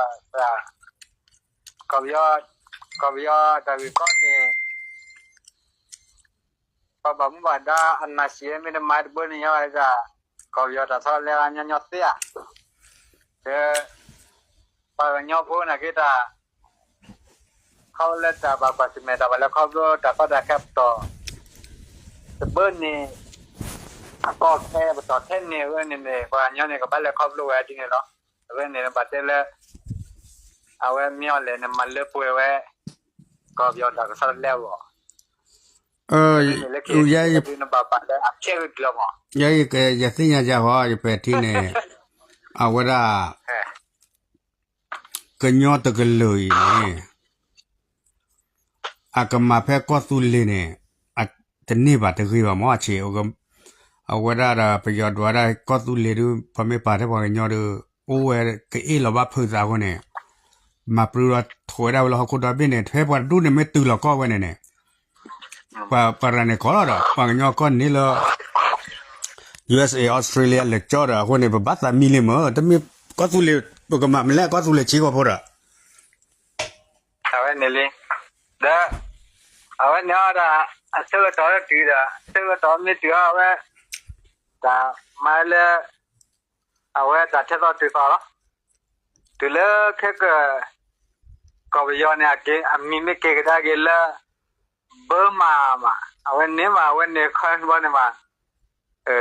ကီၢ်ပယီၤ, ကီၢ်ပယီၤတၢ်ဂ့ၢ်ကီန့ၣ် ပှၤဘၣ်မူဘၣ်ဒါအနၢ်ဆံးမ့ၢ်တမၤတဘၢန့ၣ် ညီဝဲဒၣ် ကီၢ်ပယီၤတၢ်ဆီတလဲညီညီသ့ဧါ. ဒီး ပှၤကညီဖိနာ်က့တၢ် ခီဖျိလၢတၢ်ဘၣ်ကွၢ်ဆၢၣ်မဲာ်တၢ်ဘၣ်လဲၤခီဖျိတၢ်ကီတၢ်ခဲပတီၢ် တဘၢန့ၣ် အကီခဲပတီၢ်ထဲန့ၣ် အဝဲန့ၣ်န့ၣ် ပှၤကညီန့ၣ် ကဘၣ်လဲၤခီဖျိဝဲဒ်န့ၣ်လီၤ. အဝဲန့ၣ်ဘၣ်တဲလၢ အဝဲမ့ၢ်အီၤလဲၣ်န့ၣ် မၤလၢပှဲၤဝဲ ကီၢ်ပယီၤတၢ်ကစီၣ်တလဲအဂီၢ် ယ နဘၣ်ဘၣ်လၢအဖျဲၣ်ဂ့ၢ်ကျၢၤမး ယ ယသ့ၣ်ညါယၤဃီ ယပဲာ်ထံန့ၣ် အဝဲဒၣ် ကညီတကလုာ်အံၤန့ၣ် အကမၤဖဲကီၢ်သူလ့ၤန့ၣ် တန့ၢ်ဘၣ်တဂ့ၤဘၣ်မး အဆံး အဝဲဒၣ်ဒီး ပယီၤဒွးဒၣ်ကီၢ်သူလ့ၤဒုး ပမ့ၢ်ပာ်ထဲပှၤကညီဒုး အိၣ်ဝဲကအ့ၣ်လီၤဘၣ်ဖုးသးအဃိန့ၣ် မၤပြူဒီးထိးဝဲဒၣ်ဝဲလၢဟီၣ်ခိၣ်ဒီဘ့ၣ်န့ၣ် ဖဲပှၤတဒူၣ်န့ၣ်မ့ၢ်တုၤလီၤကီၢ်ဝဲန့ၣ်န့ၣ် ပှၤရၤန့ၣ်ကီးလီၤဒီး ပှၤကညီကီၢ်န့ၣ်လၢ ယူအက်စ်အေ အီစထြ့လယါ လဲၤကၠီဒီး အဃိန့ၣ် ပဘၣ်သးမံလံမ့ၢ် တမ့ၢ်ကီၢ်သူလ့ၤ ပကမၤမလဲၣ်ကီၢ်သူလ့ၤဆံးကီၢ်ဖိဒီး အဝဲန့ၣ်လံ ဒီး အဝဲန့ၣ်အီၤဒီး အဆၢကတီၢ်လၢတုၤဒီး အဆၢကတီၢ်မ့ၢ်တုၤအီၤ အဝဲ တၢ်မၤလၢ အဝဲတၢ်ထဲသိးတုၤသိးလီၤ. တုၤလၢခဲကၢၢ် ကီၢ်ပယီၤန့ၣ် အမံၤမ့ၢ်က့ၤကဒါက့ၤလၢ ဘၢမးမး အဝဲန့ၣ်မး အဝဲန့ၣ်ခီဘီန့ၣ်မး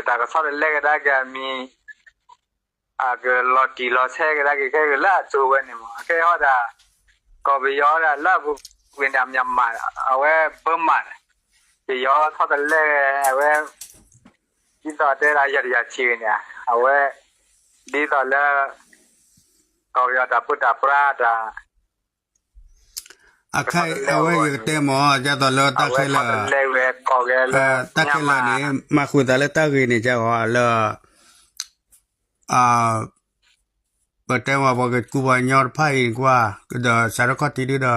တၢ်ကဆီတလဲကဒါက့ၤအမံၤ အကလီၤတံၢ်လီၤဆဲးကဒါက့ၤခဲကၢၢ်လၢအစိၤဝဲန့ၣ်မး အခဲအံၤဟီဒၣ် ကီၢ်ပယီၤဒၣ်လၢအပူၤကွံာ်န့ၣ် အမံၤမး အဝဲဘၢမးန့ၣ် ပယီၤဆီတလဲ အဝဲ ဒ်သိးတဲဒၣ်ယၤတယၤဆံးန့ၣ် အဝဲ ဒ်သိးလၢ ကီၢ်ပယီၤတၢ်ပၢတၢ်ပြးတၢ် အခါအံၤ အဝဲယကတဲမ့ၢ် ဒ်သိးလၢတၢ်ခဲလၢာ် တၢ်ခဲလၢာ်န့ၣ် မၤဃုာ်သးလၢတၢ်ဂ့ၢ်န့ၣ် ကၢ်ဂီၤလၢ ပတဲမ့ၢ်ပှၤကကူပှၤကညီတဖၣ်အံၤကွၢ် ဒီးစးထီၣ်ခီၣ်ထံးဒု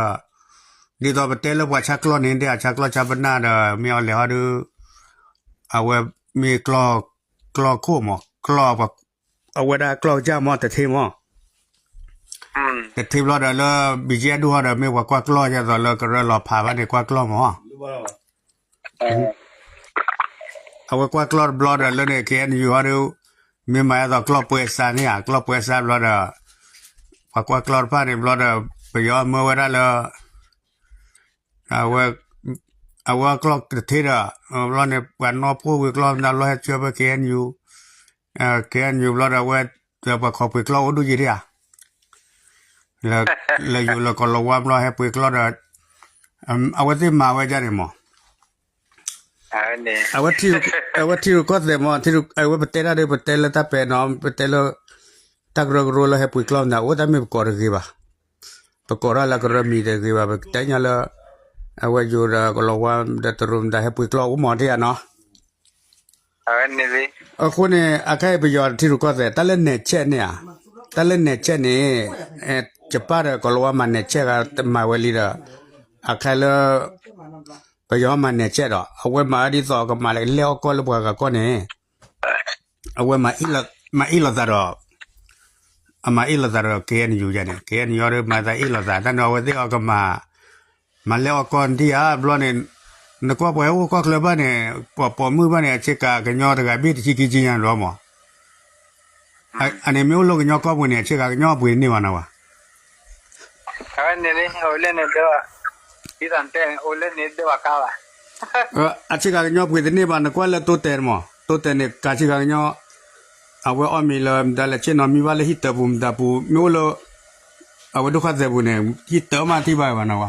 ဒီး ဒ်သိးပတဲလၢပှၤဆါကျီၢ်န့ၣ် ဒ်အဆါကျီၢ်ဆါပနၢ်ဒီး မ့ၢ်အီၤလဲၤဟီဒု အဝဲမ့ၢ်ကျီၢ်ခိၣ်မး ကျီၢ် အဝဲဒၣ်ကျီၢ်ကစၢ်မ့ၢ်တထ့မး တထ့ဘျီဒီးလၢ ဘံၣ်ကၠံအဒူၣ်ဟီဒီး မ့ၢ်ပှၤကွၢ်ကျီၢ်ဒ်သိးလၢကရၢလီၤဖးဘၣ်န့ၣ် ကွၢ်ကျီၢ်မး အဝဲကွၢ်ကျီၢ်တဘျီဒီးလၢန့ၣ် ခဲအံၤနယူၤဟီဒီး မ့ၢ်မၤဒ်သိးကျီၢ်ပှဲၤစးန့ၣ်ဧါ ကျီၢ်ပှဲၤစးဘျီဒီး ပှၤကွၢ်ကျီၢ်တဖၣ်န့ၣ်ဘျီဒီး ပယီၤမၢဝဲဒၣ်လၢ အဝဲကျီၢ်တထ့ဒီး ဘျီန့ၣ် ပှၤနီၢ်ဖိဝံၤကျီၢ်မတၤလီၤဟဲဆှၢဖဲ KNU KNU ဘျီဒီးအဝဲ ပှၤခီၣ်ပှ့ၤကျီၢ်အိၣ်ဒိၣ်ယံၤဒံးဧါ လၢယိၤလၢကီၢ်လီၤဝါဘျီဟဲပှ့ၤကျီၢ်ဒီး အဝဲသ့ၣ်မၤဝဲဒ်န့ၣ်မး အဝဲထံရူၢ်ကီၢ်သဲးမး အဝဲပတဲတၢ်ဒီး ပတဲလၢတၢ်ပဲာ်နီၤ ပတဲလၢ တၢ်ကရၢကရိလၢဟဲပှ့ၤကျီၢ်မတၤ အိၣ်တၢ်မ့ၢ်ပကိးတဂ့ၤဘၣ် ပကိးထီၣ်လၢကရၢမံၤတဂ့ၤဘၣ် ပတဲညါလၢ အဝဲယိၤဒီးကီၢ်လီၤဝါဒီးတရူးမတၤဟဲပှ့ၤကျီၢ်အိၣ်မးဒ်ဧါနီၤ အဃိန့ၣ် အခါအံၤပယီၤထံရူၢ်ကီၢ်သဲး တၢ်လၢနဲၣ်ဆဲးန့ၣ်ဧါ တၢ်လၢနဲၣ်ဆဲးန့ၣ် ယပၢ်ဒီးကီၢ်လီၤဝါမၤနဲၣ်ဆဲးဂၤ မၤဝဲလံဒီး အခါလၢ ပယီၤမၤနဲၣ်ဆဲးဒီး အဝဲမၤဝဲဒ်သိးကမၤလဲၣ်အီၣ်ကီၢ်လၢပှၤဂၤကီၢ်န့ၣ် အဝဲမၤအ့ၣ်လိာ်သးဒီး အမၤအ့ၣ်လိာ်သးဒီး KNU ယၤန့ၣ် KNU ဒီးမၤသးအ့ၣ်လိာ်သး တၢ်န့ၣ်အဝဲသ့ၣ်အီၤကမၤ မၤလဲၣ်အီၣ်ကီၢ်ဒံးဧါ ဘျီန့ၣ် နကွၢ်ပှၤဟဲအိၣ်ကီၢ်ချၢဘၣ်န့ၣ် ပှၤပိာ်မုၣ်ဘၣ်န့ၣ် အဆ့ကၤကညီတဂၤဘ့ၣ်တဆံခံဆံညါန့ၣ်လီၤမး အန့ၣ်မ့ၢ်အိၣ်လၢကညီကီၢ်ပူၤန့ၣ် အဆ့ကၤကညီအပှ့ၤန့ၢ်ဘၣ်နဝဲ အဝဲန့ၣ်လံ အိၣ်လၢန့ၣ်ဒၢ ဒ်သိးတဲန့ၣ် အိၣ်လၢန့ၣ်ဒၢဘၣ်ကါဘၣ် အဆ့ကၤကညီပှ့ၤတန့ၢ်ဘၣ် နကွၢ်လၢတိတဲာ်မး တိတဲာ်န့ၣ် ကၤဆ့ကၤကညီ အဝဲအီၣ်မ့ၤလၢမတၤလဲၣ် ဆ့ၣ်နီၤမံဘၣ်လၢဟံၣ်တၢ်ပူၤမတၤပူၤ မ့ၢ်အိၣ်လၢ အဝဲဒိၣ်ခါသဲးပူၤန့ၣ် ဟံၣ်တၢ်မးထံၣ်ဘၣ်ဘၣ်နဝဲ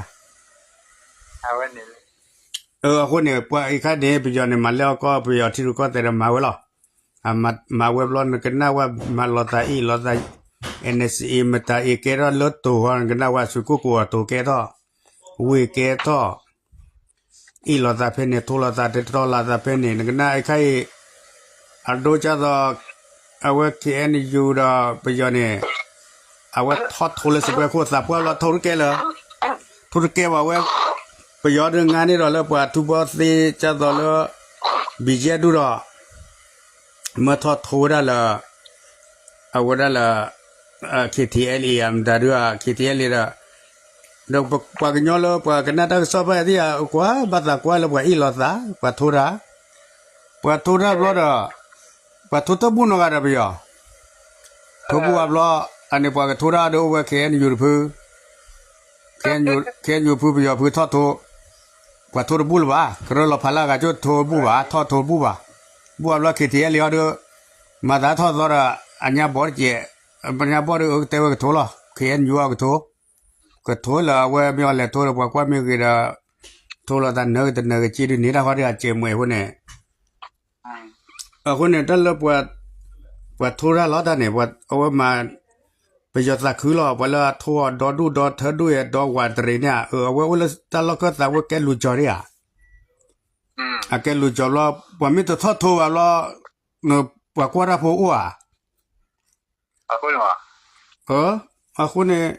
အဃိန့ၣ် ပှၤအံၤခါန့ၣ် ပယီၤန့ၣ် မၤလဲၣ်အီၣ်ကီၢ် ပယီၤထံရူၢ်ကီၢ်သဲးဒီးမၤဝဲလီၤ မၤဝဲဘျီနကနၣ်ဝဲမၤလီၤသးအ့ၣ်လိာ်သး NCA မတၤအ့ၣ်ကဲထီၣ်လၢတိၤဃီ နကနၣ်ဝဲစုကိၣ်ကိၣ်အတိၤကဲထီၣ် ဝ့ၢ်ကဲထီၣ် အ့ၣ်လိာ်သးဖဲန့ၣ် ထိလိာ်သးတတီၤလိာ်သးဖဲန့ၣ် နကနၣ်အခါအံၤ အဒိဒ်သိး အဝဲ KNU ဒီးပယီၤန့ၣ် အဝဲထီၣ်ထိလၢစပွဲခိၣ်သးပှၢ်လီၤထိတကဲလၢ ထိတကဲဘၣ်ဝဲ ပယီၤဒုးငါန့ၢ်ဒီးလၢပှၤထူဘီသ့ဒ်သိးလၢ ဘံၣ်ကၠံအဒူၣ်ဒီး မၢထီၣ်ထိဝဲဒၣ်လၢ အဝဲဒၣ်လၢ KTLA မတၤဒုး KTLA ဒီး ဒီးပှၤကညီလၢပှၤကနၣ်တၢ်ကစီၣ်ဘၣ်သ့ၣ်ဧါ ကွၢ်ဘၣ်သးကွၢ်လၢပှၤအ့ၣ်လိာ်သး ပှၤထိတၢ်, ပှၤထိတၢ်ဘျီဒီး ပှၤထိတၢ်ဘူၣ်နီတဂၤဒီးပယီၤ, ထိဘူၣ်အဘျီ အန့ၣ်ပှၤကထိတၢ်ဒီးအိၣ်ဝဲ KNU တဖု KNU ဖုပယီၤဖုထီၣ်ထိ, ပှၤထိတဘူၣ်လၢၤဘၣ်, ကရၢလီၤဖးလၢအဂၤကၠိထိတဘူၣ်ဘၣ်, ထီၣ်ထိတဘူၣ်ဘၣ်, ဘူၣ်အဘျီ KTLA အီၤဒီး မၤသးထီၣ်သီဒီး အညါဘီတကဲး, ပညါဘီဒီးအကတဲဝဲကထိလီၤ, KNU အီၤကထိ, ကထိလၢအဝဲမ့ၢ်အီၤလဲၤထိဒီးပှၤကွၢ်မ့ၢ်ဂ့ၤဒီး ထိလီၤသးနၢၤကတနၢၤကစ့ဒုးန့ၣ်တၢ်ဃီဒီးအစဲးမွဲအဃိန့ၣ် အဃိန့ၣ် တၢ်လၢ ပှၤထိတၢ်လီၤတၢ်န့ၣ် အဝဲမၤ ပယီၤသးခုလီၤ ပှၤလၢအထိအီၤဒီဒူၣ်ဒီထၢဒူၣ်အဒီဝးတရံးန့ၣ် အဝဲအိၣ်လၢတၢ်လီၢ်ခၢၣ်သးဝဲကဲလူၤကၠီၤဒံးဧါ, အကဲလူၤကၠီၤဘျီ ပှၤမ့ၢ်တထီၣ်ထိဘၣ်ဘျီ ပှၤကွၢ်တၢ်ဖိအိၣ်ဧါ အဃိန့ၣ်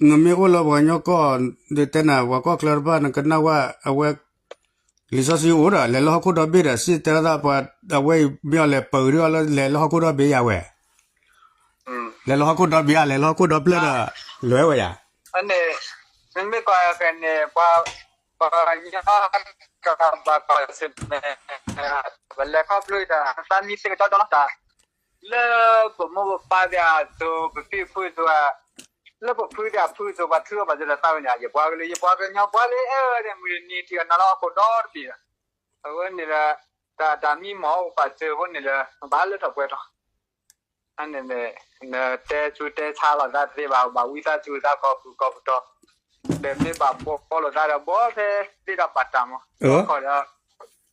နမ့ၢ်အိၣ်လၢပှၤကညီကီၢ် ဒ်တဲနၤ ပှၤကီၢ်ချၢတဖၣ် နကနၣ်ဝဲ အဝဲ လံာ်စီဆှံအိၣ်ဒီး လဲၤလၢဟီၣ်ခိၣ်ဒီဘ့ၣ်ဒီး စံၣ်တဲၤတဲလီၤသးပှၤ အဝဲအံၤမ့ၢ်အီၤလဲၤပၢၤဒုးအီၤလၢ လဲၤလၢဟီၣ်ခိၣ်ဒီဘ့ၣ်ယၤဝဲ, လဲၤလၢဟီၣ်ခိၣ်ဒီဘ့ၣ်ဧါ လဲၤလၢဟီၣ်ခိၣ်ဒီပျဲၢ်ဒီး လဲၤဝဲယၤ နမ့ၢ်ကွၢ်ဖဲန့ၣ် ပှၤ ပှၤကညီ ကဘၣ်ကွၢ်ဆၢၣ်မဲာ် ပလဲၤခီဖျိဒီး သးမံသ့ၣ်ကတီဒီလီၤတၢ် လၢပမိၢ်ပပၢ်သ့ၣ်အသိး ပဖံပဖုအသိး လၢပဖုသ့ၣ်အဖုအသိး ပှၤထုအီၤဘၣ်စၢၤဒီးသးဝဲန့ၣ် ယပှၤကလုာ် ယပှၤကညီပှၤလၢအဲၣ်ဝဲန့ၣ် မုၢ်တနံၤထံၣ်အီၤနၤလၢဟီၣ်ခိၣ်ဒီတဘ့ၣ်ဒီး အဝဲန့ၣ်ဒီး တၢ်တၢ်မံမီၢ်အိၣ်ပာ်စၢၤအဃိန့ၣ်ဒီး ဘၣ်လၢထီၣ်ပှဲၤထီၣ် အန့ၣ်န့ၣ် နတဲဆူးတဲဆါလိာ်သးတသ့ဘၣ် ဘၣ်ဝံသးစူၤသးကီၢ်ပူၤကီၢ်ပတီၢ် ဒီးမ့ၢ်ဘၣ်ဘှီလိာ်သးဒီးဘှီဖဲသ့ၣ်ဒီးဘၣ်တၢ်မး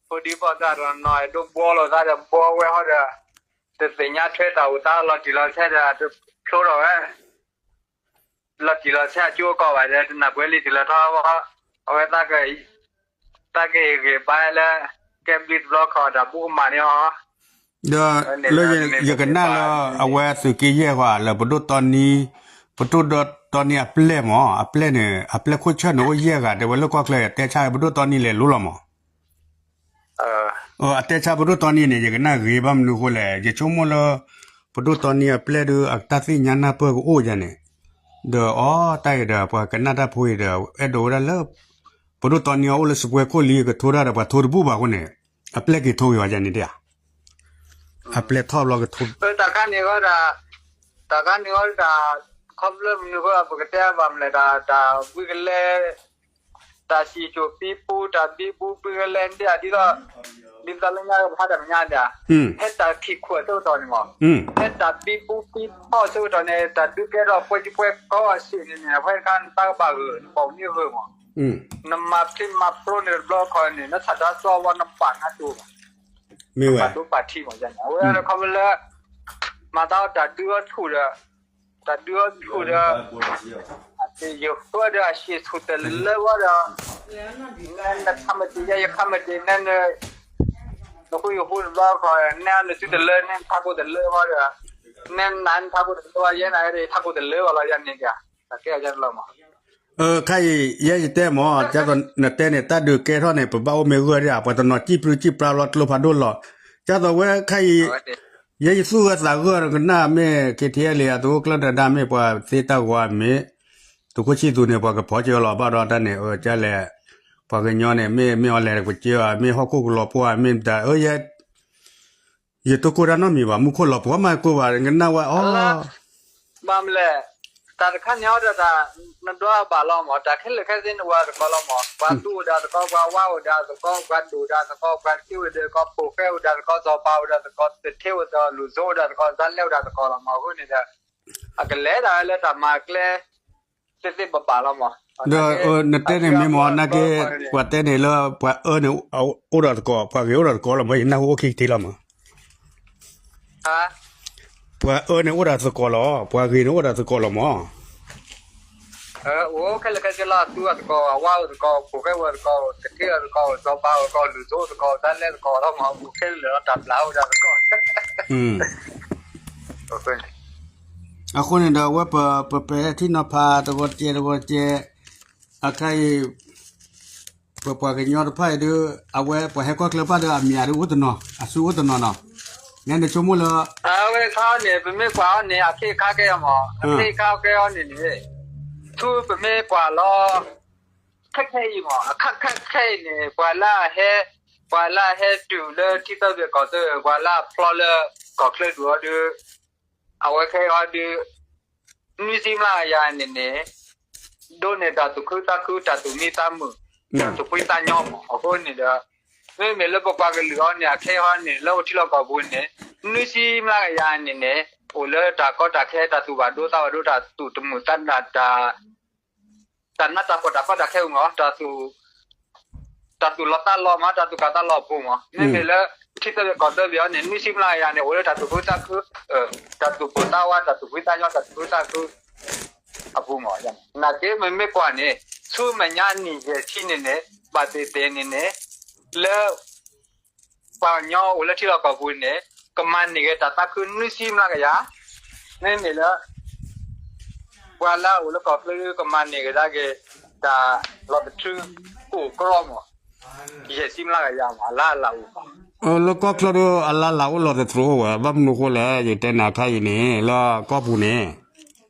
ခီဒီး ဖိဒံဖိသၣ်တနီၤ အဲၣ်ဒိးဘှီလိာ်သးဒီးဘှီဝဲဟီဒီး တသ့ၣ်ညါထွဲတၢ်အိၣ်သးလီၤတံၢ်လီၤဆဲးဒီး တဖျိထီၣ်ဝဲ လီၤတံၢ်လီၤဆဲးအကၠိအကီၢ်ဘၣ်ဒီး တနၢ်ပှဲၤလံတံၢ်လီၤထီ အဝဲ တၢ်ကဟ့ၣ်ဂံၢ်ဘါလၢ ကဲဘျုးတဘျီခီၣ်တၢ်ဘူၣ်ကမၣ်န့ၣ်ဟီ ဒီးလၢယကနၣ်လၢ အဝဲသုးက့ယဲၢ်ဃီ လၢပဒိၣ်တီနံ ပဒိၣ်တီနံအပျဲၢ်မး အပျဲၢ်န့ၣ် အပျဲၢ်ခိၣ်ဆၢၣ်န့ၣ်အိၣ်ယဲၢ်ဂၤ တဲဝဲလၢကီၢ်ချၢ အတဲဆါပဒိၣ်တီနံလဲၤလိၤလီၤမး အတဲဆါပဒိၣ်တီနံန့ၣ် ယကနၣ်ဂ့ၤဘၣ်မနုၤအဃိလဲၣ် ယဆိကမိၣ်လၢ ပဒိၣ်တီနံအပျဲၢ်ဒီး အတၢ်သ့ၣ်ညါနၢ်ပၢၢ်ကအိၣ်ယၤန့ၣ် ဒီးအီ တၢ်အံၤဒီး ပှၤကနၣ်တၢ်ဖိအံၤဒီး အဲၣ်ဒိးဝဲဒၣ်လၢ ပဒိၣ်တီနံအအိၣ်လၢစပွဲခိၣ်လံ ကထိတၢ်ဒီးပှၤထိတဘူၣ်ဘၣ်အဃိန့ၣ် အပျဲၢ်က့ၤထိဂ့ၤဝဲယၤန့ၣ်ဒ်ဧါ အပျဲၢ်ထီၣ်ဘျီကထိ တၢ်ခါန့ၣ်ဃီဒၣ် တၢ်ခါန့ၣ်ဃီဒၣ် ခီဖျိမနုၤဃိ ပကတဲဘၣ်မလဲၣ် တၢ်ဘှံးကလဲ တၢ်စံၣ်စိၤပံပူ တၢ်ဘံဘူဘှံးကလဲဒ်အံၤဒ်သိး ဒ်သိးလၢညါကဖးတၢ်မဲာ်ညါဒၣ် ဖဲတၢ်ခံခိၣ်အဆၢကတီၢ်န့ၣ်မး ဖဲတၢ်ဘံဘူဘှံးဖီၣ်အဆၢကတီၢ်န့ၣ် တၢ်ဒုးကဲထီၣ်ပှဲၤကပှဲၤကီအဆံးန့ၣ်န့ၣ် အဝဲတခါနတၢ်ကဘၣ်ဂၢၢ် နဘၣ်အိၣ်န့ၢ်ဂၢၢ်မး နမၤဖျံးမၤဖျိန့ၣ်တဘျီခီန့ၣ် နဆၣ်တၢ်စီဝဲနဘၣ်နၢ်တိၢ်ဘၣ် မ့ၢ်ဝဲ ပာ်ဒိပာ်ထံမးန့ၣ် အဝဲခီဖျိလၢ မၤတၢ်အီၣ်တၢ်ဒုးအီၣ်ဆူၣ်ဒီး တၢ်ဒုးအီၣ်ဆူၣ်ဒီး အတယဃၢဒီးအဆံးဆူၣ်တလၢဝဲဒီး နခါမတံၤယဲ ယခါမတံၤနဲ နဃုယဃုတဘျီခီ နဲနစုတလၢ နဲနထးခိၣ်တလၢဝဲဒီး နဲနၤနထးခိၣ်တလၢဝဲ ယဲနၤဒီးယထးခိၣ်တလၢဝဲလီၤ ယၤန့ၣ် တၢ်ကဲအီၤယဲတလီၤမး ခါအံၤ ယဲယတဲမး ဒ်သိးနတဲန့ၣ် တၢ်ဒုးကဲထီၣ်န့ၣ် ပဘၣ်အိၣ်မ့ၢ်ဂၢၢ်ဒၣ် ပှၤတနီၤစံၣ်ပြူစံၣ်ပြါလီၤကျိဖးဒိၣ်လီၤ ဒ်သိးဝဲခါအံၤ ယဲယသူၣ်ဂၢၢ်သးဂၢၢ်ကနၣ်မ့ၢ် KTLA အသုးခိၣ်ကျၢၢ်နၢၤဒါမ့ၢ် ပှၤသ့တၢ်ဂီၤမ့ၢ် သုးခိၣ်ဆံၣ်သူန့ၣ် ပှၤကဖီကၢလီၤဘၣ်ဒီးတၢ်န့ၣ် အကလဲၣ် ပှၤကညီန့ၣ် မ့ၢ်မ့ၢ်အီၤလဲၣ်ကကၢ မ့ၢ်ဟီၣ်ခိၣ်ကလီၤပှီၢ် မ့ၢ်တၢ်အၢ ယဲ ယတိၢ်ကိၢ်တၢ်နီတမံၤဘၣ် မူခိၣ်လီၤပှီၢ်မးကိၢ်ဘၣ် ကနၣ်ဝဲအီၤ ဘၣ်မလဲၣ် တၢ်တခါန့ၣ်အီၤဒီးတၢ် နဒွးဘၣ်လီၤမး တၢ်ခဲလၢာ်ခဲဆ့န့ၣ်ဝဲသကိးလီၤမး ပှၤသူၣ်အိၣ်ဒၣ်သကိး ပှၤဝါအိၣ်ဒၣ်သကိး ပှၤဒိၣ်ဒၣ်သကိး ပှၤထံၣ်အိၣ်ဒၣ်သကိး ဖိဃဲအိၣ်ဒၣ်သကိး စီၤပၤအိၣ်ဒၣ်သကိး သထ့အိၣ်သကိး လူၤစိအိၣ်ဒၣ်သကိး တၢ်လဲၣ်အိၣ်ဒၣ်သကိးလီၤမး အဃိန့ၣ်ဒီး အကလဲၤဒၣ်ဝဲလၢတၢ်မၤကျဲ သ့သ့ဘၣ်ဘၣ်လီၤမး ဒီးနတဲန့ၣ်မ့ၢ်မး နာ်က့ ပှၤတဲန့ၣ်လၢ ပှၤအၢန့ၣ် အိၣ်ဒီးသကိး ပှၤဂ့ၤအိၣ်ဒီးသကိးလီၤမး ယနၢ်ဟူအိၣ်ခံကထံလီၤမး ပှၤအၢန့ၣ်အိၣ်ဒီးသကိးလီၤ ပှၤဂ့ၤန့ၣ်အိၣ်ဒီးသကိးလီၤမး အိၣ်ခဲလၢာ်ခဲဆ့လီၤ သူၣ်အသကိး အဝါအသကိး ဖိဃဲဝဲသကိး သထ့အသကိး စီၤပၤအသကိး လူၤစိအသကိး တၢ်လဲၣ်သကိးလီၤမး အိၣ်ခဲလၢာ်လီၤ တၢ်ဘျးအိၣ်ဒၣ်သကိး အဃိန့ၣ်ဒီး အဝဲပ ပပဲာ်ထံနီၤဖး တဂီၤတကဲး တဂီၤတကဲး အခါအံၤ ပပှၤကညီတဖၣ်အံၤဒုး အဝဲပှၤဟဲကီၢ်ချၢဖၣ်ဒီး အမံၤဒုးအိၣ်တနီၤ အစုအိၣ်တနီၤနီၤ နဆိကမိၣ်လၢ အဝဲခါန့ၣ် ပမ့ၢ်ကွၢ်အီၤန့ၣ် အခ့အခါကဲအီၤမး, အခ့အခါကဲအီၤန့ၣ်န့ၣ် ဆူပမ့ၢ်ကွၢ်လီၤ ခဲခဲအံၤမး အခါခဲခဲအံၤန့ၣ် ပှၤလၢအဟဲ ပှၤလၢအဟဲတုၤလၢထံသၢဘ့ၣ်ကီၢ်သၢဘ့ၣ် ပှၤလၢအဖျီလၢကီၢ်ချၢဒူၣ်အီၤဒီး အဝဲခဲအံၤဒီး နွံဆံမျးကယၤန့ၣ်န့ၣ် ဒိးန့ၢ်တၢ်သူၣ်ခုသးခု တၢ်သူၣ်မံသးမုာ် တၢ်သူၣ်ဖှံသးညီမး အဃိန့ၣ်ဒီး မ့မ့ၢ်လၢပပှၤကလုာ်အီၤန့ၣ် အခါအံၤန့ၣ် လၢပထံလီၢ်ကီၢ်ပူၤန့ၣ် နွံဆံမျးကယၤန့ၣ်န့ၣ် အိၣ်လၢတၢ်ကီတၢ်ခဲ တၢ်သူၣ်ဘၣ်ဒိသးဘၣ်ဒိ တၢ်သူၣ်တမုာ်သး တၢ် တၢ်နးတၢ်ဖှီၣ်တၢ်ကီတၢ်ခဲအိၣ်မး တၢ်သူၣ်လီၤသးလီၤမး တၢ်သူၣ်ကၢ်သးလီၤအပူၤမး မ့မ့ၢ်လၢထံသၢဘ့ၣ်ကီၢ်သၢဘ့ၣ်အီၤန့ၣ် နွံဆံမျးကယၤန့ၣ် အိၣ်လၢတၢ်သူၣ်ခုသးခု တၢ်သူၣ်ပိၢ်သးဝး တၢ်သူၣ်ဖှံသးညီ တၢ်သူၣ်ခုသးခုအပူၤမး နာ်က့မ့မ့ၢ်ကွၢ်န့ၣ် ဆူမဲာ်ညါနံၣ်ယဲၢ်ဆံန့ၣ်န့ၣ် ဘၣ်သ့ၣ်သ့ၣ်န့ၣ်န့ၣ် လၢ ပှၤကညီအိၣ်လၢထံလီၢ်ကီၢ်ပူၤန့ၣ် ကမၤန့ၢ်က့ၤတၢ်သးခုနွံဆံမျးကယၤ မ့မ့ၢ်လၢ ပှၤလၢအအိၣ်လၢကီၢ်ချၢကမၤန့ၢ်ကဒါက့ၤ တၢ်လီၤသထြူကိၣ်ကြီမး ယဲၢ်ဆံမျးကယၤမး အလၢအလၢအိၣ်ဘၣ် လၢကီၢ်ချၢဒီးအလၢအလၢအိၣ်လီၤသထြူအိၣ်ဝဲ ဘၣ်မနုၤအဃိလဲၣ် ယတဲနၤခါအံၤန့ၣ် လၢကီၢ်ပူၤန့ၣ်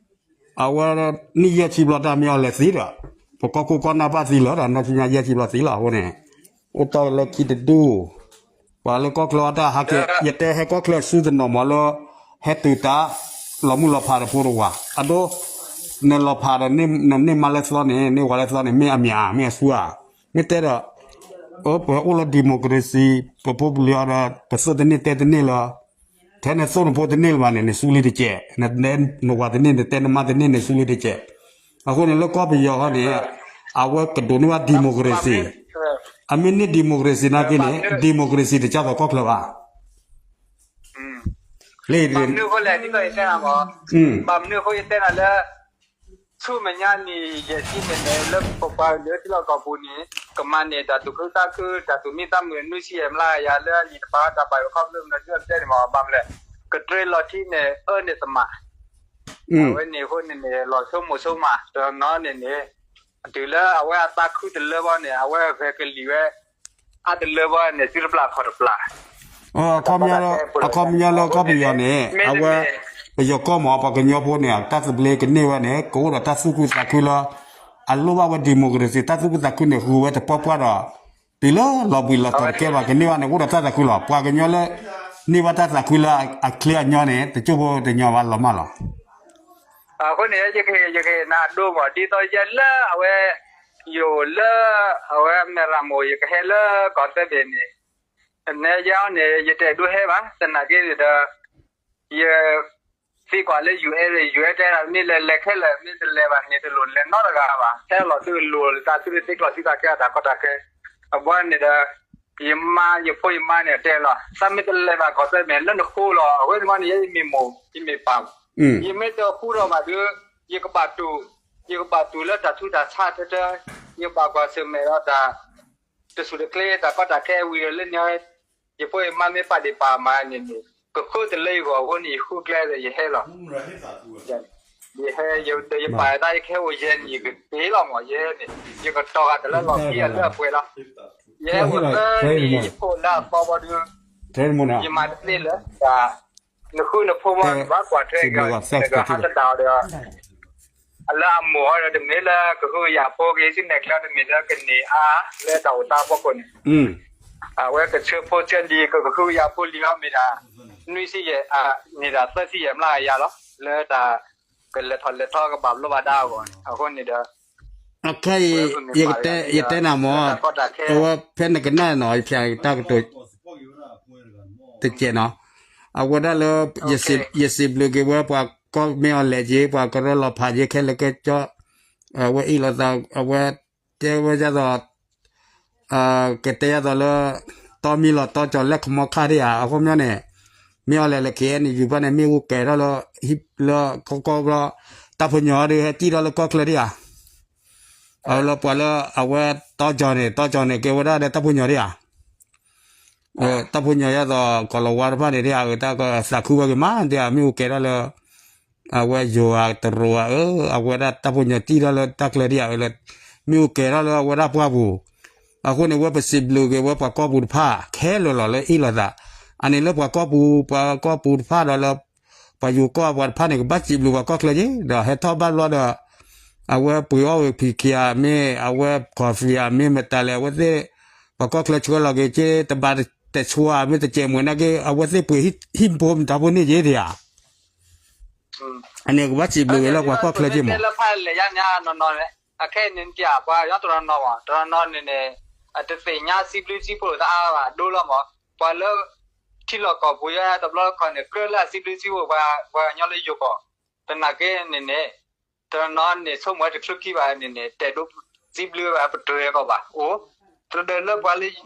အဝဲ နံၣ်ယဲၢ်ဆံဘျီတၢ်မ့ၢ်အီၤလဲၤသံဒီး ပကီၢ်ခိၣ်ကီၢ်နၢ်ဘၣ်သံလၢၤဒီး နီၢ်ဆံညါယဲၢ်ဆံဘျီသံလီၤအဃိန့ၣ် အိၣ်တ့ၢ်လၢခံတဒူၣ် ပှၤလၢကီၢ်ချၢအတၢ်ဟးကဲ ယတဲဟဲကီၢ်ချၢဆူတနီၤမးလၢ ဟဲတုၤတၢ် လီၤမုၢ်လီၤဖးဒီးဖိတဝၤ အဒိ နလီၤဖးဒီး နန့ၢ်မါလၢသီန့ၣ် န့ၢ်ဝၤလၢသီန့ၣ် မ့ၢ်အမံၤဧါ မ့ၢ်အဆူဧါ မ့ၢ်တဲဒီး ပအိၣ်လၢ democracy ပဖိပလံၤအီၤဒီး ပသိၣ်တန့ၢ်တဲတန့ၢ်လၢ ထဲနသိၣ်နဖိတန့ၢ်လၢၤဘၣ်န့ၣ် နစူလံတကဲး, နတဲနဝၤတန့ၢ် နတဲနမါတန့ၢ် နစူလံတကဲး. အဃိန့ၣ် လၢကီၢ်ပယီၤဃီန့ၣ် အဝဲကဒိးန့ၢ်ဘၣ် democracy, အမ့ၢ်န့ၢ် democracy နာ်က့န့ၣ် democracy တကၢ်သိးကီၢ်ချၢဘၣ်. လၢ ဘၣ်မနုၤအဃိလဲၣ် ဒ်သိးယတဲနၤမး, ဘၣ်မနုၤအဃိယတဲနၤလၢ ဆူမဲာ်ညါနံၣ်ယဲၢ်ဆံန့ၣ်န့ၣ် လၢပပှၤလၢထံလီၢ်ကီၢ်ပူၤန့ၣ် ကမၤန့ၢ်တၢ်သူၣ်ခုသးခု တၢ်သူၣ်မံသးမုာ် နွံဆံယဲၢ်မျးကယၤလၢအလံာ်တပာ်တၢ်ဘၣ်ယိၣ်ခီဖျိမနုၤဒ်အတဲန့ၣ်မး ဘၣ်မနုၤလဲၣ် ကတြၢလီၤထံန့ၣ် အၢန့ၣ်သမၣ်, အဝဲန့ၣ်အဃိန့ၣ်န့ၣ် လီၤဆိကမိၣ်ဆိကမး တနီၤန့ၣ်န့ၣ် တုၤလၢအဝဲအသးခုတလၢဘၣ်န့ၣ် အဝဲဂဲၤကလံၤဝဲ အါတလၢဘၣ်န့ၣ် စုတပျၢ်ခီၣ်တပျၢ် အခီပညီလၢကီၢ်ပယီၤန့ၣ် အဝဲ ပယီၤကီၢ်မး ပှၤကညီဖိန့ၣ် တၢ်သဘျ့ကန့ၢ်ဝဲန့ၣ် ကအိၣ်ဒီးတၢ်သူၣ်ခုသးခုလၢ အလိၣ်ဘၣ်ဝဲ democracy တၢ်သူၣ်ခုသးခုန့ၣ် ဃုာ်ဝဲတပှၢ်ပှၢ်ဒီး တုၤလၢလီၤဘှံးလီၤတီၤတကဲဘၣ် ကန့ၢ်ဘၣ်န့ၣ် အိၣ်ဒီးတၢ်သးခုလီၤ. ပှၤကညီလၢ န့ၢ်ဘၣ်တၢ်သးခုလၢအချ့အညီန့ၣ် တကၠိၢ်ဖိတညီဘၣ်လီၤမးလီၤ. အဃိန့ၣ် ယကဟ့ၣ်နၤအဒိမး ဒ်သိးယဲလၢအဝဲ ယအိၣ်လၢ အဝဲမဲၢ်ရမိၢ် ယကဟဲလၢကီၢ်သၢဘ့ၣ်န့ၣ် နဲယၤန့ၣ် ယတအဲၣ်ဒိးဟဲဘၣ် သနာ်က့ဒီး ယသံကွၢ်လၢ UN ဒီး UN တဲဒၣ် မ့ၢ်လဲၤလဲၤခဲလၢာ် မ့ၢ်တလဲၤဘၣ်န့ၣ် တလိၣ်လဲၤနီတဂၤဘၣ် ဟဲလီၤသုလိၤလၢတၢ်သုတသ့ကျီၢ်သုသးကဲ တၢ်ကီတၢ်ခဲ အဘီန့ၣ်ဒီး ယမါ ယဖိယမါန့ၣ်တဲလီၤ သးမ့ၢ်တလဲၤဘၣ်ကီၢ်သၢဘ့ၣ်န့ၣ် လၢနဃိလီၤ အဝဲန့ၣ်မ့ၢ်န့ၣ် ယဲယမ့ၢ်မိၢ် ယမ့ၢ်ပၢ် ယမ့ၢ်တဃူဒီးဘၣ်ဒီး ယကဘၣ်တူၢ် ယကဘၣ်တူၢ်လၢတၢ်ဆူးတၢ်ဆါထဲထဲ ယကဘၣ်ကွၢ်ဆၢၣ်မဲာ်ဒီးတၢ် တဆူၣ်တချ့ တၢ်ကီတၢ်ခဲဝံၤဒီးလၢန့ၣ် ယဖိယမါမ့ၢ်ပာ်ဒ့ၣ်ပာ်မၤန့ၣ်န့ၣ် ကဃုတလၢယဂီၢ်အဃိန့ၣ် ယဃုကျဲဒီးယဟဲလီၤ ယဟဲ ယပာ်တၢ်ယကဟဲအိၣ်ယဲန့ၣ် ယကသ့လီၤမး ယဲန့ၣ် ယကတီၤဂၤတလၢလီၢ်ခံအလၢအပှဲၤလီၤ ယဟဲအိၣ်သၢနံၣ် ယဖိလၢအသီဘီဒီး ယမၤတသ့လၢ နဃုနဖိမး နဘၣ်ကွၢ်ထွဲက့ၤ နကဟးတဒၣ်အီၤဒီး အလၢအမိၢ်အီၤဒီး တမ့ၢ်လၢကဟုကယာ်ဖိက့ၤ ဆူနဲၣ်ကျဲ တမ့ၢ်လၢကန့ၢ်အါ လၢတၢ်အိၣ်သးအဖီခိၣ်န့ၣ် အဝဲကဆၢဖိဆၢလံၤ ကကဟုကယာ်ဖိလံၤအီၤမ့ၢ်ဒၣ် နွံဆံယဲၢ် မ့ၢ်ဒၣ်သၢဆံယဲၢ်မျးကယၤလီၤ လၢတၢ်ကလဲၤထီၣ်လဲၤထီကဘၣ်ဘျီဘၣ်ဒါအဂီၢ်န့ၣ် အဃိန့ၣ်ဒီး အခဲအံၤ ယတဲနၤမး အဝဲဖဲနကနၣ်နီၤ ယဖျါတၢ်ကတိၤ တကဲးနီၤ အဝဲဒၣ်လၢ ယစံးဘျုးက့ၤဝဲ ပှၤကီၢ်မ့ၢ်အီၤလဲၤက့ၤ ပှၤကရၢလီၤဖးက့ၤခဲလၢာ်ကဲကၠီ အဝဲအ့ၣ်လိာ်သး အဝဲတဲဝဲဒ်သိး ကတဲဒ်သိးလၢ တီမံလီၤတီကၠီၤလဲၤခမီခါဒံးဧါ အဃိမ့ၢ်န့ၣ် မ့ၢ်အီၤလဲၤလၢ KNU ဘၣ်န့ၣ် မ့ၣ်အူကဲၤထီၣ်လၢ လၢကီၢ်ကီၢ်ဘျီ တၢ်ဖိညီဒီး ဟဲတံၢ်ထီၣ်လၢကီၢ်ချၢဒံးဧါ အဝဲလၢပှၤလၢအဝဲတီကၠီၤန့ၣ် တီကၠီၤန့ၣ် ကဲဝဲဒၣ်ဒီးတၢ်ဖိညီဒံးဧါ တၢ်ဖိညီဒ်သိး ကီၢ်လီၤဝါတဖၣ်န့ၣ်ဒံးဧါ တၢ်သးခုဝဲက့ၤမးဒံးဧါ မ့ၣ်အူကဲၤထီၣ်လၢ အဝဲယိၤဧါတရူးဧါ အဝဲဒၣ်တၢ်ဖိညီတံၢ်ထီၣ်လၢတၢ်ချၢဒံးဧါ လၢ မ့ၣ်အူကဲၤထီၣ်လၢအဝဲဒၣ်ပှၢ်ပူၤ အဃိန့ၣ် ဝဲပစံးဘျုးက့ၤဝဲပှၤကီၢ်ပူၤတဖၣ် ခဲလၢာ်လီၤလၢအ့ၣ်လိာ်သး အန့ၣ်လၢပှၤကီၢ်ပူၤ ပှၤကီၢ်ပူၤတဖၣ်ဒီးလၢ ပှၤယိၤကီၢ်ပှၤတဖၣ်န့ၣ် ကဘၣ်စံးဘျုးပှၤကီၢ်ချၢက့ၤ ဒီးဟဲထီၣ်ဘၣ်ဘျီဒီး အဝဲပှ့ၤအီၣ်ဝဲ ဖံခံဂၤမ့ၢ် အဝဲ ကီၤဖံဂၤမ့ၢ် မတၤလဲၣ် အဝဲသ့ၣ် ပှၤကီၢ်ချၢဆှၢလီၤက့ၤက့ၤ တဘၣ်တဆှၢမ့ၢ်တစဲးမုာ်နာ်က့ အဝဲသ့ၣ်ပှ့ၤဟံၣ်ဖိမတၤဖိန့ၣ်က့ၤဒံးဧါ အန့ၣ်ကဘၣ်စံးဘျုးဝဲလၢပှၤကီၢ်ချၢက့ၤမး တဲလၢဖးလဲၢ်ယါန့ၣ်နီၤနီၤ အခဲအံၤန့ၣ်တၢ် ပှၤကညီတနီၤနီၤမး တနီၤနီၤန့ၣ်န့ၣ် တသ့ၣ်ညါစံးဘျုးစံးဖှိၣ်သးအါဘၣ်ဒိလီၤမး ပှၤလၢ ထံလီၢ်ကီၢ်ပူၤယါတဘျီတခီၣ်န့ၣ် ကြၢးလၢအစံးဘျုးစံးဖှိၣ်ပှၤကညီလၢယိၤကီၢ် သနာ်က့န့ၣ်န့ၣ် တနီၤနီၤန့ၣ် ဆိကမိၣ်ဝဲတချုးခံဘၣ်န့ၣ်န့ၣ် တဲဒိးစံးဘျုးဝဲပတြၢၤကီးဘၣ် အိၣ် တဒၢးလၢပှၤလၢ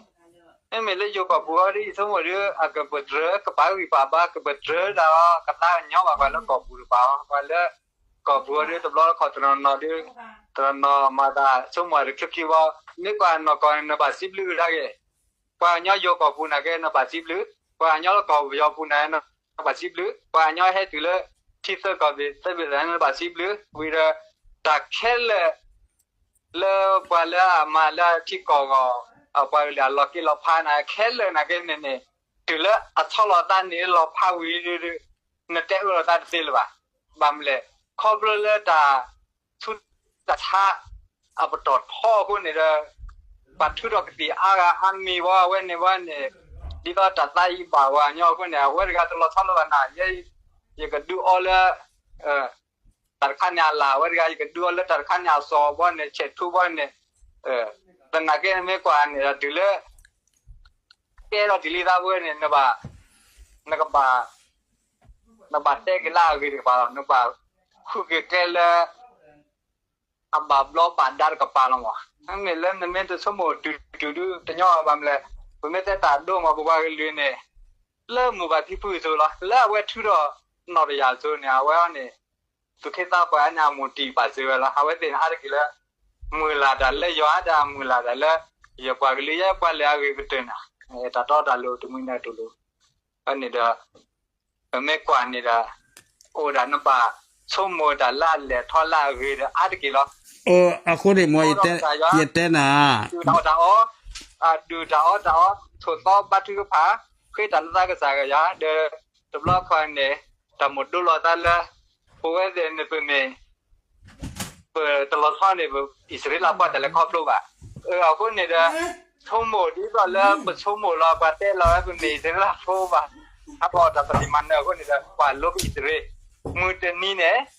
မ့မ့ၢ်လၢယိၤကီၢ်ပူၤအီၤဒ်အံၤ ဆိကမိၣ်ဒီး အကပတြၢၤကပာ်ဂံၢ်ပာ်ဘါ ကပတြၢၤတၢ်အီၤ ကသးကညီၤဘၣ်ပှၤလၢကီၢ်ပူၤတပၤအီၤ ပှၤလၢကီၢ်ပူၤအီၤဒ်တဘျီတခီၣ်တနီၤနီၤဒီး တနီၤနီၤမၤသးဆိကမိၣ်တချုးခံဘၣ် မ့ၢ်ကွၢ်နီၢ်ကီၢ်န့ၣ် နဘၣ်စံးဘျုးကဒါက့ၤ ပှၤကညီယိၤကီၢ်ပူၤနာ်က့ နဘၣ်စံးဘျုး ပှၤကညီလၢကီၢ်ပယီၤပူၤနာ်က့ နဘၣ်စံးဘျုး ပှၤကညီဟဲတုၤလၢ ထံသၢကီၢ်ဘ့ၣ်သၢဘ့ၣ်သၢ နဘၣ်စံးဘျုး ဝံၤဒီး တၢ်ခဲလၢာ် လၢပှၤလၢအမၤလၢထံကီၢ်ဂီၢ် ပှၤကလုာ်အလီၤက့လီၤဖးနာ်က့ ခဲလၢာ်နာ်က့န့ၣ်န့ၣ် တုၤလၢအဆီလီၤသးန့ၣ်လီၤဖးဝံၤဒီး နတဲအၢလီၤသးတသ့လၢၤဘၣ်. ဘၣ်မနုၤလဲၣ် ခီဖျိလၢတၢ်ဆူးတၢ်ဆါ အပတီၢ်ထီအဃိန့ၣ်ဒီး ပှၤထုးထီၣ်ကသံၣ်အါဂၤအါမံၤဝဲ အဝဲန့ၣ်ဝဲန့ၣ် ဒ်သိးတၢ်သးအံၤဘၣ်ဝဲညီအဃိန့ၣ် အဝဲတဂၤတလီၤဆီလိာ်ဘၣ်နၤ ယဲ ယကဒုးအီလၢ တၢ်တခါန့ၣ်အလၢ်ဝဲတဂၤ ယကဒုးအီလၢတၢ်တခါန့ၣ်အစီၤဘီန့ၣ် ဆဲးထူဘီန့ၣ် သနာ်က့နမ့ၢ်ကွၢ်န့ၣ်ဒီးတုၤလၢ ကဲထီၣ်တံၢ်လံသးဝဲန့ၣ် နဘၣ် နကဘၣ် နဘၣ်တဲက့ၤလၢအဂ့ၤတကပၤလီၤ နဘၣ်ဃုက့ၤကျဲလၢ အဘၣ်ဘျီဘၣ်ဒါတကပၤလီၤမး မ့မ့ၢ်လၢနမ့ၢ်တဆိကမိၣ်တုၤတုၤဒုတညီဘၣ်မလဲၣ် ပမ့ၢ်တဲတၢ်ဒိမး ပပှၤကလုာ်န့ၣ် လၢမိၢ်ပၢ်ဖံဖုအသိးလီၤ လၢအဝဲထုးထီၣ်နီၢ်တယၢ်အသိးန့ၣ် အဝဲအံၤန့ၣ် သူၣ်က့သးပှၢ်န့ၣ် အမိၢ်တံၢ်ပာ်စၢၤဝဲလီၤ အဝဲသ့ၣ်န့ၣ်အါတက့ၢ်လၢ မုၢ်လၢ်တၢ်လၢယွၤဒၣ်မုၢ်လၢ်တၢ်လၢ ယပှၤကလုာ်ယဲပှၤလၢအဂ့ၤကတၢၢ်န့ၣ် တၢ်တီတၢ်လိၤတမံၤန့ၣ်တလိၤ န့ၣ်ဒီး ပမ့ၢ်ကွၢ်န့ၣ်ဒီး အိၣ်ဒၣ်နဘၣ်ဆိကမိၣ်တၢ်လၢအလဲၤထီၣ်လၢအဂ့ၤဒီးအါတက့ၢ်လီၤ. အဃိန့ၣ်မ့ၢ် ယတဲနၤ ဒုၣ်တၢ်အီၣ်တၢ်အီ ဒုၣ်တၢ်အီၣ်တၢ်အီ ထိၣ်သီဘါထုကဖၣ် ဃ့တၢ်လၢသးကစၢ်ကယၤဒီး တဘျီခီန့ၣ် တၢ်မိၣ်ဒိလီၤသးလၢ ပဝဲသ့ၣ်န့ၣ်ပမ့ၢ် ပတလီၤဆီန့ၣ် အံၣ်စရ့လးဖိတၢ်လဲၤခီဖျိဘၣ်. အဃိန့ၣ်ဒီး ဆိကမိၣ်ဒ်သိးလၢပဆိကမိၣ်လီၤ ပှၤတဲလီၤဝဲပမ့ၢ်အံၣ်စရ့လးဖိဘၣ်. ဟးထီၣ်တၢ်ပလံၤမၤနၢၤအဃိန့ၣ်ဒီး ပှၤလိက့ၤအံၣ်စရ့လး မုၢ်တနံၤန့ၣ်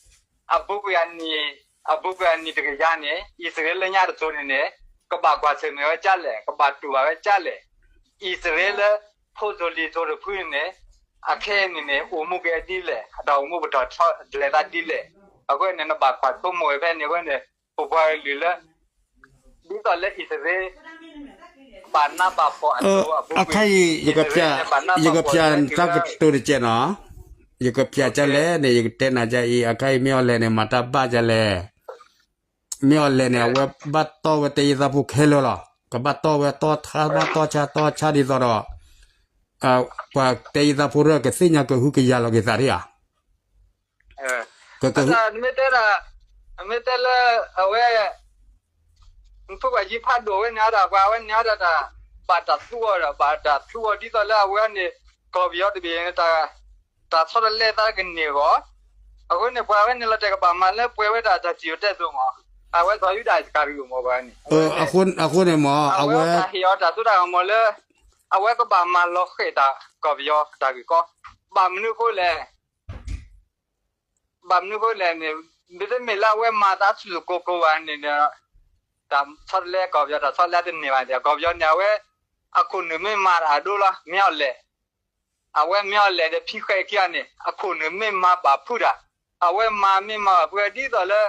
အဘူးကွံာ်အနံၣ် အဘူးကွံာ်အနံၣ်တကယၤန့ၣ် အံၣ်စရ့လးလၢညါတစိၤန့ၣ်န့ၣ် ကဘၣ်ကွၢ်ဆၢၣ်မဲာ်ဝဲကၢ်လဲၣ် ကဘၣ်တူၢ်ဘၣ်ဝဲကၢ်လဲၣ်. အံၣ်စရ့လးလၢ ဖိစိၤလံၤစိၤတဖုန့ၣ်န့ၣ် အခဲအံၤန့ၣ်န့ၣ် အိၣ်မူက့ၤဒ်လဲၣ် အတၢ်အိၣ်မူပတီၢ်ထီလဲၤသးဒ်လဲၣ်. အဃိန့ၣ် နဘၣ်ကွၢ်ဆိကမိၣ်ဝဲဖဲန့ၣ်အဃိန့ၣ် ပပှၤကလုာ်လၢ ဒ်သိးလၢအံၣ်စရ့လး ဘၣ်နးဘၣ်ဖှီၣ်အသိး အခါအံၤ ယကဖျါနတၢ်ကတိၤတကဲးနီၤ, ယကဖျါကၢ်လဲၣ်န့ၣ် ယကတဲနၤကၢ်အံၤ အခါအံၤမ့ၢ်အီၤလဲၣ်န့ၣ် မၤတၢ်ဘၣ်ကၢ်လဲၣ်, မ့ၢ်အီၤလဲၣ်န့ၣ် အဝဲဘၣ်တီၢ်ဝဲတဲယံသးဖိခဲလၢာ်လီၤ, ကဘၣ်တီၢ်ဝဲတီၢ်ဆါဘၣ်တီၢ်ဆါတီၢ်ဆါဒ်သိးဒီး ပှၤတဲယံသးဖိရၢၣ်ကသ့ၣ်ညါကဟုကယာ်လီၤက့ၤသးဒံးဧါ ကကဟု နမ့ၢ်တဲဒၣ် နမ့ၢ်တဲလၢ အဝဲ နဖိပှၤယံၤဖးဒိၣ်ဝဲန့ၣ်အဒၣ် ပှၤဝဲန့ၣ်အဒၣ်တၢ် ဘၣ်တၢ်သူအီၤဒီး ဘၣ်တၢ်သူအီၤဒ်သိးလၢအဝဲန့ၣ် ကီၢ်ပယီၤတဘ့ၣ်န့ၣ် တၢ်ဆီတလဲသးကန့ၢ်အဂီၢ်, အဃိန့ၣ် ပှၤဝဲန့ၣ်လီၤတဲာ်ကဘၣ်မၤလၢပှဲၤဝဲဒၣ်တၢ်စံၣ်စိၤတဲစိၤမး, အဝဲစီၤယူဒၤအံၣ်စကၤရံၤအိၣ်မးပှၤန့ၣ်, အဃိန့ၣ်မး အဝဲတၢ်ဟ့ၣ်အီၤတၢ်စိတၢ်ကမီၤလၢ အဝဲကဘၣ်မၤလီၤဃဲၤတၢ်ကီၢ်ပယီၤတၢ်ဂ့ၢ်ကီ, ဘၣ်မနုၤအဃိလဲၣ် ဘၣ်မနုၤအဃိလဲၣ်န့ၣ် မ့တမ့ၢ်လၢအဝဲမၤသးဆူၣ်ဆူၣ်ကိၤကိၤဘၣ်န့ၣ်ဒီး တၢ်ဆီတလဲကီၢ်ပယီၤ တၢ်ဆီတလဲတန့ၢ်ဘၣ်န့ၣ် ကီၢ်ပယီၤန့ၣ် အဝဲ အခိၣ်နူာ်မ့ၢ်မၤတၢ်အဒိလီၤ မ့ၢ်အီၤလဲၣ်, အဝဲမ့ၢ်အီၤလဲၣ်ဒီးဖံဃဲးခံဂၤန့ၣ် အခိၣ်နူာ်မ့ၢ်မၤဘၣ်ဖုးတၢ်, အဝဲမၤမ့ၢ်မၤဘၣ်ဖုးဒ်သိးလၢ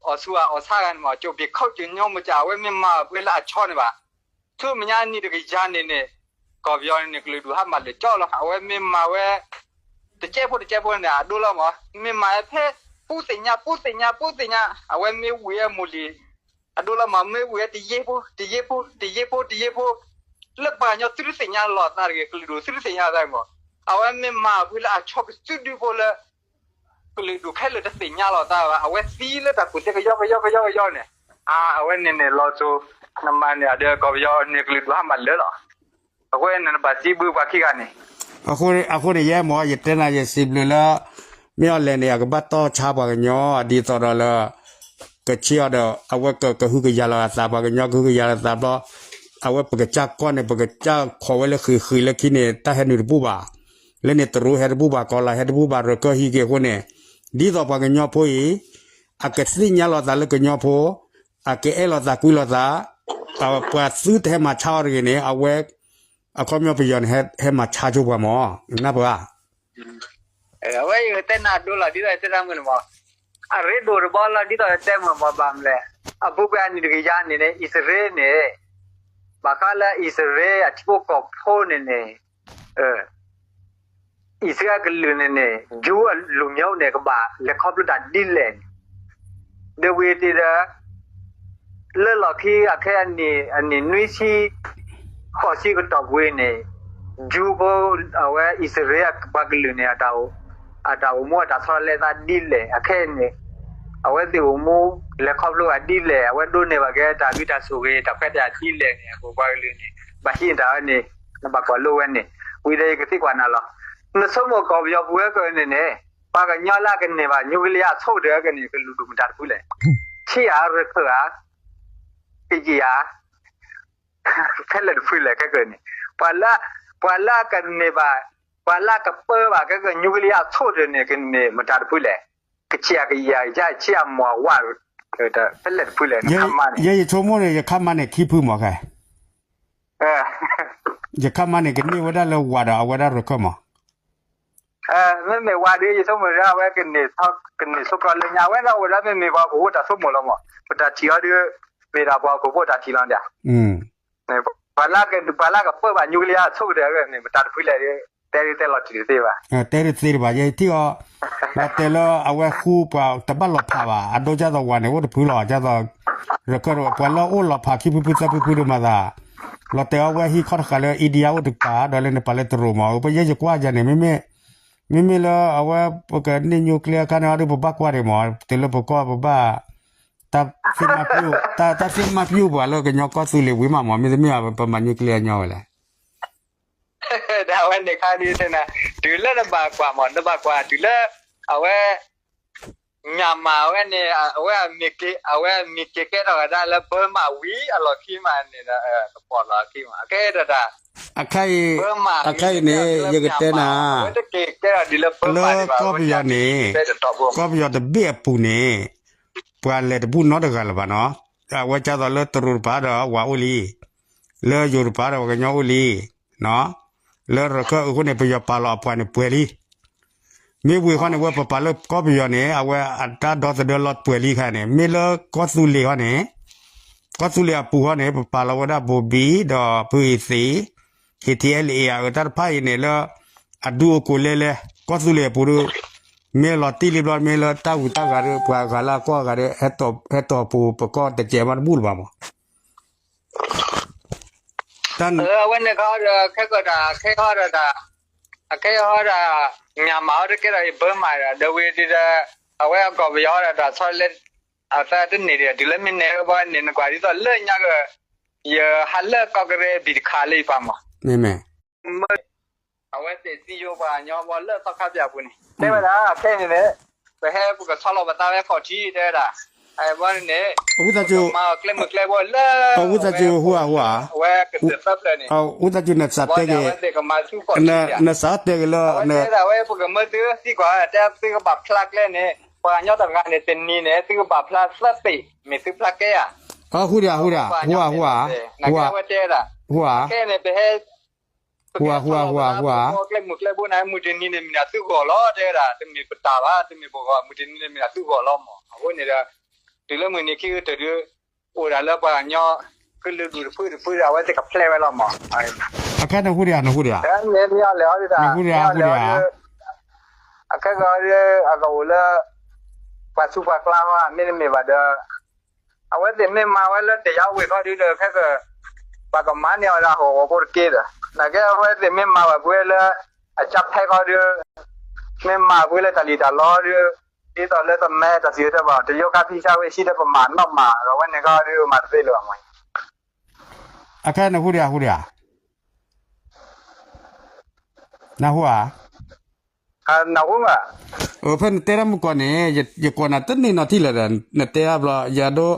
အီၣ်ဆူၣ်အီၣ်ဆါဂၤန့ၣ်မး ကၠိၣ်ပံၤခီၣ်ကၠိၣ်ညီမူၢ်ကၠၢ် အဝဲမ့ၢ်မၤဘၣ်ဖုးလၢအဆီန့ၣ်ဘၣ် ဆူမဲာ်ညါနံၣ်တကယၤန့ၣ်န့ၣ် ကီၢ်ပယီၤန့ၣ် ကလုာ်ဒူၣ်ဟးမၤလၢာ်ကၠီလီၤ. အဝဲမ့ၢ်မၤဝဲ တကဲဖိတကဲဖိန့ၣ် အဒိလီၤမး, မ့ၢ်မၤဝဲဖဲ ပူသ့ၣ်ညါ ပူသ့ၣ်ညါ ပူသ့ၣ်ညါ အဝဲမ့ၢ်ဝံၤဝဲမိၢ်လံၤ အဒိလီၤမး, မ့ၢ်ဝံၤဝဲတယ့ၢ်ဖိ တယ့ၢ်ဖိ တယ့ၢ်ဖိ တယ့ၢ်ဖိ လၢပှၤကညီသုတသ့ၣ်ညါလီၤသးတဂ့ၤ, ကလုာ်ဒူၣ်သုတသ့ၣ်ညါသးမး, အဝဲမ့ၢ်မၤဝဲလၢအဆီကစုဒုဖိလၢ ကလုာ်ဒူၣ်ခဲလၢာ်တသ့ၣ်ညါလီၤသးဘၣ်, အဝဲသံလၢတၢ်ကူၣ်သ့ကယီကယီကယီကယီန့ၣ်, အဝဲန့ၣ်န့ၣ်လီၤစိၤ နမၤန့ၣ်ဒီးကီၢ်ပယီၤန့ၣ် ကလုာ်ဒူၣ်ဟးမၤလၢာ်လီၤ. အဃိန့ၣ် နဘၣ်စံးဘျုးပှၤခံဂၤန့ၣ် အဃိန့ၣ် ယဲမ့ၢ် ယတဲနၤ ယစံးဘျုးလၢ မ့ၢ်အီၤလဲၣ်န့ၣ် အကဘၣ်တီၢ်ဆါပှၤကညီ ဒ်သိးဒီးလၢ ကဆ့ၣ်အီၤဒီး အဝဲကကဟုကယာ်လီၤအသး ပှၤကညီကဟုကယာ်လီၤအသးဘျီ အဝဲပကစၢ်ကီၢ်န့ၣ် ပကစၢ်ခိးဝဲလၢဃံးဃံးလၢခံန့ၣ် တၢ်ဟဲနုာ်တဘူၣ်ဘၣ်. လၢန့ၣ်တရူးဟဲတဘူၣ်ဘၣ် ကီၤလၤဟဲတဘူၣ်ဘၣ် ရၢၢ်ကၢၢ်ဟံးက့ၤအဃိန့ၣ် ဒ်သိးပှၤကညီဖိအံၤ အကသ့ၣ်ညါလီၤသးလၢကညီဖိ အကအဲၣ်လီၤသးကွံလိာ်သး ပှၤသုတဟဲမၤဆါအီၤတဂ့ၤန့ၣ် အဝဲ အခီပညီပယီၤန့ၣ် ဟဲမၤဆါဆိပှၤမၢ် နၢ်ပၢၢ်ဧါ. အဝဲယကတဲနၤဒိလီၤ ဒ်သိးယတဲတၢ်မုၢ်န့ၣ်မး အရ့ဒိၣ်တဘျီလီၤ ဒ်သိးယတဲမုၢ်မး ဘၣ်မလဲၣ်. အဘူးကွဲအနံၣ်တကယၤန့ၣ်န့ၣ် အံၣ်စရ့လးန့ၣ် ဘၣ်ဃးလၢအံၣ်စရ့လးအထံဖိကီၢ်ဖိန့ၣ်န့ၣ် အံၣ်စရ့လးကလုာ်န့ၣ်န့ၣ် Jew အလူမျိုးန့ၣ် ကဘၣ်လဲၤခီဖျိတၢ်ဒ်လဲၣ်န့ၣ် ဒီးဝံၤတ့ၢ်ဒီး လၢလီၢ်ခံအခဲအနံၣ် အနံၣ်နွံဆံ ဃိးဆံကတီၢ်ပူၤအံၤန့ၣ် Jew ဖိ အဝဲအံၣ်စရ့လးပှၤကလုာ်န့ၣ် အတၢ်အိၣ်မူအတၢ်ဆီတလဲသးဒ်လဲၣ် အခဲအံၤန့ၣ် အဝဲသ့ၣ်အိၣ်မူလဲၤခီဖျိဘၣ်ဒ်လဲၣ် အဝဲဒိးန့ၢ်ဘၣ်က့ၤတၢ်ဂံၢ်တၢ်ဆိၣ်ဂ့ၤ တၢ်ခွဲးတၢ်ယာ်ဒ်လဲၣ်န့ၣ် အဃိပှၤကလုာ်န့ၣ် ဘၣ်ဟံးန့ၢ်တၢ်ဝဲန့ၣ် နဘၣ်ကွၢ်လိဝဲန့ၣ် ဝံၤဒီးယကသံကွၢ်နၤလီၤ. နဆိကမိၣ်ကီၢ်ပယီၤပူၤဝဲကန့ၣ်န့ၣ် ပှၤကညီလၢအကန့ၢ်ဘၣ် nuclear အဆိကတၢၢ်ကန့ၣ် ကလုာ်ဒူၣ်မတၤတဖုလဲၣ်. ဆံးဧါ ရခၢၣ်ဧါ ကယံာ်ဧါ ဖဲလဲၣ်တဖုလဲၣ် ခဲကန့ၣ် ပှၤလၢ ပှၤလၢအကန့ၢ်ဘၣ် ပှၤလၢအကပၢဘၣ် ခဲက nuclear အဆိကတၢၢ်န့ၣ် ကန့ၢ်မတၤတဖုလဲၣ်. ကဆံးဧါ ကယံာ်ဧါ ဆံးဧါ မီၢ်ဝါ ဖဲလဲၣ်တဖုလဲၣ် နခါမါန့ၣ် ယဆိကမိၣ်န့ၣ် ယခါမါန့ၣ်ခံဖုမၢ်ခဲ ယခါမါန့ၣ် ကန့ၢ်ဝဲဒၣ်လၢဝၤဒီးအဝဲဒၣ်ရခၢၣ်မး မ့မ့ၢ်ဝၤဒီး ယဆိကမိၣ်ဒီး အဝဲ ကန့ၢ်ဆိကီးလၢညါ အဝဲဒၣ်အိၣ်ဝဲဒၣ် မ့မ့ၢ်ပှၤဟီၣ်ခိၣ်ဖိတၢ်ဆိကမိၣ်လီၤမး ပတၢ်ထံၣ်အီၤဒီး မ့ၢ်ဒၣ်ပှၤဟီၣ်ခိၣ်ဖိတၢ်ထံၣ်လီၤဒၣ် ပှၤလၢကပၢဘၣ် nuclear အဆိကတၢၢ်န့ၣ် မတၤတဖုလဲၣ် တဲဒ်တဲလီၤတံၢ်တသ့ဘၣ် တဲတသ့တဘၣ် ယထံၣ်အီၤ လီၤတဲာ်လၢအဝဲဃူပှၤတဘၣ်လီၤဖးဘၣ် အဒိဒ်သိးဝၤန့ၣ် အိၣ်တဖုလီၤ ဒ်သိး ရခၢၣ်တဝဲ ပှၤလၢအိၣ်လီၤဖးခံဖုဖုသၢဖုဖုဒိၣ်မးသး လီၤတဲာ်အီၤဝဲဟံးခီတဃာ်လၢ India အိၣ်တကပၤ ဒီးလၢန့ၣ်ပှၤလၢတရူးမး ပယဲယကွၢ်ယၤန့ၣ် မ့မ့ၢ် မ့မ့ၢ်လၢအဝဲ ပကန့ၢ် nuclear အခါန့ၣ် အဒုးပဘၣ်ကွၢ်ဒံးမး တုၤလၢပကီၢ်ပဘၣ် တၢ်သ့ၣ်မါပျူၢ် တၢ်သ့ၣ်မါပျူၢ်ပှၤလၢကညီကီၢ်သူလ့ၤဝံၤမးမး မ့တမ့ၢ်ပမၤ nuclear ညီဝဲလဲၣ် ဒ်ဝဲန့ၣ်ခါဒ်တဲနၤ တုၤလၢနဘၣ်ကွၢ်မး နဘၣ်ကွၢ်တုၤလၢ အဝဲ Myanmar ဝဲန့ၣ် အဝဲ အဝဲမ့ၢ်က့ၤကဲထီၣ်ဝဲဒၣ်လၢဘၢမးဝံၤအလီၢ်ခံမးန့ၣ်ဒီး ကပိာ်လီၤခံမး အခဲအံၤဒီးတၢ် အခါအံၤ အခါအံၤန့ၣ် ယကတဲနၤ လၢကီၢ်ပယီၤန့ၣ် ကီၢ်ပယီၤတဘ့ၣ်အပူၤန့ၣ် ပှၤလဲၤတဘူၣ်နီတဂၤလၢၤဘၣ်နီၤ အဝဲဒ်သိးလၢတရူးတပၤဒီးဝၤအိၣ်လံ လၢယိၤတပၤဒီးပှၤကညီအိၣ်လံ လၢရခၢၣ်အဃိန့ၣ် ပယီၤပာ်လီၤအပှၤန့ၣ်ပှဲၤလံ မ့ၢ်ဝံၤဃီန့ၣ် ဝဲပပာ်လၢကီၢ်ပယီၤန့ၣ် အဝဲအတၢ်ဒီသဒၢလီၤပှဲၤလံခါန့ၣ် မ့ၢ်လၢကီၢ်သူလ့ၤဃီန့ၣ် ကီၢ်သူလ့ၤအပူၤဃီန့ၣ် ပပာ်လီၤဝဲဒၣ်ဘိၤဘံၣ်ဒီးဖုအံၤသ့ၣ် KTLA အတၢ်တဖၣ်အံၤန့ၣ်လၢ အဒူအကိၣ်လဲလဲ ကီၢ်သူလ့ၤအပူၤဒီး မ့ၢ်လီၤတံၢ်လံဘျီ မ့ၢ်လၢတၢ်ဝံၤတၢ်ဂၤဒီး ပှၤဂၤလၢအကီၢ်ဂၤဒီး ဟဲတီၢ်ပူၤပကီၢ်တစဲးမးတဘူၣ်လၢၤဘၣ်မး အဝဲန့ၣ်ခီဒီး ခဲကီၢ်တၢ် ခဲကီၢ်ဒီးတၢ် အခဲကီၢ်ဒီး Myanmar အီၤတကဲဒီး Burma ဒီး ဒီးဝံၤဒီး အဝဲအကီၢ်ပယီၤဒီးတၢ်ဆီတလဲ အသးတန့ၢ်ဒီး တုၤလၢမ့ၢ်န့ၣ် ဘၣ်န့ၣ် နကွၢ်ဒ်သိးလၢညါက ယဟးလၢကီၢ်ကရ့ၣ်ဘံၣ်တခါလၢယပာ်မး မ့မ့ၢ် အဝဲသ့ၣ်စံယိၤပှၤကညီဘီလၢသီခါပၠၣ်ပူၤန့ၣ် တဲဝဲဒၣ် ခဲအံၤန့ၣ် ပဟဲပကဆီလီၤပသးဝဲခီၣ်ထံး တဲဝဲဒၣ် ဘီန့ၣ် ပကမၤအီၤကျဲမုၢ်ကျဲဘိလၢ အဝဲကစၢၢ်သၢဖျၢၣ်န့ၣ် အဝဲသ့ၣ်ကမၤဆူခီၣ်ထံး နစးတဲက့ၤလၢ အဝဲတဲဒၣ်ဝဲ ပကမၢသုသံကွၢ် တဲသုကဘၣ်ဖျါကျဲန့ၣ် ပှၤကညီတဂၤန့ၣ် တနံၤန့ၣ် သုကဘၣ်ဖျါသၢပ့ၢ် မ့ၢ်သုဖျါကဲဧါ ဟူဒံး ဟူဒံး ဟူဧါ ဟူဧါ ဝဲတဲဒၣ် ခဲအံၤန့ၣ် ပဟဲ ပကဟဲဆီလီၤပသး ပကမၤအီၤကျဲမုၢ်ကျဲဘိန့ၣ် မုၢ်တနံၤန့ၣ် မ့ၢ်ဒၣ်သုဂီၢ်လီၤ တဲဝဲဒၣ် တမ့ၢ်ပတၢ်ဘၣ် တမ့ၢ်ပဂီၢ် မုၢ်တနံၤန့ၣ် မ့ၢ်ဒၣ်သုဂီၢ်လီၤမး အဃိန့ၣ်ဒီး တုၤလၢမုၢ်နံၤခံကတၢၢ်ဒီး အိၣ်ဒၣ်လၢပှၤကညီ ကလုာ်ဒူၣ်တဖုတဖုဒီး အဝဲသ့ၣ်ကဖျဲးဝဲလီၤမး အခဲန့ၣ်ဟူဒံး နဟူဒံး နဟူဒံး နဟူဒံး အခဲကီးဒီး အကအိၣ်လၢ ပှၤဆူးပှၤကျါဟီ မ့တမ့ၢ်ဘၣ်ဒီး အဝဲသ့ၣ်မ့ၢ်မၤဝဲလၢ တရားဝင် ခီဒုဒီး ခဲက ပှၤကမၤန့ၢ်အီၤဒၣ်ဟီၣ်ကဝီၤဖိတက့ၢ်ဒီး နာ်က့အဝဲသ့ၣ်မ့ၢ်မၤဝဲပှဲၤလၢ အကၢ်ဖဲခီဒု မ့ၢ်မၤပှဲၤလၢတၢ်လံၣ်တၢ်လီဒု ဒ်သိးလၢတမဲတၢ်စံးတၢ်ဘၣ် တယိကါဖံဆါဝဲဆံးဒီးပမၤနီၣ်မၤ ဒီးဝဲန့ၣ်ခီဒု မၤတသ့လၢၤဘၣ်မး အခဲန့ၣ်ဟူဒံး ဟူဒံးဧါ နၢ်ဟူဧါ, နၢ်ဟူမး, ဖဲနတဲတၢ်မုၢ်ကီၢ်န့ၣ် ယကိးနၤတန့ၢ်နီတထံၣ်လၢၤဒီး နတဲတၢ်ဘျီ ယဒိ,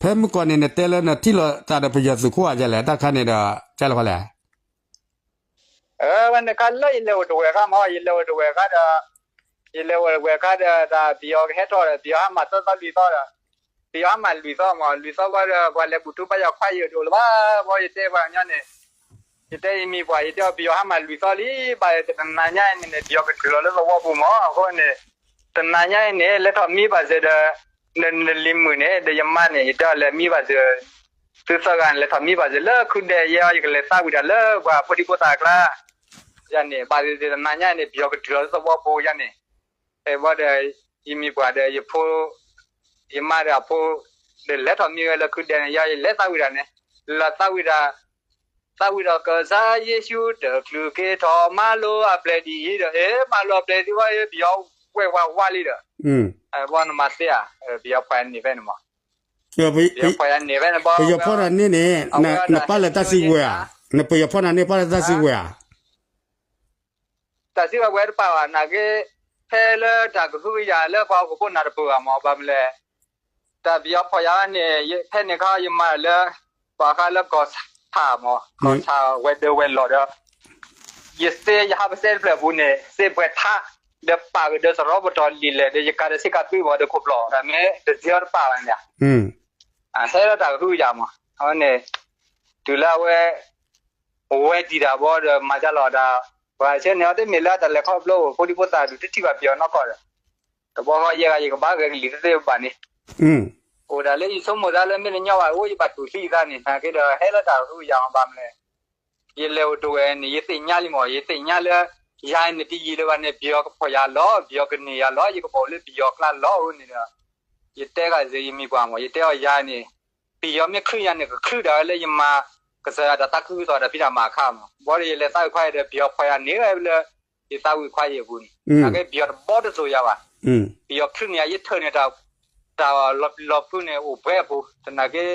ဖဲမုၢ်ကီၢ်န့ၣ် နတဲလၢနထံၣ်လိာ်သးဒီးပယီၤသုးခိၣ်ဧါလဲၣ်, တၢ်ခါန့ၣ်ဒီး ကလဲၣ်ခီလဲၣ် ဝဲန့ၣ်ခါလၢယလဲၤအိၣ်တဝဲၢ်ခါမး ယလဲၤအိၣ်တဝဲၢ်ခါဒီး, ယလဲၤအိၣ်တဝဲၢ်ခါဒီး တၢ်ပယီၤကဟဲထီၣ်ဒီး ပယီၤဟးမၤသၢသီလွံၢ်သီဒီး, ပယီၤဟးမၤလွံၢ်သီမး လွံၢ်သီဘၣ်ဒီး ပှၤလဲၤဘူၣ်ထူဘၣ်ယီၤခွါယံၤဒိၣ်လၢၤဘၣ်, ဘီယတဲပှၤကညီန့ၣ်, ယတဲယမံၤပှၤ ယတဲအီၤပယီၤဟးမၤလွံၢ်သီလံ ဘၣ်တနၤညါအံၤန့ၣ် ပယီၤကထုးလီၤလၢသဝီပူၤမး အဃိန့ၣ်, တနၤညါအံၤန့ၣ် လဲၤထီၣ်မံဘၣ်စ့ၢ်ဒီး, နလံၤမုၣ်န့ၣ် ဒီးယမါန့ၣ် ယတဲအီၤလဲၤမံဘၣ်စ့ၢ် သုသၢဂၤန့ၣ် လဲၤထီၣ်မံဘၣ်စ့ၢ်လၢခုဒဲးယဲ ယကလဲၤသးဝံၣ်တၢ်လၢပှၤဖိဒံဖိသၣ်အကျါ, ယၤန့ၣ် ဘၣ်သ့ၣ်သ့ၣ်တနၤညါန့ၣ် ပယီၤကထုးလီၤလၢသဝီပူၤယၤန့ၣ်, ဖဲဘီဒီး, ယမံၤပှၤဒီးယဖိ, ယမါဒီးအဖိ, ဒီးလဲၤထီၣ်မံဝဲလၢခုဒဲးန့ၣ် ယၤယလဲၤသးဝံၣ်တၢ်န့ၣ်, လၢသးဝံၣ်တၢ်, သးဝံၣ်ဒီးကစၢ်ယ့ၣ်ၡူးတချုးက့ၤထီၣ်မၤလိအပျဲၢ်ဒ်အံၤဒီး အ့ မၤလိအပျဲၢ်ဒ်ဝဲ ပယီၤဝဲၢ်ဝါဝါလံဒီး, ဘီနမၤသ့ဧါ, ပယီၤဖီၣ်ယၤန့ၣ်ဖဲန့ၣ်မး, ပယီၤဖီၣ်ယၤန့ၣ်ဖဲန့ၣ်ဘီ, ပယီၤဖီၣ်တၢ်န့ၣ်န့ၣ်, နပာ်လၢတၢ်စုကဝဲၤဧါ, နပယီၤဖီၣ်တၢ်န့ၣ် ပာ်လၢတၢ်စုကဝဲၤဧါ တၢ်စုကဝဲၤတပာ်ဘၣ် နာ်က့, ဖဲလၢတၢ်ကဟုကယာ်လၢပှၤဟီၣ်ခိၣ်ဖိနၢ်တပၢၢ်ဘၣ်မး ဘၣ်မနုၤလဲၣ်, တၢ်ပယီၤဖီၣ်ယၤန့ၣ် ဖဲန့ၣ်ခါယမၤလၢ, ပှၤဃါလၢကီၢ်ဆၣ်မး ကီၢ်ဆၣ်ဝဲၤဒၢးဝဲၤလီၢ်ဒီး, ယသ့ယဟးပစဲတဖျၢၣ်ပူၤန့ၣ် သ့ပှဲၤထး, ဒီးပာ်ကဒီးသရီပတီၢ်လံာ်လဲၣ် ဒီးယကၤဒီးဆ့ကၤသွံမး ဒီးခိၣ်ဖျီၣ် တၢ်မ့ၢ်တစဲအီၤတပာ်ဘၣ်န့ၣ် ဟဲလၢတၢ်ကဟုကယာ်မး, အဝဲန့ၣ်, တုၤလၢအဝဲ ဝဲတံၢ်တၢ်ဘီဒီးမၤကလီၤတၢ်, ပှၤဆဲန့ၣ်အီၤတမ့ၢ်လၢအတၢ်လဲၤခီဖျိ ဖိဒံဖိသၣ်ဒုးတထံၣ်ဘၣ်ပယီၤနီၢ်ကီၢ်ဒီး, တဘီဃီယဲဂၤယကဘၣ်ဂဲၤကလံၤတသ့ဘၣ်န့ၣ်, အိၣ်ဒၣ်လၢယဆိကမိၣ်သးလၢမ့ၢ်တညီဘၣ် အိၣ်ယဘၣ်တူၢ်သံသးန့ၣ် နာ်က့ဒီးဟဲလၢတၢ်ကဟုကယာ်မး ဘၣ်မနုၤလဲၣ်, ယလဲၤအိၣ်တဝဲၢ်န့ၣ် ယသ့ၣ်ညါလံမး ယသ့ၣ်ညါလၢ, ယၤန့ၣ်တယံာ်လၢၤဘၣ်န့ၣ် ပယီၤကဖီၣ်ယၤလီၤ ပယီၤကန့ၢ်ယၤလီၤ ယကဘၣ်အိၣ်လၢပယီၤကျါလီၤအဃိန့ၣ်ဒီး, ယတဲဂၤစ့ၢ်ယမံၤပှၢ်မး ယတဲအီၤယၤန့ၣ်, ပယီၤမ့ၢ်ချုးယၤန့ၣ် ကချုးဒၣ်ဝဲလၢယမၤ, ကစၢ်ယွၤတၢ်သးခုကစီၣ်တၢ်ဖံးတၢ်မၤအခါမး ဘီဒီးယလဲၤသးဝံၣ်ခွါအံၤဒီး ပယီၤဖီၣ်ယၤန့ၢ်ဝဲလၢ, ယသးဝံၣ်ခွါအံၤအပူၤန့ၣ် နာ်က့ပယီၤတဘီတစိၤယၤဘၣ်, ပယီၤချုးန့ၢ်ယၤ ယထၢၣ်န့ၢ်တၢ်, တၢ်လီၤပျံၤလီၤဖုးန့ၣ်အိၣ်ပှဲၤအပူၤ သနာ်က့,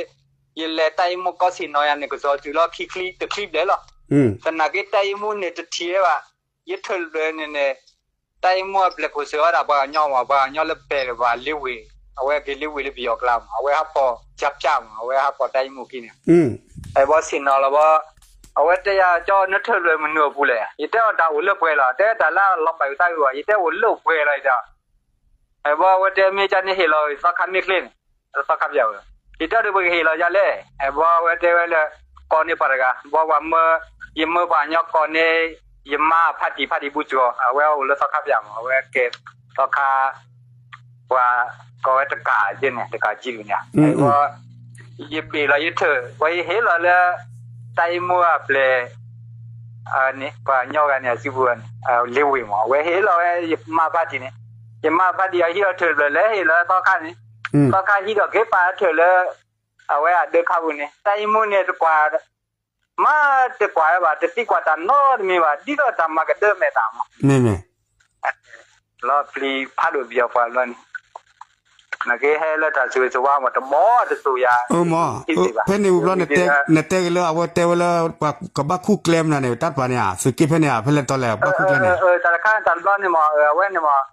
ယလဲၤတၢ်အံၤမူကီၢ်ဆ့ၣ်နီၤယၤန့ၣ် ကစီၤတုၤလီၤခံချံတချံဘျဲၣ်လီၤ, သနာ်က့တၢ်အံၤမူန့ၣ် တထံၣ်ဝဲဘၣ်, ယထၢၣ်လၢန့ၣ်န့ၣ်, တၢ်အံၤမူအပျဲၢ်ခိၣ်စၢၤဝဲဒၣ်ပှၤကညီမး ပှၤကညီလၢပဲာ်တဘၣ်လ့ဝ့ၢ်, အဝဲက့ၤလ့ဝ့ၢ်လၢပယီၤကျါမး အဝဲဟးဖီၣ်ယၤပၠၣ်မး အဝဲဟးဖီၣ်တၢ်အံၤမူခံန့ၣ်, အဲဘီဆ့ၣ်နီၤလီၤဘီ, အဝဲတဲယၤကၠီနထၢၣ်လၢမနုၤအပူၤလဲၣ် ယတဲအီၤတၢ်အိၣ်လၢပှဲၤလီၤ တဲတၢ်လၢအလီၤပာ်ကသးဂ့ၤဘၣ် ယတဲအိၣ်လၢပှဲၤလီၤယတဲ အဲဘီအဝဲတဲမ့ၢ်ကန့ၣ်ဟ့ၣ်လီၤသီခါမ့ၢ်ချ့န့ၣ်, သီခါပၠၣ်ဝဲ, ယတဲဒီးပကဟ့ၣ်လီၤယၤလဲၣ် အဲဘီအဝဲတဲဝဲလၢ, ကိးန့ၢ်ပှၤတဂၤ ဘီပှၤမၢ, ယမၢပှၤကညီကိးန့ၢ်, ယမါဖးတံၢ်ဖးတံၢ်ဘူစှီၤ အဝဲအိၣ်လၢသီခါပၠၣ်မး အဝဲကဲ, သီခါ ပှၤကိးဝဲတကးက့န့ၣ် တကးကံဒုန့ၣ်, အဲဘီ, ယပ့ၤလီၤယထၢၣ် ပှၤယဟ့ၣ်လီၤလၢ, တၢ်အံၤမူအပျဲၢ် န့ၣ် ပှၤကညီဂၤန့ၣ် အစုပူၤန့ၣ် လ့ဝ့ၢ်မး အဝဲဟ့ၣ်လီၤဝဲယမါဖးတံၢ်န့ၣ်, ယမါဖးတံၢ်အဟံးအီၤထၢၣ်တဖျၢၣ်လၢဟ့ၣ်လီၤသီခါန့ၣ်, သီခါဟံးထီၣ်က့ၤပာ်ထၢၣ်လၢ, အဝဲအဒၢခါပူၤန့ၣ် တၢ်အံၤမူန့ၣ်တကွၢ်, မၤတကွၢ်ဝဲဘၣ် တသံကွၢ်တၢ်နီတမံၤဘၣ် ဒ်သိးတၢ်မၤကဒၢမဲာ်တၢ်မး, မ့ၢ်မ့ၢ် လီၤပျံၤဖးဒိၣ်ပယီၤပှၤဘျီန့ၣ်, နာ်က့ဟဲလၢတၢ်ဆိၣ်ဂ့ၤဆိၣ်ဝါမး တဘီတစိၤယၤ, ဖဲန့ၣ်ဝံၤဘျီ နတဲက့ၤလၢအဝဲတဲဝဲလၢ, ကဘၣ်ခူၣ်ကျဲမနုၤန့ၣ် တၢ်တပၤန့ၣ်ဧါ သုးက့ဖဲန့ၣ်ဧါ ဖဲလဲၣ်တီလဲၣ် ဘၣ်ခူၣ်ကျဲန့ၣ်, တၢ်တခါန့ၣ်တၢ်တဘျီန့ၣ်မး အဝဲန့ၣ်မး,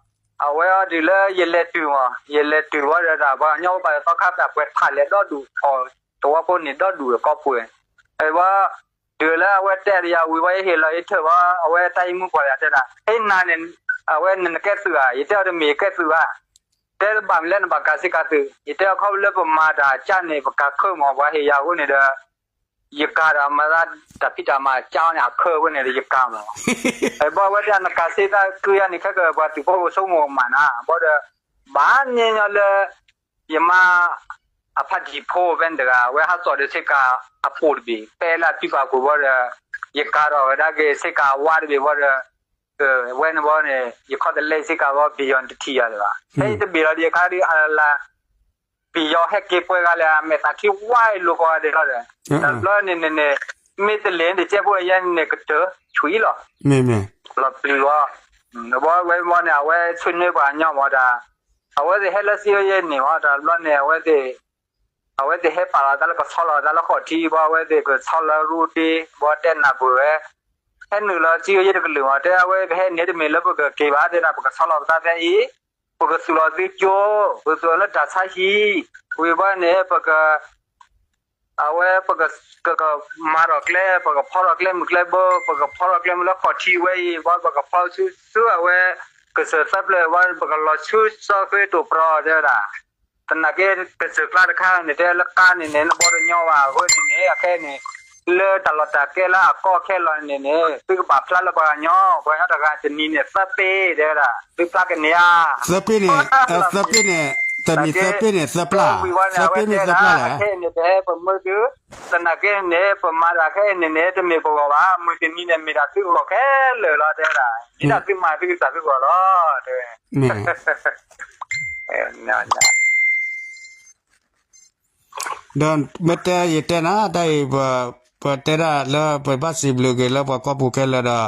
အဝဲအီၤဒုးလၢယလဲၤတုၤမး ယလဲၤတုၤဝဲဒီးတၢ်ပှၤကညီပှၤသီခါပၠၣ်ပှဲၤထးလဲၣ်ဒီဒူၣ်ဖီၣ်, သဝီဖိန့ၣ်ဒီဒူၣ်အကီၢ်ပှဲၤ, အဝဲ တုၤလၢအဝဲတဲဒီးယၤဝံၤဝဲယဟ့ၣ်လီၤယထၢၣ်ဘီ အဝဲတၢ်အံၤမူပှၤယၤတဲဒၣ် ဟ့ၣ်နၤန့ၣ်, အဝဲနကဲသုးဧါ ယတဲအီၤတမ့ၢ်ယကဲသုးဘၣ်, တဲတဘၣ်မနုၤလဲၣ်နဘၣ်ကၤစ့ကၤသုး ယတဲအီၤခီဖျိလၢပမၤတၢ်ကၢ်န့ၣ် ပကၤခၢၣ်မး ပှၤဟ့ၣ်ယၤအဃိန့ၣ်ဒီး, ယကၤဒီးမၤသးတၢ်ဖံးတၢ်မၤကၢ်န့ၣ် အခၢၣ်အဃိန့ၣ်ဒီးယကၤမး, ဘီအဝဲတဲနကၤစ့တၢ်ကုယၤန့ၣ် ခဲကပှၤသုးဖိကဆိကမိၣ်ကမၣ်နၤ ဘီဒီး, ဘၣ်န့ၣ်ညီလၢ ယမါ အဖါတံၢ်ဖိဖဲန့ၣ်တဂၤ အဝဲဟးစိာ်ဒီးဆ့ကၤအဖိတဘ့ၣ် ပဲလၢအဖံပာ်ခိၣ်ဘီဒီး, ယကၤထီၣ်ဝဲဒၣ်က့ၤဆ့ကၤဝါတဘ့ၣ်ဘီဒီး, ဝဲန့ၣ်ဘီန့ၣ် ယခီတလဲဆ့ကၤဘီ ပယီၤန့ၣ်တထံၣ်ယၤလၢၤဘၣ် ဖဲယတဘ့ၣ်လီၤဒီးယခါဒီးအလၢ်, ပယီၤဟဲက့ၤပှဲၤဂၤလၢအမဲာ်သးခံဝါလိာ်ကီးဂၤဒဲးလီၤဒီး, တဘျီန့ၣ်န့ၣ်န့ၣ်, မ့ၢ်တလဲၤန့ၣ်တကဲဖိအယဲန့ၣ်ကတၢၢ် ဆွံလီၤ, လီၤပျံၤဝဲ, ဘီဝဲဘီန့ၣ် အဝဲဆွေးနွေးပှၤကညီမးတၢ်, အဝဲသ့ၣ်ဟဲလၢစံယိယဲန့ၣ်မး တၢ်တဘျီန့ၣ် အဝဲသ့ၣ်ဟဲပာ်လီၤတၢ်လၢကဆီလီၤတၢ်လၢဃိးထံ ဘီအဝဲသ့ၣ်ကဆီလီၤရူဒ့ ဘီတဲနၢ်ပၢၢ်ဝဲ, ဟဲနုာ်လီၤထံယဲၢ်တကလုာ်မး တဲအဝဲကဟဲန့ၣ် တမ့ၢ်လၢပကက့ၤဘၣ် တဲဒၣ် ပကဆီလီၤပသးဖဲအံၤ, ပကသူၣ်လီၤသုကၠိ, ပကသူၣ်လီၤလၢတၢ်ဆါဟံၣ်, ဝံၤဘၣ်န့ၣ် ပက အဝဲ ပက ပကမၤထီၣ်ကျဲ ပကဖီထီၣ်ကျဲမုၢ်ကျဲဘိ ပကဖီထီၣ်ကျဲမုၢ်လၢခီၣ်ထံးဝဲအံၤ ဘၣ်ပကဖီဆူဆူအဝဲ ကစၢၢ်သၢဖျၢၣ်ဘၣ် ပကလီၤဆူစီၤဃ့တိာ်ပြီ တဲဝဲဒၣ်, သနာ်က့ ကစၢၢ်ကျါတခါန့ၣ် တဲလၢကါန့ၣ်န့ၣ် နဘီတညီဘၣ် အဃိန့ၣ်န့ၣ် အခဲအံၤန့ၣ် လၢတၢ်လီၢ်တၢ်ကျဲလၢအကီအခဲလီၤန့ၣ်န့ၣ် သုကဘၣ်ဖျါလၢပှၤကညီ ပှၤကညီတဂၤတနံၤန့ၣ် သၢပ့ၢ် တဲဝဲဒၣ် သုဖျါကန့ၢ်ဧါ သၢပ့ၢ်န့ၣ် သၢပ့ၢ်န့ၣ် သၢပျၢ်, သၢပ့ၢ်မ့ၢ်သၢပျၢ်လဲၣ်, အခဲအံၤန့ၣ် ပဟဲပမၢသု သနာ်က့န့ၣ် ပမၤတၢ်ခဲအံၤန့ၣ်န့ၣ် တမ့ၢ်ပဂီၢ်ဘၣ်, မုၢ်တနံၤန့ၣ် မ့ၢ်ဒၣ်သုဂီၢ်ခဲလၢာ်လီၤ တဲဝဲဒၣ်, ဒ်တၢ်သုမၤသုကစၢ်သုဂီၢ်လီၤ တဲဝဲ ဒီးမ့ၢ်တဲယတဲနၤ တၢ်အံၤ ပတဲဒၣ်လၢ ပဘၣ်စံးဘျုးက့ၤလၢပှၤကီၢ်ပူၤခဲလၢာ်ဒီး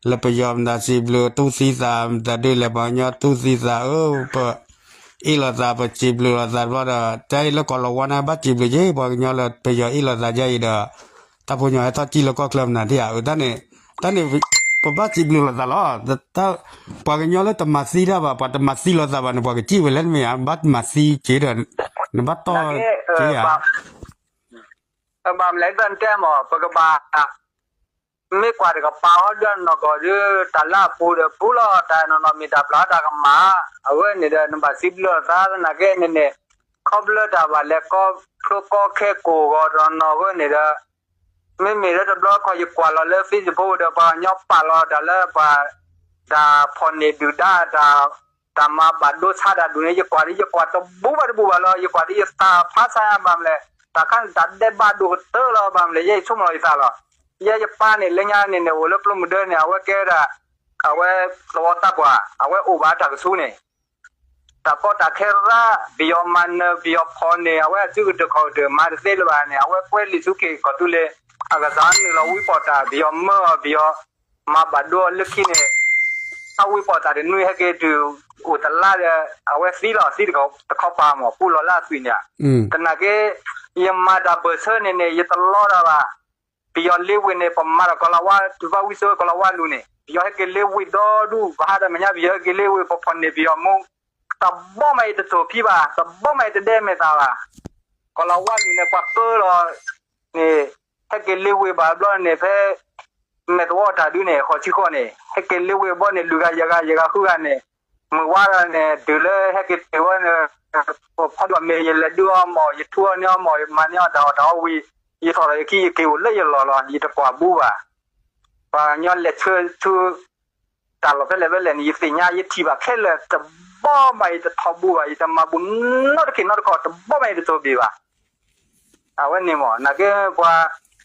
လၢပယီၤမတၤစံးဘျုးတူၢ်သံသး မတၤဒုးလဲၣ် ပှၤကညီတူၢ်သံသးဧၢ, ပအ့ၣ်လိာ်သး ပစံးဘျုးလိာ်သးတဘျီဒီး တၢ်အံၤလၢကီၢ်လီၤဝါန့ၣ် ဘၣ်စံးဘျုးက့ၤ ပှၤကညီလၢပယီၤအ့ၣ်လိာ်သးဒ်အံၤဒီး တၢ်ဖိညီဟဲထီၣ်ကံၣ်လၢကီၢ်ချၢမနုၤဒ်ဧါ, အတၢ်န့ၣ် တၢ်န့ၣ် ပဘၣ်စံးဘျုးလိာ်သးလီၤ. ပှၤကညီလၢတမၤသံတၢ်ဘၣ် ပှၤတမၤသံလိာ်သးဘၣ်န့ၣ် ပှၤကစံၣ်ဝဲလဲၣ်တမ့ၢ်ဧါ, ဘၣ်မၤသံက့ၤဒီး နဘၣ်တီၢ်က့ၤဧါ, ဘၣ်မလဲၣ်တၢ်တဲမး ပကဘၣ် မ့ၢ်ကွၢ်တကပၤအီၤဒီးနီၢ်ကီၢ်ဒီး တၢ်လၢအပူၤဒီးပူၤလီၤ, တၢ်နီၢ်နီၢ်မ့ၢ်တၢ်ပျၢ်တၢ်ကမၣ်, အဝဲန့ၣ်ဒီး နဘၣ်စံးဘျုးလိာ်သးသနာ်က့န့ၣ်န့ၣ် ခီဖျိတၢ်ဘၣ်လဲၤကီၢ်ဖျိကီၢ်ခဲကိၢ်ဂီၤတနီၤဂီၢ်န့ၣ်ဒီး မ့မ့ၢ်လၢတဘျီခီၣ်ယကွၢ်လီၤလၢ Facebook ဒီးပှၤကညီပာ်လီၤတၢ်လၢပှၤ တၢ်ဖီၣ်န့ၢ်ဒုၣ်ဒါ တၢ် တၢ်မၤဘၣ်ဒိဆါတၢ်ဒုးန့ၣ် ယကွၢ်ဒီး ယကွၢ်တဘူးဘၣ်တဘူးဘၣ်လီၤ, ယကွၢ်ဒီးယသးဖးဆါဘၣ်မလဲၣ်, တၢ်ခါန့ၣ်တၢ်ဒဲးဘးဒိၣ်ကတၢၢ်လီၤ ဘၣ်မလဲၣ်, ယဲယဆိကမိၣ်လီၤယသးလီၤ, ယဲယပၢ်န့ၣ်လၢညါန့ၣ်န့ၣ် အိၣ်လၢကျိမုၢ်ဒၢန့ၣ် အဝဲကဲဝဲဒၣ် အဝဲသဝီသးပှၢ် အဝဲအိၣ်ဘၣ်တၢ်ကဆူန့ၣ် တၢ်ကီတၢ်ခဲရၣ် ပယီၤမၤနၢၤ ပယီၤဖီၣ်န့ၢ် အဝဲအစုကတၢၢ်ခီၣ်ကတၢၢ်မၤတသ့လၢၤဘၣ်န့ၣ် အဝဲကွဲလံာ်ဆူက့ၢ်ကီၢ်သူလ့ၤ အကစၢ်နုာ်လီၤဝံပီၣ်တၢ် ပယီၤမၢအီၤ ပယီၤမၤဘၣ်ဒိအီၤလၢခံန့ၣ် အဝံပီၣ်တၢ်တနွံဟဲက့ၤတုၤ အိၣ်တလါဒီး အဝဲသံလီၤ သံတခီပၤမး ပူလီၤလၢအသွံၣ်န့ၣ်, သနာ်က့ ယမၤတၢ်ပၢၢ်ဆၢန့ၣ်န့ၣ် ယတလီတၢ်ဘၣ် ပယီၤလ့ဝ့ၢ်န့ၣ် ပမၤဒီးကီၤလၤဝါ တုၤဖးဝံစိကီၤလၤဝါလူၤန့ၣ် ပယီၤဟဲက့ၤလ့ဝ့ၢ်ဒီဒူၣ် ပဟးတၢ်မဲာ်ညါ ပယီၤဟဲက့ၤလ့ဝ့ၢ် ပဖီၣ်န့ၢ်ပယီၤမူ တဘီမးယတစိၢ်ဖံဘၣ် တဘီမးယတဒဲမဲာ်သၣ်ဘၣ်, ကီၤလၤဝါလူၤန့ၣ် ပှၤကၢလီၤန့ၣ် ဟဲက့ၤလ့ဝ့ၢ်ဘၣ်ဘျီန့ၣ် ဖဲ မဲာ်သဝီတၢ်ဒုးန့ၣ် ဃိးဆံဃိးန့ၣ် ဟဲက့ၤလ့ဝ့ၢ်ဘီန့ၣ် လွံၢ်ဂၤယဲၢ်ဂၤယဲၢ်ဂၤဃုဂၤန့ၣ် မုၢ်ဝါဒီးန့ၣ် တုၤလၢဟဲက့ၤတုၤဝဲန့ၣ် ပဖီဒိၣ်မ့ၢ် ယလဲၤဒုးအီၤမး ယထူအီၤန့ၢ်အီၤမး ယမၤန့ၢ်အီၤတၢ်အီၣ်တၢ်အီဝံၤ ယထီၣ်ဒီးယခံ ယက့ၤအိၣ်လၢယလီၢ်လီၤ ယတကွၢ်ဘူးဘၣ်. ပှၤကညီလဲၤဆၢဆူ တၢ်လီၢ်ဖဲလဲၣ်ဖဲလဲၣ်န့ၣ် ယသ့ၣ်ညါ ယထံၣ်ဘၣ်ခဲလၢာ် တဘီဘၣ် ယတထီၣ်ဘူးဘၣ် ယတမၤဘူးနီတခ့နီတခီ တဘီဘၣ် ယတစိၢ်ဘ့ၣ်ဘၣ်. အဝဲန့ၣ်မး နာ်က့ပှၤ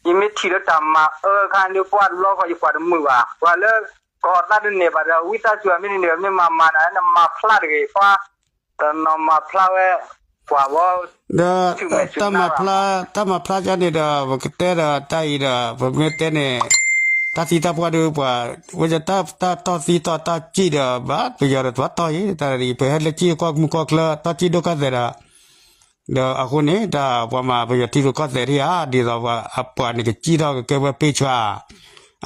ယမ့ၢ်ထံၣ်လၢတၢ်မၤအၢအခါန့ၣ် ပှၤတဘျီဃီ ယကွၢ်တမုာ်ဘၣ် ပှၤလၢ ကီၢ်သးတန့ၢ်ဘၣ်ဒီး ဝံသးစူၤ မ့ၢ်တန့ၢ် မ့ၢ်မၤမၤနၤ နမၤဖျါတဂ့ၤ ပှၤ တနီၤမၤဖျါဝဲ ကွၢ်ဝဲ ဒီး တၢ်မၤဖျါ တၢ်မၤဖျါကန့ၣ်ဒီး ပကတဲဒီးတၢ်အံၤဒီး ပမ့ၢ်တဲန့ၣ် တၢ်သံတၢ်ပှၢ်ဒီး ပှၤ ဝဲတၢ် တၢ်တီၢ်သံတီၢ်တၢ်စံၣ်ဒီး ဘၣ်ပယီၤဒီး တဘၣ်တီၢ်အံၤ တၢ်အံၤ ပဟဲလၢကံၢ်ကီၢ်မုၢ်ကီၢ်ချၢ တီၢ်စံၣ်ဒိၣ်ကီၢ်သဲးဒီး ဒီးအဃိန့ၣ် တၢ်ပှၤမၤပယီၤထံရူၢ်ကီၢ်သဲးဒ်ဧါ ဒ်သိးပှၤ အပှၤန့ၣ်ကစံၣ်ထီၣ်ကကဲဝဲပ့ၢ်ဆှါ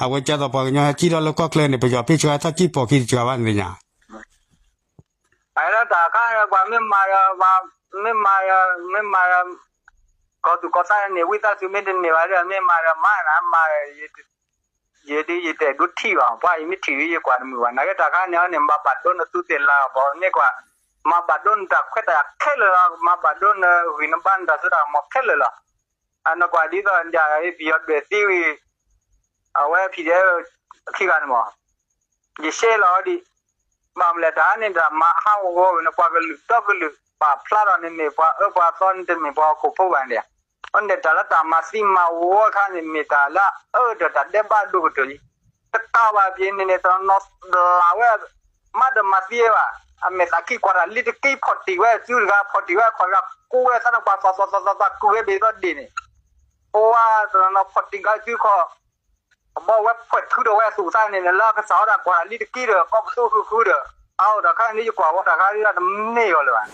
အဝဲကဲသိးပှၤကညီဟဲစံၣ်ထီၣ်လၢကီၢ်ချၢန့ၣ် ပယီၤပ့ၢ်ဆှါဟဲထီၣ်စံၣ်ပိာ်ခံတစှၤဘၣ်န့ၣ်သ့ၣ်ညါ အတၢ်ခါ ပှၤမ့ၢ်မၤဒီး မ့ၢ်မၤဒီး မ့ၢ်မၤဒီး ကီၢ်သူၣ်ကီၢ်သးန့ၣ် ဝံသးစူၤမ့ၢ်တန့ၢ်ဘၣ်ဒီး မ့ၢ်မၤဒီးမၤနၤမၤ ယဒ်ယတအဲၣ်ဒိးထံၣ်ဘၣ် ပှၤအံၤမ့ၢ်ထံၣ်ဒီးယကွၢ်တမုာ်ဘၣ် နာ်က့တၢ်ခါန့ၣ်န့ၣ် မၤဘၣ်ဒိနသူးသ့ၣ်လၤဘီမ့ၢ်ကွၢ် မၤဘၣ်ဒိနတၢ်ခွဲးတၢ်ယာ်ခဲလၢာ်လီၤ မၤဘၣ်ဒိနဂံၢ်နဘါနတၢ်စိတၢ်ကမီၤခဲလၢာ်လီၤ. အနီၢ်ကွၢ်ဒ်သိး ပယီၤဒွဲၣ်သံဝံၤ အဝဲ PDF ခံဂၤန့ၣ်မး ယရှဲလီၤဒံး ဘၣ်မလဲၣ် တၢ်န့ၣ်တၢ်မၤဟးဂီၤဂီၤဝဲန့ၣ် ပှၤကလုာ်ဒီကလုာ် ပာ်ဖျါထီၣ်န့ၣ်မ့ၢ်ပှၤအၢပှၤသီန့ၣ် တမ့ၢ်ပှၤဟီၣ်ခိၣ်ဖိဘၣ်န့ၣ် အန့ၣ်တၢ်လၢတၢ်မၤသံမၤဝီအခါန့ၣ် မ့ၢ်တၢ်လၢအအၢဒီးတၢ်ဒဲးဘးဒိၣ်ကတၢၢ်လံ. တကးဘၣ်ပှၤန့ၣ်န့ၣ် တနီၤလၢ်ဝဲ မၤဒီးမၤသံဝဲဘၣ်. အမဲာ်သးခံကွၢ်တၢ်လံတက့ၢ် ဖီၣ်တံၢ်ဝဲစုတဂၤ ဖီၣ်တံၢ်ဝဲခီၣ်တဂၤ ကိးဝဲသးန့ၣ်ပှၤသီသီသီသီ ကုၢ်ဝဲဘ့ၣ်သီဒ့ၣ်န့ၣ် ပှၤတနီၤဖီၣ်တံၢ်ဂၤစုခီၣ် အဘီဝဲဖှဲးထုးထီၣ်ဝဲအသူၣ်အသးန့ၣ် လၢကစၢ်ဝဲဒၣ်ကွၢ်တၢ်လံတက့ၢ်ဒီး ကီၢ်ပသူဃုဃုဒီး အအိၣ်တခါန့ၣ် ယကွၢ်ဝဲတခါဒ်တမ့ၢ်အီၤလၢၤဘၣ်.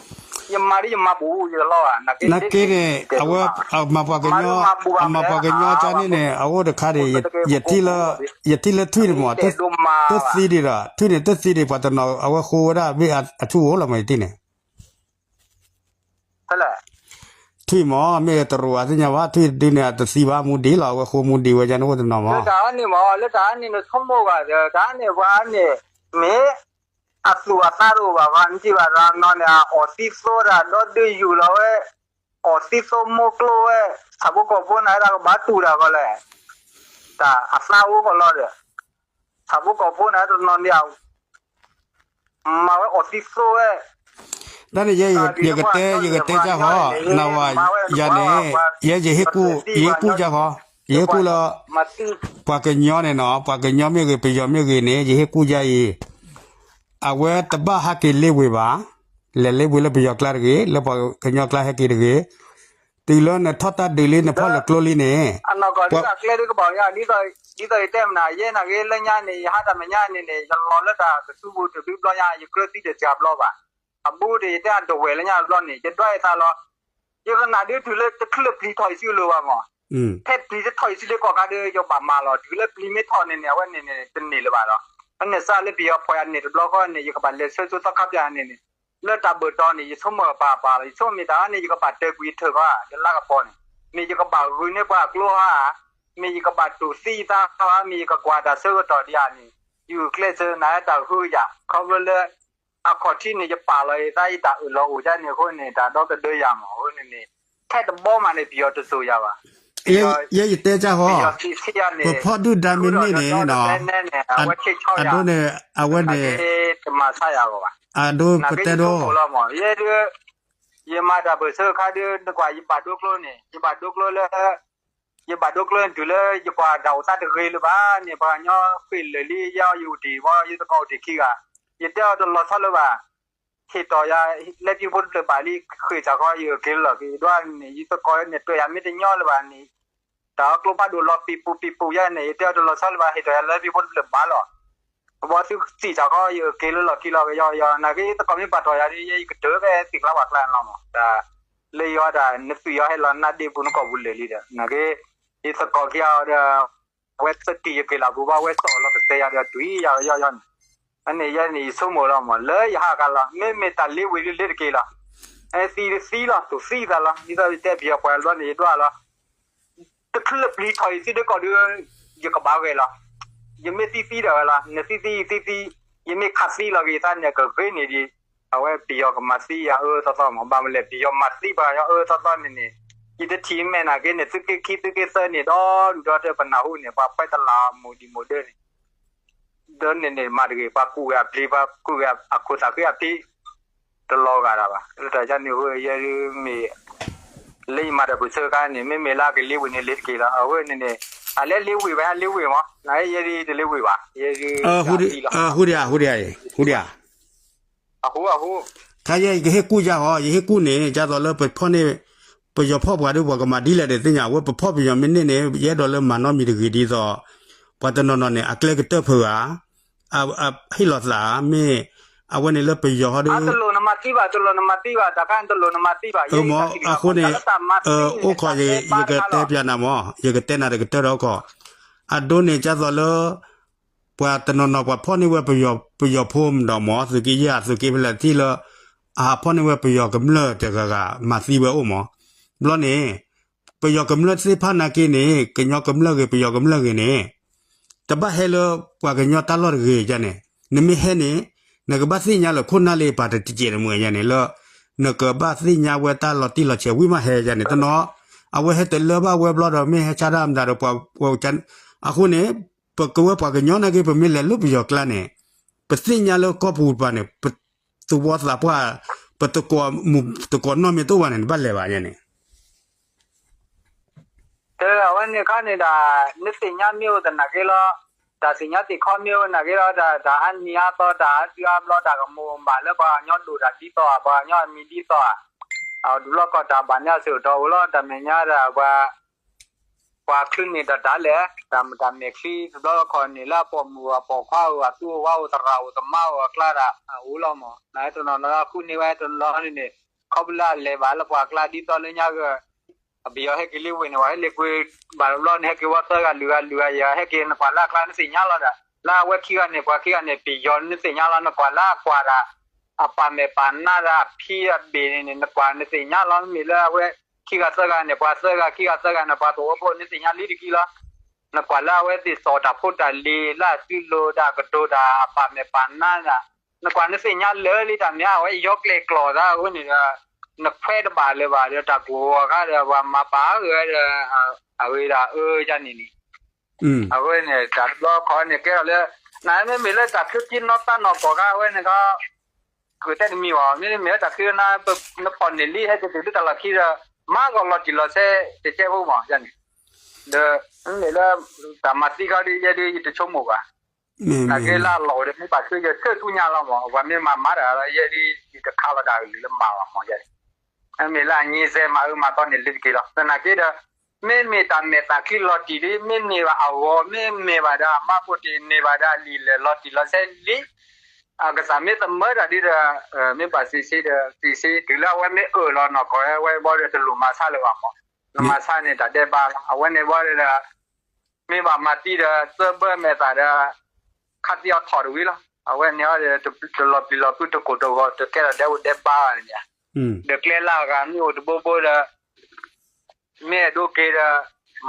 ယမၤဒ်ယမၤဘူးယကလီၤဘၣ် နာ်က့န့ၣ် အဝဲ အမၤပှၤကညီ အမၤပှၤကညီကန့ၣ်န့ၣ် အအိၣ်တခါဒံး ယထံၣ်လၢထွံၣ်န့ၣ်မး တသံဒံးဒီး ထွံၣ်န့ၣ်တသံဒံး ပှၤတနီၤအဝဲဃိဝဲဒၣ်မ့ၢ်အထူၣ်ဧိၤလီၤမး ယထံၣ်န့ၣ် ထွံၣ်မး မ့ၢ်တရူးအသ့ၣ်ညါဘၣ် ထွံၣ်ဒုန့ၣ် အတသံဘၣ် မူဒံးလီၤ အဝဲဃိမူဒံးဝဲယန့ၣ်အိၣ်တနီၤမး လၢတၢ်န့ၣ်မး လၢတၢ်န့ၣ်နဆိကမိၣ်ဂ့ၤ တၢ်န့ၣ်ပှၤန့ၣ် မ့ၢ်အသူၣ်အသးတအိၣ်ဘၣ် ပှၤနထံၣ်ဘၣ်တၢ်နီၤန့ၣ် အအီၣ်သံသိတၢ်ဒီဒုးယူၢ်လီၤဝဲ အီၣ်သံသိမိၢ်ကျိဝဲ ဆၣ်ဖိကီၢ်ဖိန့ၣ် တၢ်ကဘၣ်တူၢ်တၢ်ကီလဲၣ် တၢ်အသးအိၣ်ကီးလီၤဒီး ဆၣ်ဖိကီၢ်ဖိန့ၣ် တနီၤန့ၣ် မၤဝဲအီၣ်သံသိဝဲ တၢ်န့ၣ် ယကတဲ ယကတဲကၢ်ဃီ နဝၤ ယၤန့ၣ် ယဲယဟ့ၣ်ကူၣ် ယဟ့ၣ်ကူၣ်ကၢ်ဃီ ယဟ့ၣ်ကူၣ်လၢ ပှၤကညီန့ၣ်နီၤ ပှၤကညီမ့ၢ်ဂ့ၤ ပယီၤမ့ၢ်ဂ့ၤန့ၣ် ယဟ့ၣ်ကူၣ်ယၤအံၤ အဝဲတဘၣ်ဟးက့ၤလ့ဝ့ၤဘၣ် လဲၤလ့ဝ့ၤလၢပယီၤကျါတဂ့ၤ လၢပှၤကညီကျါဟဲက့ၤတဂ့ၤ တုၤလၢနထီၣ်တၢ်ဒုးလံ နဖီၣ်လၢကျိလံန့ၣ် အနီၢ်ကီၢ်ဒ်အကျဲဒ်ကဘၣ်ညါ ဒ်သိးယတဲမနုၤ ယဲနာ်က့လၢညါန့ၣ် ယဟးတၢ်မဲာ်ညါန့ၣ်န့ၣ် ယလီၤလၢတၢ်ကသူပူၤတဘျုးဘျီညါ ယကြၢးသံတစှၤဘျီဘၣ် အဘူးဒီးယတဲအဒဝဲၢ်လၢညါတဘျီန့ၣ် ယဒွးယသးလီၤ ယကနၣ်ဒ်တုၤလၢတချုးပျံၤထီၣ်ယစုလိၤဘၣ်မး ဖဲပျံၤတထီၣ်ယစုလၢကီၢ်ခါဒီး ယဘၣ်မၤလီၤ တုၤလၢပျံၤမ့ၢ်ထီၣ်န့ၣ်န့ၣ် အဝဲန့ၣ်န့ၣ် တန့ၢ်လၢၤဘၣ်လီၤ ဖဲန့ၣ်စးလၢပယီၤဖီၣ်ယၤန့ၣ်တဘျီဃီန့ၣ် ယကဘၣ်လဲၤဆၢစိသီခါပျၢ်န့ၣ်န့ၣ် လၢတၢ်ဘၢၣ်တီၤန့ၣ် ယဆိကမိၣ်ပာ်ပာ်လီၤ ယဆိကမိၣ်မ့ၢ်တၢ်န့ၣ် ယကဘၣ်တၢၢ်ကွံာ်ယထၢၣ်ဃီ လၢလါကပီၤန့ၣ် မ့ၢ်ယကဘၣ်ဂုာ်န့ၢ်ပှၤအကျိဧါ မ့ၢ်ယကဘၣ်တူၢ်သံယသးဧါ မ့ၢ်ယကကွၢ်တၢ်ဆၢကတီၢ်ဒံးဧါန့ၣ် ယဂုာ်ကျဲးစၢးနၤတၢ်ဃုယၤ ခီဖျိလၢ အခီၣ်ထံးန့ၣ် ယပာ်လီၤယသးယတၢ်အၢၣ်လီၤအိၣ်ဒ်န့ၣ်အဃိန့ၣ် တၢ်ဒီသဒၢယၤမး အဃိန့ၣ်န့ၣ် ထဲတဘီမးန့ၣ် ပယီၤတစိၤယၤဘၣ် ယဲယတဲကၢ်ဃီ ပဖီၣ်ဒုၣ်ဒါမ့ၢ်န့ၢ်န့ၣ်နီၤ အဒိန့ၣ် အဝဲန့ၣ် အဒိပတဲဒိ ယမၤတၢ်ပၢၢ်ဆၢခါဒု နကွၢ်ယဘၣ်ဒိကျိန့ၣ် ယဘၣ်ဒိကျိလၢ ယဘၣ်ဒိကျိန့ၣ်တုၤလၢ ယကွၢ်တၢ်အိၣ်သးတဂ့ၤလၢၤဘၣ်န့ၣ် ပှၤကညီဃ့ၢ်လၢာ်လံ ယဲယအိၣ်တ့ၢ်ဘၣ် ယသကိးအိၣ်တ့ၢ်ခံဂၤ ယတဲအီၤတလီၤဆီလၢၤဘၣ် ဟ့ၣ်တီၢ်ယၤ လၢဖံဖိတဖျၢၣ်ဘၣ်လံ ဃ့ၢ်စၢ်ခီယအၢၣ်က့ၤလၢလီၢ်က့ၤဒွးန့ၣ် ယသကိးန့ၣ် တွဲၢ်ယၤမ့ၢ်တညီလၢၤဘၣ်န့ၣ် တၢ်အီကျိဖးဒိၣ်လီၤပံာ်ပူၤပံာ်ပူၤယဲန့ၣ် ယတဲအီၤတလီၤဆီလၢၤဘၣ် ဟ့ၣ်တီၢ်ယၤလၢဖံဖိတဖျၢၣ်ဘၣ်လီၤ အဝဲသုသံၣ်စၢ်ခီ ယအၢၣ်က့ၤလၢလီၢ်ခံလီၤကယီယီ နာ်က့ ယသကိးမ့ၢ်ပာ်တီၢ်ယၤဒီး ယဲယကတၢၢ်ဖဲသံၣ်ကျါဝၣ်ကျါန့ၣ်လီၤမး တၢ်လၢယီၤတၢ် နသွံၣ်ယီၤဟဲလီၤနါဒ့ပူၤနကိာ်ပူၤလၢာ်လံဒီး နာ်က့ ယသကိးခံဂၤဒီး အဝဲသတံၢ်ယက့ၤလၢပူၤဘၣ် အဝဲစိာ်လီၤကတဲယၤဒီး တွံၢ်ယၤကယီယီန့ၣ် အန့ၣ်ယဲန့ၣ် ယဆိကမိၣ်လီၤမး လၢယဟးဂၤလီၤ မ့မ့ၢ်တၢ်လ့ဝ့ၢ်လၢလ့တက့ၤလီၤ သံတသံလီၤ တူၢ်သံသးလီၤ ဒ်သိးယတဲပယီၤပှၤဘျီန့ၣ် ယဒွးလီၤ တချုးလၢပျံၤထီၣ်ယစုဒၢကီၢ်ဒုး ယကဘၣ်ဂဲၤလီၤ. ယမ့ၢ်သံသံဒီးဂဲၤလီၤ. နသံသံယသံသံ, ယမ့ၢ်ခးသံလီၤက့ၤယသးန့ၣ် ကဂ့ၤန့ၢ်ဒံး. အဝဲပယီၤကမၤသံယၤအၢသီသီမး, ဘၣ်မနုၤလဲၣ် ပယီၤမၤသံပှၤကညီအၢသီသီန့ၣ်န့ၣ်, ယတထံၣ်မဲာ်နာ်က့န့ၣ် သုးက့ခံသုးက့သၢန့ၣ် ဒီဒူၣ်ဒီထၢပနၢ်ဟူန့ၣ် ပှၤဖဲတလးမိၢ်ဒံးမိၢ်ဒၢန့ၣ် ဒီးန့ၣ်န့ၣ်မၤတဂ့ၤ, ပှၤကူၣ်ဂ့ၤအပျ့ၤ ပှၤကူၣ်ဂ့ၤအခိၣ်သးဃ့အဖံ တလီၤဂာ်ဒၣ်ဘၣ်. လၢတၢ်ယါန့ၣ်အဃိ ယဲဒၣ်မ့ၢ် လၢယမၤတၢ်ပၢၢ်ဆၢအခါန့ၣ် မ့မ့ၢ်လၢအကလ့ဝ့ၢ်န့ၣ် လ့တက့ၤလီၤ. အဝဲန့ၣ်န့ၣ် အလဲလ့ဝ့ၢ်ဘၣ် ဟဲလ့ဝ့ၢ်မး နက့ယဲဒၣ်တလ့ဝ့ၢ်ဘၣ် ယဲဒၣ် ဟူဒံးဧါ ဟူဒံးဧါ အဟူအဟူ ခါယဲယကဟ့ၣ်ကူၣ်ယါဟီ ယဟ့ၣ်ကူၣ်န့ၣ် ဒ်သိးလၢပဖီၣ်န့ၢ် ပယီၤဖီၣ်ပှၤဒီးပှၤကမၤဒ်လဲၣ်ဒီးသ့ၣ်ညါ အဝဲပဖီၣ်ပယီၤမ့ၢ်န့ၢ်န့ၣ် ယအဲၣ်ဒိးလၢမၤနီတမံၤတဂ့ၤဒ်သိး ပှၤတနီၤနီၤန့ၣ် အကျဲကတၢၢ်ဖုးဧါ ဟ့ၣ်လီၤသး မ့ၢ် အဝဲန့ၣ်လၢပယီၤဟီဒီး တလိၣ်နမၤသံဘၣ် တလိၣ်နမၤသံဘၣ် တၢ်ခါန့ၣ်တလိၣ်နမၤသံဘၣ် အဃိန့ၣ် အိၣ်ခိး ယကတဲပျးနၤမး ယကတဲနၤတကတၢၢ်ဒီးအိၣ်ခိး အဒိန့ၣ် ဒ်သိးလၢ ပှၤတနီၤနီၤ ပှၤဖီၣ်န့ၢ်ဝဲပယီၤဖိမးဒီးမး သုးက့ယဲၢ်အသုးက့ဖဲလဲၣ်ထံၣ်လၢ အဟးဖီၣ်န့ၢ်ဝဲပယီၤကမျၢၢ်တဂၤဂၤ မၤသံဝဲအိၣ်မး ဘျီန့ၣ် ပယီၤကမျၢၢ်သ့ၣ်တဖၣ်နာ်က့န့ၣ် ကညီကမျၢၢ်ဂ့ၤ ပယီၤကမျၢၢ်ဂ့ၤန့ၣ် တဘၣ်ဟဲလၢပှၤကညီတၢ်လီၢ်တဂ့ၤန့ၣ် နမ့ၢ်ဟဲန့ၣ် နကဘၣ်သ့ၣ်ညါလၢခိၣ်နၢ်လၢပှၤတစဲးတမှဲၤန့ၣ် လၢ နကဘၣ်သ့ၣ်ညါဝဲတၢ်လီၤတံၢ်လီၤဆဲးဝံၤမးဟဲယါန့ၣ် တနီၤ အဝဲဟဲတလၢဘၣ်ဝဲဘျီဒီး မ့ၢ်ဟဲဆါတၢ်မတၤဒီးပှၤ အဃိန့ၣ် ပကဝဲပှၤကညီနာ်က့ ပမ့ၢ်လဲၤလၢပယီၤကျါန့ၣ် ပသ့ၣ်ညါလၢကီၢ်ပူၤတပၤန့ၣ် ပသဝီသးပှၢ် ပတကိးမူးတကိးနီၢ်မ့ၢ်တအိၣ်ဘၣ်န့ၣ် နဘၣ်လဲၤဘၣ်ယါန့ၣ် တၢ်အဝဲန့ၣ်ခါန့ၣ်ဒီး နသ့ၣ်ညါမ့ၢ်အိၣ်သနာ်က့လီၤ. တၢ်သ့ၣ်ညါသ့ၣ်ခီမ့ၢ်အိၣ်သနာ်က့လီၤ. တၢ်အါနံၤအါသီ တၢ်အါစုအါဘျီ တၢ်ကမူးဘၣ်လၢပှၤကညီဒိၣ်တၢ်ဒ်သိးဧါ ပှၤကညီအမံၤဒ်သိးဧါ အဒူၣ်လီၢ်ကီၢ်တၢ်ဘၣ်န့ၢ်အဆၢကတီၢ်အိၣ်လီၤ. တၢ်မဲာ်ညါဒၣ်ပှၤ ပှၤချုးန့ၢ်ဒီးတၢ်လဲၣ်, တၢ်မုာ်တၢ်မဲာ်ချံတဘျီတခီၣ်န့ၣ် လၢအပိာ်မုၣ်အပိာ်ခွါဧိၤ အသူအဝါဧိၤ သရၣ်ဧိၤ သမါဧိၤ အကျါဒၣ်အအိၣ်လီၤမး. နတနီၤနီၤဃုန့ၢ်ဝဲတနီၤန့ၣ်န့ၣ် ခီဖျိလၢအလဲၤဘၣ်လၢပှၤအကျါ ဒ်သိးလၢညါက အပယီၤဟဲက့ၤလံဝ့ၢ်န့ၣ် ပှၤဟဲလ့ၤကွံာ်ဘၣ်တဘျီန့ၣ် ဟဲက့ၤဝဲသၢဂၤလွံၢ်ဂၤလွံၢ်ဂၤယဲၢ်ဂၤ ဟဲက့ၤ နကွၢ်လၢအကျါနသ့ၣ်ညါလီၤဒၣ် လၢအဝဲခံဂၤန့ၣ် ပှၤခံဂၤန့ၣ် ပယီၤနသ့ၣ်ညါလီၤ နကွၢ်လၢအကွၢ်ဒၣ် အပာ်မဲာ်ပာ်နါဒၣ်အဖံအဘ့ၣ်န့ၣ်န့ၣ် နကွၢ်နသ့ၣ်ညါလီၤ မ့မ့ၢ်လၢအဝဲခံဂၤသၢဂၤန့ၣ် ပှၤသၢဂၤခံဂၤသၢဂၤန့ၣ် ပှၤသဝီဖိနသ့ၣ်ညါလံတက့ၢ်လီၤ. နကွၢ်လၢအဝဲသ့ၣ်သိၣ်တၢ်ဖိတၢ်လံၤ လၢအစုလိၤတၢ်ကတိၤတၢ်အပာ်မဲာ်ပာ်နါဒၣ် နကွၢ်နသ့ၣ်ညါလၢာ်လံတၢ်မ့ၢ် အဝဲယီကျဲၣ်ကျီၢ်သးအဃိန့ၣ်ဒီး နခွဲးတဘၣ်လၢၤဘၣ်ဒီးတၢ်ကူၣ်ဂီၤခါဒီး ပှၤမၤပာ်ဂ့ၤဒီး အဝဲဒၣ်အၢယါန့ၣ်န့ၣ် အဃိန့ၣ် တၢ်တဘျီခီန့ၣ်ကဲထီၣ်လၢ နမ့မ့ၢ်လၢတၢ်ချၢက့နီၢ်သးနီၢ်ကီၢ်ခါအဝဲန့ၣ်ခီ ကတဲတမံၤဘၣ် မ့မ့ၢ်လၢတၢ်ချၢန နဖီၣ်န့ၢ်လံ ဟဲက့ၤတုၤလၢတၢ်လီၢ်ခံဒီး မၤဂီၤလီၤတံၢ်လီၤဆဲးတကဲဖိမး ယါန့ၣ် ဒီး မ့မ့ၢ်လၢ တၢ်မၤသံခီဒီး ယဲဒုးယတဆိကမိၣ်ဘၣ် နာ်က့လၢအလီၢ်အိၣ်ဒီး မ့ၢ်ဘၣ်ဆၢယဆၢဆူညါလီၤမး ပှၤမ့ၢ်မၤမၤတၢ်ဒီး ယဲဒုး ယတခးလီၤတၢ်အကလုၢ်လၢမၤဘၣ်မး ယဲန့ၣ် မ့မ့ၢ်လၢအညံစဲးမၤအၢမၤသီန့ၣ်လၢတက့ၢ်လီၤ သနာ်က့ဒီး မ့မ့ၢ်တၢ်မဲာ်သးချံလီၤတံၢ်လံ မ့မ့ၢ်ဘၣ်အဂီၤ မ့မ့ၢ်ဘၣ်ဒီးအမါဖိတ့ၢ်န့ၢ်ဘၣ်ဒီးအလံာ်လဲၢ် လီၤတံၢ်လီၤဆဲးလံ အကစၢ်မ့ၢ်သမၢတၢ်ဒ်ဒီး မ့ၢ်ဘၣ်စံးစ့ဒီး စံးစ့ တုၤလၢအဝဲမ့ၢ်အၢၣ်လီၤနီၢ်ကီၢ်ဝဲဘီဒီး တလိၣ်မၤဆါလၢၤဘၣ်မး နမၤဆါန့ၣ် တၢ်ဒဲးဘးလီၤ အဝဲန့ၣ်ဘီဒီး မ့ၢ်ဘၣ်မၤသံဒီး သၢဘၢမဲာ်သၣ်ဒီး ခါသံအီၤထီၣ်တဝံၤလီၤ အဝဲန့ၣ်အီၤဒီး တလီၤပျံၤလီၤဖုး တကိၢ်တဂီၤ တကဲထီၣ်ဒဲးအိၣ်ဒဲးဘးဘၣ်န့ၣ် ဒီးကျဲလၢအဂၤမ့ၢ်အိၣ်တဘိဘိဒီး မ့ၢ်အဲၣ်ဒိးက့ၤဒီး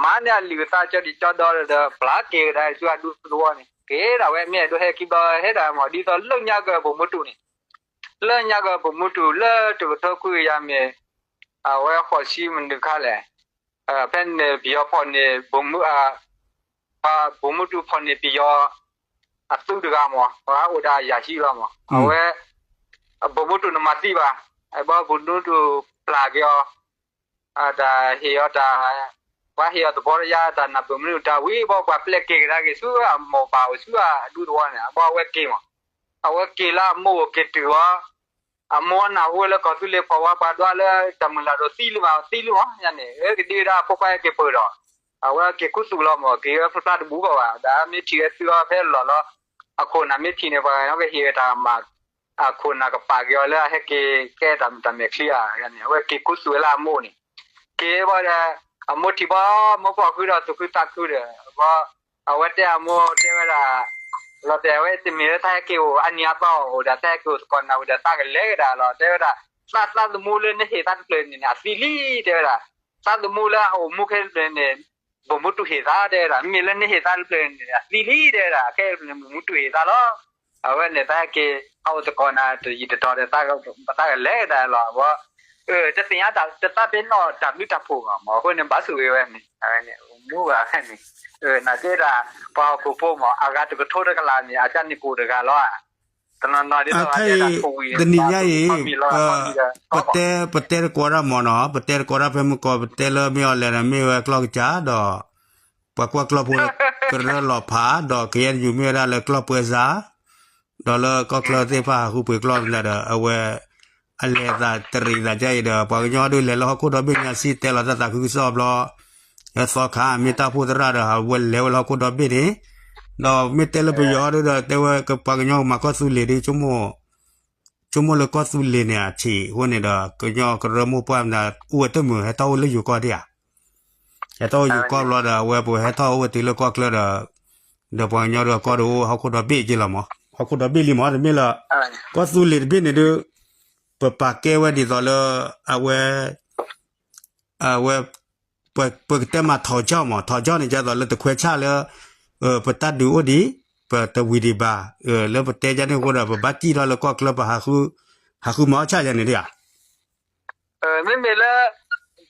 မၤန့ၢ်အလံာ်အသးကၠီဒံးကၠီဒီဒီး ပျၢ်က့ၤကဒါဆူအဒူသဝီန့ၣ် က့ၤဒၣ်ဝဲ မ့ၢ်အဲၣ်ဒိးဟဲခံဘျီဟဲဒၣ်မး ဒ်သိးလၢညါကၢၤပိာ်မုၣ်တူၢ်န့ၣ် လၢညါကၢၤပိာ်မုၣ်တူၢ် လၢတကထိခွံကယၤမ့ၢ် အဝဲဃိးဆံမနုၤခါလဲၣ် ဖဲန့ၣ်ပယီၤဖီၣ်န့ၢ် ပိာ်မုၣ်တူၢ်ဖီၣ်န့ၢ်ပယီၤ အသုးတဂၤမး ပှၤအိၣ်ဒၣ်ယၤဟံၣ်လီၤမး အဝဲ ပိာ်မုၣ်တူၢ်နမၤသံဘၣ် အဘီပိာ်မုၣ်တူၢ်ပျၢ်က့ၤအီၤ တၢ်ဟ့ၣ်အီၤတၢ် ပှၤဟ့ၣ်အီၤသဘီတယါ တၢ်နၢ်ပၢၢ်မနုၤတၢ်ဝံၤဘီ ပှၤပျဲက့ၤကဒါက့ၤဆူအမိၢ်ပၢ်အိၣ်ဆူအဒူသဝီန့ၣ် အဘီအဝဲက့ၤမး အဝဲက့ၤလၢအမိၢ်အိၣ်က့ၤတုၤအီၤ အမိၢ်နၢ်ဟူလၢကီၢ်သူလ့ၤဖီၣ်ဝဲပှၤဒွးလၢတၢ်မုၢ်လၢ်ဒိၣ်သံလံမး သံလံမး ယါန့ၣ် ကဒံကဒါအဖိခွါဟဲက့ၤပၢၢ်ဒီး အဝဲက့ၤခူသူၣ်လီၤမး က့ၤဝဲဖျါဖျါတဘူးကီးဘၣ် ဒီးမ့ၢ်ထံၣ်ဝဲသုအီၤဖဲလီၢ်လီၤ အခိၣ်နၢ်မ့ၢ်ထံၣ်န့ၣ် ပှၤကညီကဟ့ၣ်ဝဲတၢ်မၤ အခိၣ်နၢ်ကပာ်က့ၤအီၤလၢအဟဲက့ၤကဲတၢ်မုာ်တၢ်မဲာ်ချံဧါန့ၣ် အဝဲက့ၤခူသူၣ်ဝဲလၢအမိၢ်န့ၣ် က့ၤဘီဒီး အမိၢ်ထံၣ်ဘီ မိၢ်ဖီၣ်ဃုဒီးသူၣ်ခုသးခုဒီး ဘီ အဝဲတဲအမိၢ်တဲဝဲဒၣ် လီၤတဲာ်ဝဲတမ့ၢ်လၢတၢ်ဟဲက့ၤအိၣ်အါနံၤအါသီအိၣ်ဒီး တၢ်ဟဲက့ၤအိၣ်သကိးနၤဝံၤဒီး သးကလဲၤကဒါလီၤ တဲဝဲဒၣ် သးသးသမူလၢနဟ့ၣ်သးတဖျၢၣ်န့ၣ်န့ၣ် အသံလံ တဲဝဲဒၣ် သးသမူလၢအအိၣ်မူခဲတဖျၢၣ်န့ၣ် ပိာ်မုၣ်တူၢ်ဟ့ၣ်သး တဲဝဲဒၣ် မ့ၢ်လၢနဟ့ၣ်သးတဖျၢၣ်န့ၣ် အသံလံ တဲဝဲဒၣ် ခဲအံၤန့ၣ် ပိာ်မုၣ်တူၢ်ဟ့ၣ်သးလီၤ အဝဲန့ၣ် တၢ်ဟဲက့ၤ ဟးအိၣ်သကိးနၤတယံာ်တတီၤဒီး သးကလဲၤကဒါလီၤ အဝဲ တသ့ၣ်ညါတၢ် တသးပ့ၤနီၣ်တၢ်ဘျုးတၢ်ဖှိၣ်ဘၣ်မး အဃိန့ၣ် ဘၣ်ဆိၣ်ဂ့ၤဝဲန့ၣ် မူဘၣ်န့ၣ် နာ်က့ဒၣ် ပှၤဟီၣ်ခိၣ်ဖိမး အဂၤတကထိတကလးန့ၣ် အကန့ၣ်ကိၣ်တဂၤလီၤ တနီၤနီၤဒ်သိး ခဲအံၤ တနံၤညါအံၤ ပတဲ ပတဲတကိးတၢ်မးနီၤ ပတဲတကိးတၢ်ဖဲမုၢ်ကီၢ် ပတဲလၢမ့ၢ်အီၤလဲၣ်ဒီး မ့ၢ်ဝဲကျီၢ်ကစၢ်ဒီး ပှၤကွၢ်ကျီၢ်ဖိလၢကရၢလီၤဖး ဒီးကယဲၢ်တယူၤမ့ၢ်ဝဲဒၣ်လၢကျီၢ်ပၢဆှၢ ဒီးလၢကီၢ်ချၢသ့ၣ်တဖၣ်ဟးဃုပှ့ၤကျီၢ်တဘျီဒီး အဝဲ အလဲၤသးတရံးသးကါအံၤဒီး ပှၤကညီဒုးလဲၤလၢဟီၣ်ခိၣ်ဒီဘ့ၣ်ညါစံၣ်တဲလီၤတၢ်သးခုကစီၣ်ဘျီ သီခါမ့ၢ်တၢ်အိၣ်ဖှိၣ်သရၣ်ဒီး အဝဲလဲၤဝဲလၢဟီၣ်ခိၣ်ဒီဘ့ၣ်န့ၣ် ဒီးမ့ၢ်တဲလၢပယီၤဒုးဒီး တဲဝဲပှၤကညီမၤကီၢ်သူလ့ၤဒုး ဆိကမိၣ်လၢကီၢ်သူလ့ၤန့ၣ်အထံးအဃိန့ၣ်ဒီး ကညီကရၢမိၢ်ပှၢ်မတၤအိၣ်ဝဲတမုာ် ဟဲထီၣ်အိၣ်လၢယိၤကီၢ်ဒံးဧါ ဟဲထီၣ်အိၣ်ယိၤကီၢ်ဘျီဒီး အဝဲပဟဲထီၣ်အိၣ်ဝဲတုၤလၢကီၢ်ချၢဒီး ဒီးပှၤကညီဒီးကီၢ်ဒုးအိၣ်ဟီၣ်ခိၣ်ဒီဘ့ၣ်က့လီၤမး ဟီၣ်ခိၣ်ဒီဘ့ၣ်လံမး တမ့ၢ်လၢ ကီၢ်သူလ့ၤတဘ့ၣ်န့ၣ်ဒုး ပပာ်ကဲဝဲဒ်သိးလၢ အဝဲ အဝဲ ပကတဲမးထီၣ်ကၠီၣ်မး ထီၣ်ကၠီၣ်န့ၣ် ဒ်သိးလၢတခွဲးဆၣ်လၢ ပတၢ်ဒုးအိၣ်ဒံး ပတဝံၤဒံးဘၣ် လၢပတဲယါန့ၣ်အဃိဒီး ပဘၣ်စံၣ်ထီၣ်လၢကီၢ်ချၢပဟးဃု ဟးဃုမၤအီၣ်ဆၣ်ယါန့ၣ်ဒံးဧါ မ့မ့ၢ်လၢ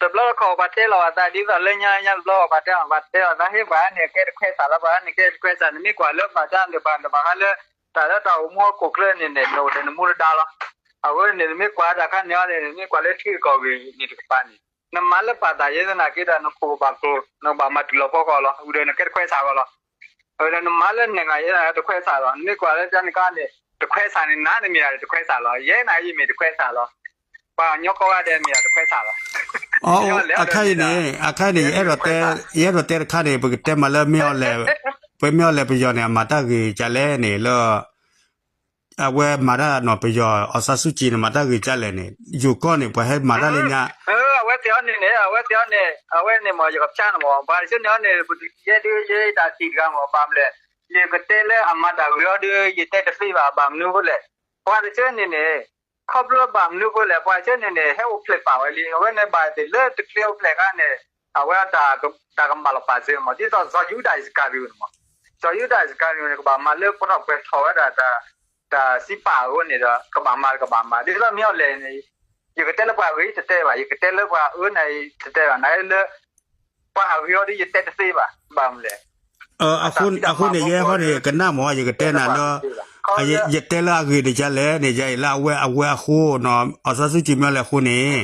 တဘျီတခီၣ်ပှၤတဲလီၤပှၤသးဒ်သိးလၢညါညါတဘျီ ပှၤတဲလီၤပှၤတဲလီၤသးဟ့ၣ်ပှၤန့ၣ် ကဲတခွဲးဆၣ်လီၤ ပှၤန့ၣ်ကဲတခွဲးဆၣ် နမ့ၢ်ကွၢ်လၢပှၤတၢ်ဒုးပှၤတဘၣ်ဃးလၢ တၢ်လၢတၢ်အိၣ်မူဟီၣ်ခိၣ်ချၢန့ၣ်န့ၣ် နအိၣ်ဒီးနမူတဒါလီၤ အဃိန့ၣ် နမ့ၢ်ကွၢ်တၢ်ခါန့ၣ်အီၤန့ၣ် နမ့ၢ်ကွၢ်လၢထံကီၢ်ဂ့ၢ်န့ၣ်တကပၤန့ၣ် နမၤလၢပာ်သးယဲသနာ်က့ဒီး နခိၣ်ကဘၣ်ကျိၤ နကဘၣ်မၤတုၤလီၤဖီဃီလီၤ ဝံၤဒီးနကဲတခွဲးဆၣ်ဃီလီၤ အဝဲဒီးနမၤလၢနဲၣ်ဂၤယဲသနာ်က့တခွဲးဆၣ်လီၤ နမ့ၢ်ကွၢ်လၢတၢ်န့ၣ်ခါန့ၣ် တခွဲးဆၣ်န့ၣ် နၤန့ၣ်မ့ၢ်ဒၣ်တခွဲးဆၣ်လီၤ ယဲသနာ်က့မ့ၢ်တခွဲးဆၣ်လီၤ ပှၤကညီကိးဂၤဒဲးမ့ၢ်ဒၣ်တခွဲးဆၣ်လီၤ အခါအံၤန့ၣ် အခါအံၤန့ၣ် ယအဲၣ်ဒိးတဲတခါန့ၣ် ပကတဲမးလၢမ့ၢ်အီၤလဲၣ်, ပမ့ၢ်အီၤလဲၣ်ပယီၤန့ၣ် အမၤတၢ်ဂ့ၤကလဲၣ်န့ၣ်လၢ အဝဲမၤတၢ်နီၤ ပယီၤ အောင်ဆန်းစုကြည်န့ၣ် မၤတၢ်ဂ့ၤကလဲၣ်န့ၣ် ယိၤကီၢ်န့ၣ် ပှၤဟဲမၤတၢ်လၢညါ အဝဲသ့ၣ်အီၤန့ၣ်န့ၣ် အဝဲသ့ၣ်အီၤန့ၣ် အဝဲန့ၣ်မ့ၢ် ယကဖျါန့ၣ်မ့ၢ် ပှၤတဆၢန့ၣ်အီၤန့ၣ် ပတယဲဒုးယဲတၢ်သံတဂၤမ့ၢ် ဘၣ်မနုၤလဲၣ်, ယကတဲလၢအမၤတၢ်ဂ့ၤအီၤဒီး ယတဲတသ့ဘၣ် ဘၣ်မနုၤအဃိလဲၣ်, ပှၤတဆၢန့ၣ်န့ၣ် ခီဖျိဘၣ်မနုၤအဃိလဲၣ် ပှၤတဆၢန့ၣ်န့ၣ် ဟဲအိၣ်ဖျဲၣ်ပာ်ဝဲလံ အဝဲန့ၣ်ဘၣ်သ့ၣ်လၢတချုးအိၣ်ဖျဲၣ်အခါန့ၣ် အဝဲတၢ်ကမၤလီၤပာ်စၢၤမ့ၢ် ဒ်သိးစီၤယူဒၤအံၣ်စကၤရံၤန့ၣ်မ့ၢ် စီၤယူဒၤအံၣ်စကၤရံၤန့ၣ် ကဘၣ်မၤလၢပထီၣ်ပှဲၤထီၣ်ဝဲဒၣ် တၢ်စံးပာ်အဃိန့ၣ်ဒီး ကဘၣ်မၤကဘၣ်မၤ ဒ်သိးမ့ၢ်အီၤလဲၣ်န့ၣ် ယကတဲလၢပှၤဂ့ၤတတဲဘၣ် ယကတဲလၢပှၤအၢန့ၣ်တတဲဘၣ် နလၢ ပှၤအဂ့ၤအီၤဒီးယတဲတသ့ဘၣ် ဘၣ်မနုၤလဲၣ် အဃိန့ၣ် ယဲဟီန့ၣ် ကနၣ်မ့ၢ် ယကတဲနၤလၢ ယတဲလၢအဂ့ၤတကလဲၣ်န့ၣ် ယအံၤလၢအဝဲအဝဲအဃိနီၤ အောင်ဆန်းစုကြည်မ့ၢ်အီၤလဲၣ်အဃိန့ၣ်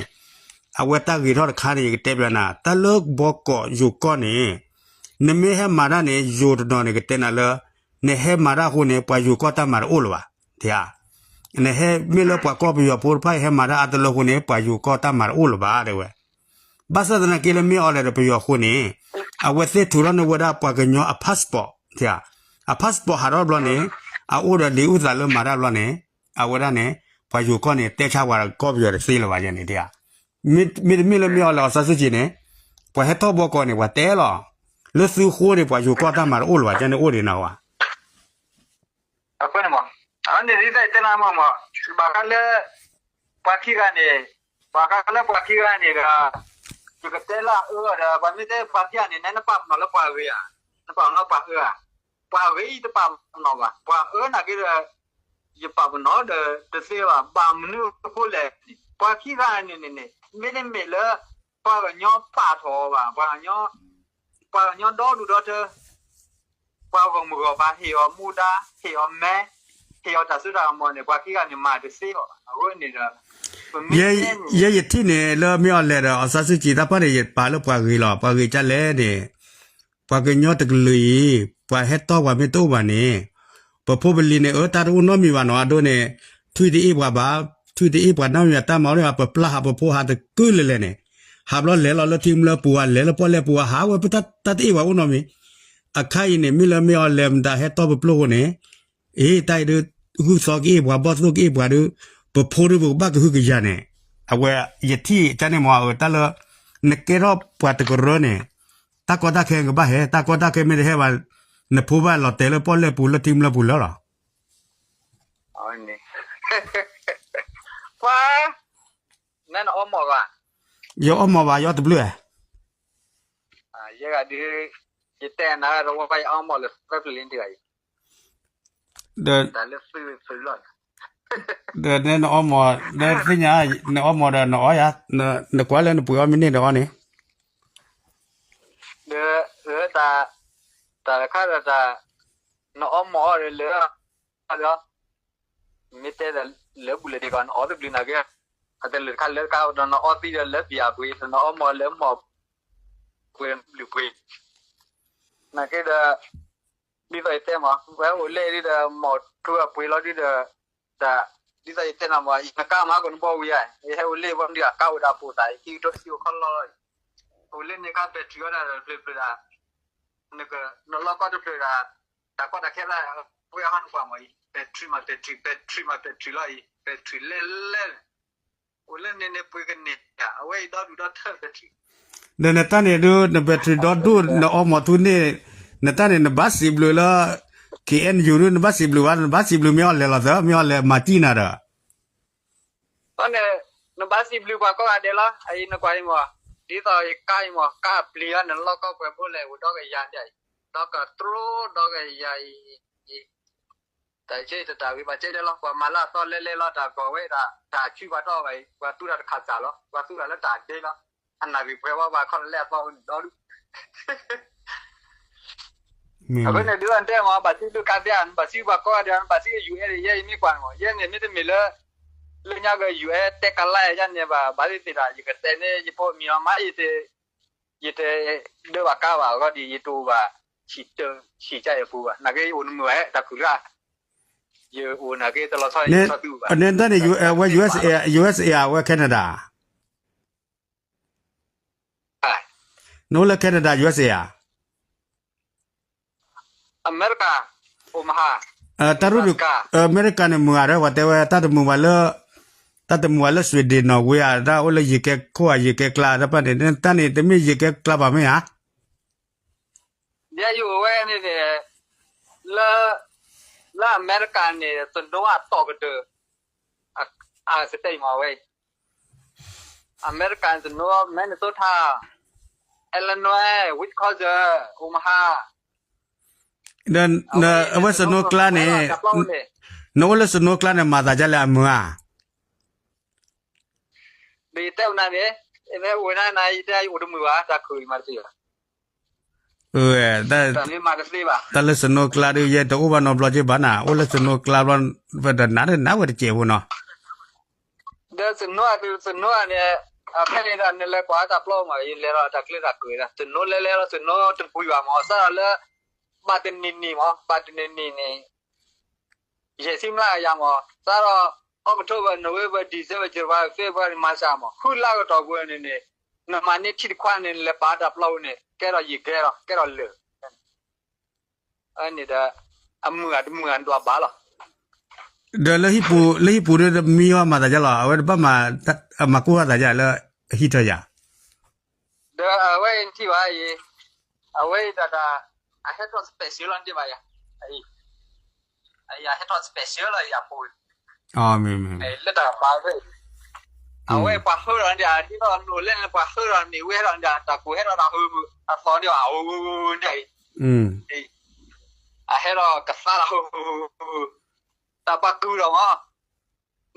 အဝဲတၢ်ဂ့ၤထီၣ်တခါန့ၣ် ယကတဲပျးနၤ တၢ်လၢဘီကီးယိၤကီၢ်န့ၣ် နမ့ၢ်ဟဲမၤတၢ်န့ၣ် ယိၤတနီၤန့ၣ် ကတဲနၤလၢ နဟဲမၤတၢ်အဃိန့ၣ် ပှၤယိၤကီၢ်တၢ်မၤတအိၣ်လၢၤဘၣ် နဟဲမ့ၢ်လၢပှၤကီၢ်ပယီၤဖိတဖၣ်အံၤဟဲမၤတၢ်အါတလၢအဃိန့ၣ် ပှၤယိၤကီၢ်တၢ်မၤတအိၣ်လၢၤဘၣ် တဲဝဲ ဘၣ်ဆၣ်သနာ်က့လၢမ့ၢ်အီၤလဲၣ်ဒီးပယီၤအဃိန့ၣ် အဝဲသ့ၣ်ထုးထီၣ်န့ၢ်ဝဲဒၣ်ပှၤကညီအ passport အ passport ဟးထီၣ်ဘျီန့ၣ် အအိၣ်ဒီးလံာ်အုၣ်သးလၢမၤတၢ်ဘျီန့ၣ် အဝဲဒၣ်န့ၣ် ပှၤယိၤကီၢ်န့ၣ် တဲဆါပှၤကီၢ်ပယီၤတသ့လၢၤဘၣ်န့ၣ် မ့တမ့ၢ်လၢမ့ၢ်အီၤလဲၣ် အောင်ဆန်းစုကြည်န့ၣ် ပှၤဟဲထီၣ်ဘီကီးန့ၣ် ပှၤတဲလီၤ လၢသုဃိန့ၣ် ပှၤယိၤကီၢ်တၢ်မၤတအိၣ်လၢၤဘၣ် ကန့ၣ်အိၣ်ဒံးနၤဝဲ အဃိန့ၣ်မ့ၢ် အဝဲန့ၣ်ဒ်သိးယတဲနၤမ့ၢ်မ့ၢ် ဘၣ်ဃးလၢ ပှၤခံဂၤန့ၣ် ဘၣ်ဃးလၢပှၤခံဂၤန့ၣ်ဒီး ယကတဲလၢအအၢဒီး ပှၤမ့ၢ်တဲပှၤခံဂၤန့ၣ် နနပာ်ပနီၣ်လၢပှၤဂ့ၤဧါ, နပာ်ပနီၣ်ပှၤအၢဧါ, ပှၤဂ့ၤအံၤတပာ်ပနီၣ်ဘၣ်, ပှၤအၢနာ်က့ဒီး ယပာ်ပနီၣ်ဒီးတသ့ဘၣ်, ဘၣ်မနုၤအဃိလဲၣ်, ပှၤခံဂၤန့ၣ်န့ၣ်န့ၣ် မ့တမ့ၢ်လၢ ပှၤကညီပာ်ထီၣ်အီၤဘၣ်, ပှၤကညီဒီဒူၣ်ဒီထၢ ပှၤဂီၢ်မုၢ်ဂီၢ်ပၤ ဟ့ၣ်အီၤမူဒါ, ဟ့ၣ်အီၤမဲ, ဟ့ၣ်အီၤတၢ်စိတၢ်ကမီၤန့ၣ် ပှၤခံဂၤန့ၣ်မၤတသ့အီၤဘၣ်. အဃိန့ၣ်ဒီး ပမ့ၢ်တဲန့ၣ် ယဲယထံၣ်န့ၣ်လၢမ့ၢ်အီၤလဲၣ်ဒီး အောင်ဆန်းစုကြည် တၢ်ပၢ်န့ၣ် ယပာ်လၢပှၤဂ့ၤလီၤ, ပှၤဂ့ၤကလဲၣ်န့ၣ် ပှၤကညီတကလုာ်အံၤ ပှၤဟဲတီၢ်ပှၤမ့ၢ်တအိၣ်ဘၣ်န့ၣ် ပဖိပလံၤန့ၣ် အၢ တၢ်တအိၣ်နီတမံၤဘၣ်နီၤ, အဒိန့ၣ် ထွံၣ်တအ့ၣ်ပှၤဘၣ်, ထွံၣ်တအ့ၣ်ပှၤနီတမံၤဘၣ်, တၢ်မၤအီၤန့ၣ် ပပျၢ်ဟးပဖိဟးတကုာ်လဲၣ်လဲၣ်န့ၣ်, ဟးဘျီလဲၤလီၤလၢထံမျၢပူၤဧါ, လဲၤလၢပီၣ်လဲၣ်ပူၤဧါ, ဟးဝဲပတၢ်တအ့ၣ်ပှၤအိၣ်နီတမံၤ, အခါအံၤန့ၣ် မ့ၢ်လၢမ့ၢ်အီၤလဲၤမတၤဟဲတီၢ်ပပျိၢ်အဃိန့ၣ်, အ့ တၢ်အံၤဒုး ဂုၢ်သီကအ့ၣ်ပှၤ ဘီၣ်သိၣ်ကအ့ၣ်ပှၤဒုး, ပဖိဒုးပကဘၣ်ကဟုကယာ်န့ၣ်, အဝဲ ယထံၣ်ကန့ၣ်မ့ၢ် အတၢ်လၢ နကဲထီၣ်ပှၤတကရၢန့ၣ်, တၢ်ကီတၢ်ခဲကဘၣ်ဟဲ, တၢ်ကီတၢ်ခဲမ့ၢ်တဟဲဘၣ်, နဖိဘၣ်လီၤတဲာ်လၢပီၣ်လဲၣ်ပူၤလၢထံမျၢပူၤလၢလီၤ. ပှၤ နအီမီၢ်ဂၤ, ယအီမီၢ်ဘၣ် ယအီတဘျုးဧါ. ယဲဂၤဒုး ယတဲနၤ တဝဲယအီမီၢ်လၢသၢပျၢၤလံတဂၤအံၤ, ဒီး တၢ်လၢသုသုလီၤ, ဒီးနအီမီၢ် ဒီးသ့ၣ်ညါ နအီမီၢ်ဒီးနအီယၤ, နကွၢ်လၢနပှ့ၤအီမ့ၢ်န့ၢ်ဒီးအီန့ၣ်, ဒီး တၢ် တၢ်တခါဒီးတၢ် နအီမီၢ်အီဒီးလၢ ဒီး မ့ၢ်တဲဒီးလၢဘူးလၢဒ့ကီး နအီတဘျုးနာ်က့, အတလၢတခါလၢတခါဒီး နအီသံဒီးလၢဘံၣ်အပှ့ၤ နအီမီၢ်လၢမီၢ်ပှ့ၤဘျုးပှ့ၤ, နာ်က့ဒီး ဒ်သိးယတဲမး ဝဲအိၣ်လၢဒ်ဒီး မီၢ်ထူအပှ့ၤလီၤဒ်ဒီး တၢ် ဒ်သိးယတဲနၤမး နကါမၤကိးနဘီဝံၤဧါ, ယဟဲအိၣ်လၢဘီဒ်အကါအိၣ်ဒီးအပိာ်သး ယကံကထိတဆံအိၣ်ခီလီၤလီၤ, အိၣ်လၢန့ၣ်ကါ battery ဝဲဒၣ်တဖျၢၣ်ဖျၢၣ်ဒၣ် နလီၢ်ကီၢ်တဖျၢၣ်ဒၣ် တၢ်ကီတၢ်ခဲဒၣ် ပှဲၤအဟီန့ၣ်ပှၤမၤအံၤ battery မၤ battery battery မၤ battery လီၤအံၤ battery လဲၣ်လဲၣ် အိၣ်လၢန့ၣ်န့ၣ်ပှ့ၤကန့ၢ် အဝဲအံၤဒီဒူၣ်ဒီထၢ battery ဒီးနတၢ်န့ၣ်ဒုး န battery ဒီဒူၣ် နအီမီၢ်ထူန့ၣ် နတၢ်န့ၣ် နဘၣ်စံးဘျုးလၢ KNU ဒုး နဘၣ်စံးဘျုးဘၣ် နဘၣ်စံးဘျုးမ့ၢ်အီၤလဲၣ်လီၤသၢ မ့ၢ်အီၤလဲၣ်မၤတံၢ်နၤဒီး အန့ၣ် နဘၣ်စံးဘျုးပှၤကိးဂၤဒဲးလီၤ. အအံၤနကွၢ်အံၤမး ဒ်သိးယကါအံၤမး ကါအပျံၤအီၤ နလီၢ်ကီၢ်ပှဲၤဘိလဲၣ် အိၣ်ဒီကယၤဒ်အံၤ ဒီကတြိဒီကယၤအံၤ တၢ်ဆၢတတၢ်ဝံၤ ပှၤကဲဒဲးလီၤ. ပှၤမၤလၢအသီလဲလဲလီၤ တၢ်ကီၢ်ဝဲဒၣ် တၢ်ဆူပှၤတီၢ်ဘၣ်အံၤ ပှၤသူၣ်တၢ်တခးစၢ်လီၤ. ပှၤသူၣ်တၢ်လၢတၢ်ဒဲလီၤ. အနၢ်ဂ့ၢ်ပှဲၤဝဲပှၤခီၣ်လၢအသီန့ၣ်ဒီဒူၣ် အဃိန့ၣ် ဒ်သိးနတဲမး ဘၣ်သံဘျုးကါသ့ဧါ, နဘၣ်သံဘၣ်ကီဂၤဒဲး နဘၣ်သံ ယူၢ်အဲၣ် ယဲအံၤမ့ၢ်ကွၢ်န့ၣ်မး ယဲန့ၣ်မ့တမ့ၢ်လၢ လၢညါက ယူၢ်အဲၣ် တဲကလါယၤန့ၣ်ဘၣ် ဘၣ်သ့ၣ်သ့ၣ်ဒၣ် ယကတဲန့ၣ် ယဖိမံၤလီၤမး ယတ ယတဒၢဘၣ်ကါဘၣ်အဂီၢ်ဒ် ယတအိၣ်ဘၣ် ဆံးတၢ ဆံးကၢ်ယပူၤဘၣ် နာ်က့ယအိၣ်နမုာ်ဘၣ် တၢ်ခုၣ်တၢ် ယအိၣ်နာ်က့တလီၤဆီ ယဆီသုဘၣ် န့ၣ်တၢ်န့ၣ် ဝဲ ယူၢ်အဲၣ် ယူၢ်အဲၣ် အဝဲ ခဲနဒၤ နအိၣ်လၢ Canada U S A ဧါ. အမဲရကၤ, Omaha, တၢ်ရူၢ်ဒုး, အမဲရကၤန့ၣ်မုာ်ဧါဒီး ပှၤတဲဝဲ တၢ်တမုာ်ဘၣ်လၢ, တၢ်တမုာ်ဘၣ်လၢ Sweden နီၣ်ဝ့ဧါ, တၢ်အိၣ်လၢယံၤကဲခိၣ်ဧါ, ယံၤကဲကျါတဖၣ်န့ၣ် တၢ်န့ၣ် တမ့ၢ်ယံၤကဲကျါဘၣ်မ့ၢ်ဧါ. ဒ်ယိာ်ဝဲန့ၣ်န့ၣ်, လၢ, လၢအမဲရကၤန့ၣ် သနိအတီၢ်ကတၢၢ်, အ, အကတၢၢ်မးဝဲ, အမဲရကၤန့ၣ် သနိ Minnesota, Illinois, Wisconsin, Omaha, ဒီးအဝဲသနိကျါန့ၣ်, နအိၣ်လၢသနိကျါန့ၣ် မၤသးဒ်လဲၣ်အမုာ်ဧါ. ဒီးယတဲဝဲနၤန့ၣ်, ယတဲဝဲနၤ ယတဲအိၣ်တမုာ်ဘၣ် တၢ်ခုးအံၤမၤတသ့ဘၣ်. တၢ်လၢသနိကျါဒုး ယဲတအိၣ်ဘၣ်နီတဘျီက့ဘၣ်နၤ, အိၣ်လၢသနိကျါဘျီ, ဝဲဒီးနၤဒုး နၤဝဲတစဲးဖိနီၤ. ဒီးသနိ, သနိန့ၣ်, ဖဲန့ၣ်ဒီးနလဲၤကွၢ်တၢ်ပျီမး, ယလဲၤဒီးတၢ်ကျဲတၢ်ကၢၤဒီး သနိလဲၤလဲၤဒီး သနိတပှံၤဘၣ်မး, စးဒီးလၢ ဘၣ်တနံၤနံၤမး, ဘၣ်တနံၤနံၤန့ၣ် ယဲၢ်ဆံမျးကယၤမး, စးဒီး October, November, December, January, February, March မး, ဃုလါကတီၢ်ပူၤန့ၣ်န့ၣ်, နမၤန့ၢ်ထံတခွါန့ၣ် နလဲၤပာ်တၢ်ပျီန့ၣ် ကဲထီၣ်ယံၤကဲထီၣ် ကဲထီၣ်လၢာ်, န့ၣ်ဒီး အမုာ်ဧါတမုာ်ဧါ နဒွးဘၣ်လီၤ. ဒီးလၢဟံၣ်ပူၤ, လၢဟံၣ်ပူၤဒီးတမံဟီမၤသးဒ်လဲၣ်, အဝဲတဘၣ်မၤ, အမၤကိၢ်ဘၣ်သးဒ်လဲၣ် ဟံးထီၣ်ယၤ ဒီးအဝဲအံၤနထံၣ်ဘၣ်အံၤ, အဝဲအံၤတၢ်တၢ်, အဟဲထီၣ် special လီၤ နထံၣ်ဘၣ်ယၤ, အံၤ, အဟဲထီၣ် special လီၤ ယၤဖိ, လၢတၢ်ပာ်ဖဲ, အဝဲပှၤဟၢထီၣ်န့ၣ် ဒ်သိးနအိၣ်လဲၣ်န့ၣ် ပှၤဟၢထီၣ်န့ၣ် ဝဲဟဲထီၣ်န့ၣ် တၢ်ကိၢ်ဟဲထီၣ်တၢ်ဟၢ, အသီန့ၣ် အအိၣ်န့ၣ်အံၤ, အဟဲထီၣ်ကသါလီၤဟၢ, တၢ်ပှၤကုၢ်ထီၣ်မး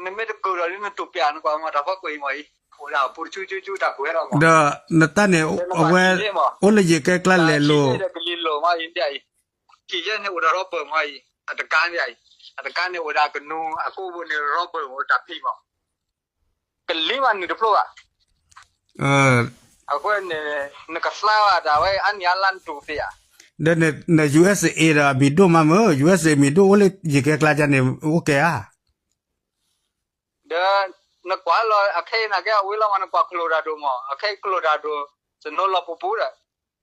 နမ့ၢ်တကုၢ်ဒီး နတူၢ်ပျးနကွၢ်မး တၢ်ဖီကွံာ်မးအံၤ, အိၣ်ဒၣ်ပူတဆူဆူဆူ တၢ်ကိၢ်ဟဲထီၣ်မး, ဒီးနတၢ်န့ၣ် အဝဲ အိၣ်လၢယံၤကဲကျါလဲၤလိၤ, ဒီးကလံၤလိၤမးအံၤ, ထံၣ်ယဲန့ၣ်အိၣ်ဒီး rubber မးအံၤ, အတကါန့ၣ်အံၤ, အတကါန့ၣ်အိၣ်ဒၣ်ကနူၤ အကိးဘိန့ၣ် rubber မး တၢ်ဖံးမး, ကလံၤမးနုာ်တဖျိဘၣ် အဃိန့ၣ် နကသါဘၣ်တၢ်ဝဲ အါနံၣ်အါလါနတူၢ်ကသ့ဧါ. ဒီးန U S A ဒီးအမံၤဒိၣ်မးမ့ၢ် U S A မံၤဒိၣ်အိၣ်လၢယံၤကဲကျါန့ၣ် အိၣ်ကဲဧါ. ဒီးနကွၢ်လီၤ အခဲအံၤနကဲအဝံၤလီၤမး နကွၢ်ကလိာ်တၢ်ဒိၣ်မး အခဲအံၤကလိာ်တၢ်ဒိၣ် စနိလီၤပူၤပူၤဒီး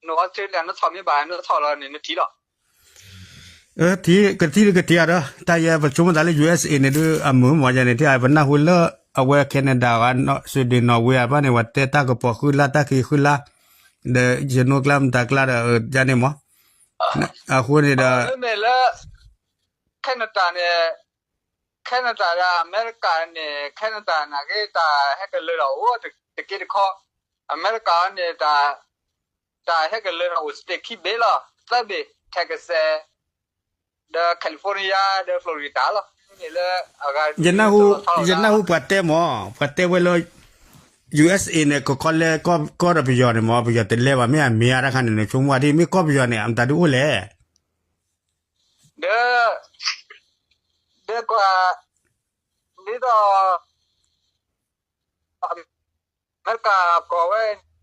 န Australia နထီၣ်မ့ၢ်ဘၣ် နထီၣ်လီၤန့ၣ် နထံၣ်လီၤ. ကထံၣ်ကထံၣ်ဒီး တၢ်ယဲပဆိကမိၣ်သးလၢ U S A န့ၣ်ဒုး အမုာ်မးယဲန့ၣ် ထံၣ်ပနၢ်ဟူလၢ အဝဲ Canada ဂၤ Sweden Norway အဘၣ်န့ၣ် ပှၤတဲတၢ်ကပီၤဃုလါ တၢ်ခံဃုလါ ဒီးယနိကျါမတၤကျါဒီး ယန့ၣ်မး အဃိန့ၣ်ဒီး မ့မ့ၢ်လၢ Canada န့ၣ် Canada ဒီးအမဲရကၤန့ၣ် Canada နာ်က့ တၢ်ဟဲကလၢာ်ဒီးအိၣ်တက့ၢ်တခီ, အမဲရကၤန့ၣ် တၢ်ဟဲကလၢာ်ဒီးအိၣ် state ခံဘ့ၣ်လီၤ, သၢဘ့ၣ် Texas ဒီး California ဒီး Florida လီၤ. မ့မ့ၢ်လၢ ယနၢ်ဟူ ယနၢ်ဟူပှၤတဲမး ပှၤတဲဝဲလၢ U S A န့ၣ် ကခီလဲကီၢ်ဒီးပယီၤန့ၣ်မး ပယီၤတလဲဘၣ် မ့ၢ်အမ့ၢ်အါတခါန့ၣ် နဆိကမိၣ်ဒ်မ့ၢ်ကီၢ်ပယီၤန့ၣ် အမတၤဒုးအိၣ်လဲၣ် ဒီး ဒီးကွၢ် ဒ်သိး အမဲရကၤကီၢ်ဝဲ ကီၢ်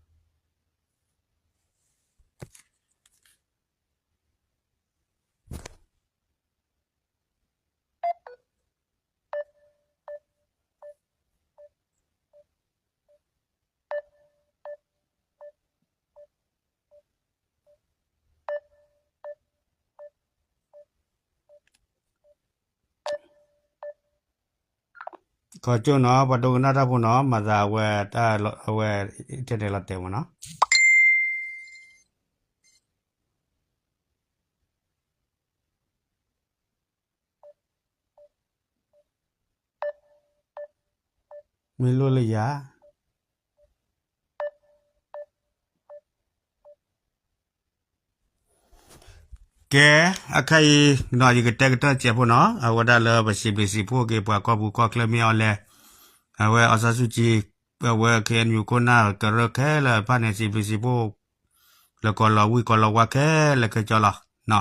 ကၠိနီၤ ပှၤဒိကနၣ်တၢ်ဖိနီၤ မၤသးအဝဲ တၢ်အဝဲ ထဲန့ၣ်လီၤတဲာ်မးနီၤ မ့ၢ်လိၣ်လၢယၤ ကဲ အခါအံၤ ယကတဲကတၢၢ်စဲးဖိနီၤ အဝဲဒၣ်လၢပစံးဘျုးစံးဖှိၣ်က့ၤ ပှၤကီၢ်ပူၤကီၢ်ချၢမ့ၢ်အီၤလဲၣ် အဝဲ အောင်ဆန်းစုကြည် အဝဲ K N U ခိၣ်နၢ်ကရၢခဲလၢာ်တဖၣ်န့ၣ် စံးဘျုးစံးဖှိၣ် လၢကီၢ်လီၤဝံၤကီၢ်လီၤဝါခဲလၢာ်ခဲဆ့လီၤ.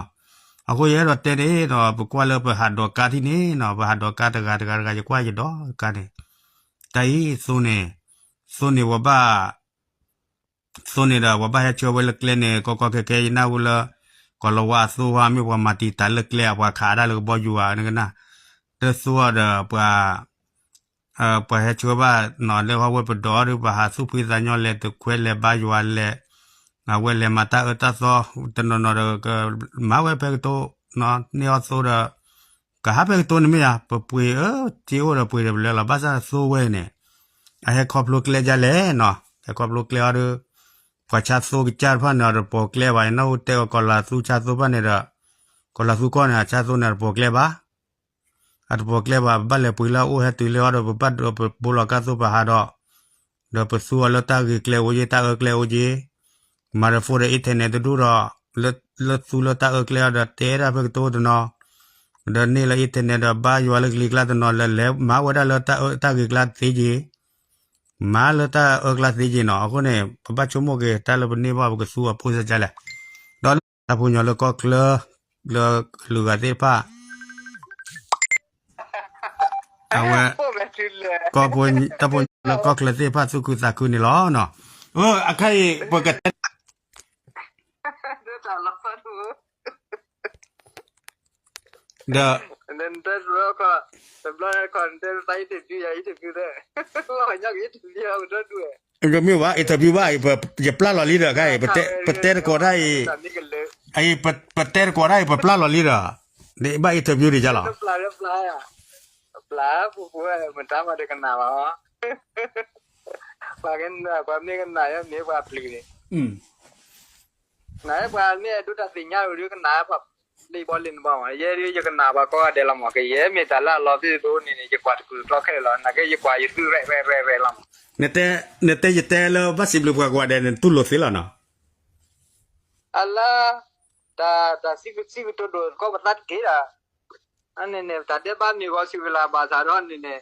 အဃိယအဲၣ်ဒိးတဲန့ၣ်ဒီး ပကွၢ်လၢပဟးဒိးကါထံၣ်န့ၣ်နီၤ ပဟးဒိးကါတဂၤတဂၤတဂၤ ယကွၢ်ယဒီးကါန့ၣ် တၢ်အံၤသိန့ၣ် သိန့ၣ်ပှၤဘၣ် သိန့ၣ်ဒီး ပှၤဘၣ်ဟဲဆှၢဝဲလၢကျဲန့ၣ် ကီကီခဲခဲ ယနၢ်ဟူလၢ ကီၢ်လီၤဝါအသိဟါ မ့ၢ်ပှၤမၤတံာ်တာ်လၢကျဲ ပှၤခးဒၣ်လၢကဘီယူၤဧါ နကနၣ် လၢသိအီၤဒီး ပှၤ ပှၤဟဲဆှၢဘၣ်နီၤ လၢဟီၣ်ဝဲပဒီးဒီး ပှၤဟးသူၣ်ဖှံသးညီလဲၤတခွဲလဲၤဘါယွၤလဲၤ အဝဲလဲၤမၤတၢ်အၢတၢ်သီ တနီၤနီၤဒီး ကမၤဝဲဖဲကတိၤ န့ၢ်အီၣ်သိဒီး ကဟးဖဲကတိၤန့ၣ်မ့ၢ်ဧါ, ပပှ့ၤအၢ စ့အိၣ်ဒီးပှ့ၤဒီးပလဲလီၤ, ဘၣ်ဆၣ်သိဝဲအံၤန့ၣ် အဟဲခီဖျိကျဲဒ်လဲၣ်နီၤ, ဟဲခီဖျိကျဲအီၤဒီး ပှၤဆါသိကစၢ်တဖၣ်န့ၣ် အတပိာ်ကျဲဘၣ်, အနီၢ်ဟူတဲအီၤ ကီၤလၤသူဆါသိဖၣ်န့ၣ်ဒီး ကီၤလၤသူကီၢ်န့ၣ် အဆါသိန့ၣ် အတပိာ်ကျဲဘၣ် အတပိာ်ကျဲဘၣ်, ပဘၣ်လဲၤပှ့ၤလၢအအိၣ် ဟဲတုၤလၢအီၤဒီး ပဘၣ်ဒိးပဘိလီၤကၢ်သိပဟးဒီး, ဒီးပသူအီၤလၢတၢ်ဂ့ၤကျဲအိၣ်က့ၤ တၢ်အၢကျဲအိၣ်က့ၤ, မၤဒီး phone ဒီး internet တဒူၣ်ဒီး လၢသူလၢတၢ်အၢကျဲအီၤဒီး တဲဒၣ်ဖဲကတိၤတနီၤ, ဒီးန့ၢ်လၢ internet ဒီး ဘါယွၤလၢကလံၤကျါတနီၤ လဲၤလဲၤမၤဝဲဒၣ်လၢတၢ်အၢတၢ်ဂ့ၤကျါသ့က့ၤ မၤလၢတၢ်အၢကျါသ့က့ၤနီၤ. အဃိန့ၣ် ပဘၣ်ဆိကမိၣ်က့ၤ တၢ်လၢပန့ၢ်ဘၣ် ပကသူအီၤဖိစၢ်ကလဲၣ်, ဒီးတၢ်ဖိညီလၢကီၢ်ချၢ လၢကလုာ်ဂၤသ့ၣ်တဖၣ် အဝဲ တၢ်ဖိညီလၢကီၢ်ချၢသ့ၣ်တဖၣ် သူၣ်ခုသးခုန့ၣ်လီၤ. အခဲအံၤ ပကတဲ ဒီး တမ့ၢ်ဘၣ် interview ဘၣ်အံၤ ယပျၢ်လီၤလံဒီး ခဲအံၤ ပတဲတကိးတၢ်အံၤ အံၤ ပတဲတကိးတၢ်အံၤ ပပျၢ်လီၤလံဒီး ဘၣ် interview ဒံးယါလီၤ. ပျၢ်ပူၤပူၤဝဲ မတၤမၤတကနၣ်ဘၣ်အီၤ, ပှၤကနၣ် ပှၤမ့ၢ်ကနၣ်ယဲမ့ၢ်ပှၤပျုၤန့ၣ်, နပှၤမ့ၢ်ဒိတၢ်သ့ၣ်ညါဝဲဒုးကနၣ်ပှၤလံဘီလံနဘီမး, ယဲဒုးယကနၣ်ပှၤကိးဂၤဒဲးလီၤမး, ကယဲၢ်မ့ၢ်တၢ်လၢအလီၤသ့ၣ်သိန့ၣ်န့ၣ် ယကွၢ်တကုာ်တကျီခဲလၢာ်လီၤ, နာ်က့ယကွၢ်ယသုရဲၣ်ရဲၣ်ရဲၣ်ရဲၣ်လီၤမး. နတဲယတဲလၢဘၣ်စံးဘျုးပှၤကိးဂၤဒဲးန့ၣ် တူၢ်လိာ်သ့လီၤနီၤ. အလၢ တၢ်စံးကတိၤဒိၣ်သကိးပသးတက့ၢ်ဒီး အန့ၣ်န့ၣ် တၢ်ဒဲးဘးမ့ၢ်ဂီၤစံးဝဲလၢဘၣ်ဆၣ်ဒီးန့ၣ်န့ၣ်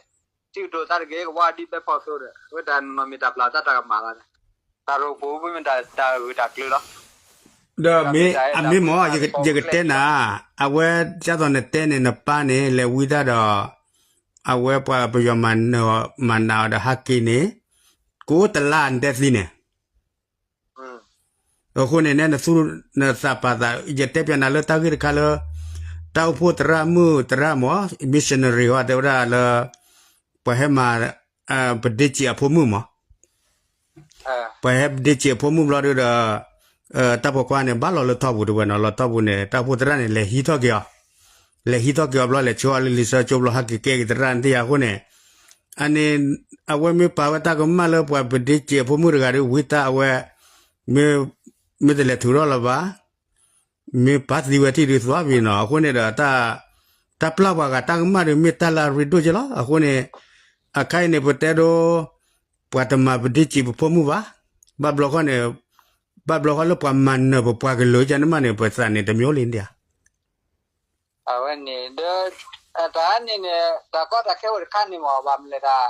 စံးကတိၤသးတဂ့ၤ ကဝါဒ်ဘဲဖီသိဒီး အဝဲတၢ်နီၤမ့ၢ်တၢ်ပျၢ်တၢ်တၢ်ကမၣ်လီၤ, တၢ်ရိၣ်ပူၤမ့ၢ်တၢ်တၢ်ဂုၤတၢ်ကျၢၤလီၤ. ဒီးမ့ၢ်အမ့ၢ်မ့ၢ် ယကတဲနၤ, အဝဲဒ်သိးနတဲန့ၣ် နပၢ်န့ၣ် လဲၤဝံတၢ်ဒီး အဝဲပှၤပယီၤမၤနးအီၤဒီးဟးက့ၤန့ၣ် ကိးတလါနတဲသံန့ၣ် အဃိန့ၣ် နဲနသူၣ်နသးပာ်သး ယတဲပျးနၤလၢတၢ်ဂ့ၢ်တခါလၢ တၢ်အိၣ်ဖှိၣ်သရၣ်မုၣ်သရၣ်မး missionary ဟီတဲဝဲဒၣ်လၢ ပှၤဟဲမၤ ပဒ့စံးအဖိမုၣ်မး ပှၤဟဲပဒ့စံးအဖိမုၣ်ဘျီဒုဒီး တၢ်ပိာ်ခွါန့ၣ် ဘၣ်လီၤလၢထီပူၤတဝဲနီၤ လီၤထီပူၤန့ၣ် တၢ်အိၣ်ဖှိၣ်သရၣ်န့ၣ် လဲၤဟံးထီၣ်က့ၤအီၤ လဲၤဟံးထီၣ်က့ၤအီၤဘျီ လဲၤဆိအီၤလၢလံာ်စီဆှံဘျီ ဟဲက့ၤကဲက့ၤသရၣ်န့ၣ်တယၤအဃိန့ၣ် အန့ၣ် အဝဲမ့ၢ်ပာ်ဝဲတၢ်ကမၣ်လၢပှၤပဒ့စံးအဖိမုၣ်တဂၤဒီး ဝံတၢ်အဝဲ မ့ၢ်တလဲၤထုးထီၣ်လၢၤဘၣ် မ့ၢ်ပာ်သံဝဲထံၣ်ဒုးသွါဘၣ်နီၤ အဃိန့ၣ်ဒီး တၢ်ပျၢ်ပှၤဂၤတၢ်ကမၣ်ဒီး မ့ၢ်တၢ်လၢအရ့ဒိၣ်က့လီၤ. အဃိန့ၣ် အခါအံၤန့ၣ် ပတဲဒိ ပှၤတမၤပဒ့စံးပဖိမုၣ်ဘၣ် ဘၣ်ဘျီဃီန့ၣ် ဘၣ်ဘျီဃီလၢပှၤမၤနၢၤပပှၤကလုာ်ကန့ၣ်မးန့ၣ် ပသးန့ၣ်တမံၤလံဒၣ် အဝဲန့ၣ်ဒီး တၢ်န့ၣ်န့ၣ် တၢ်ကီတၢ်ခဲအိၣ်တခါန့ၣ်မး ဘၣ်မနုၤလဲၣ်ဒၣ်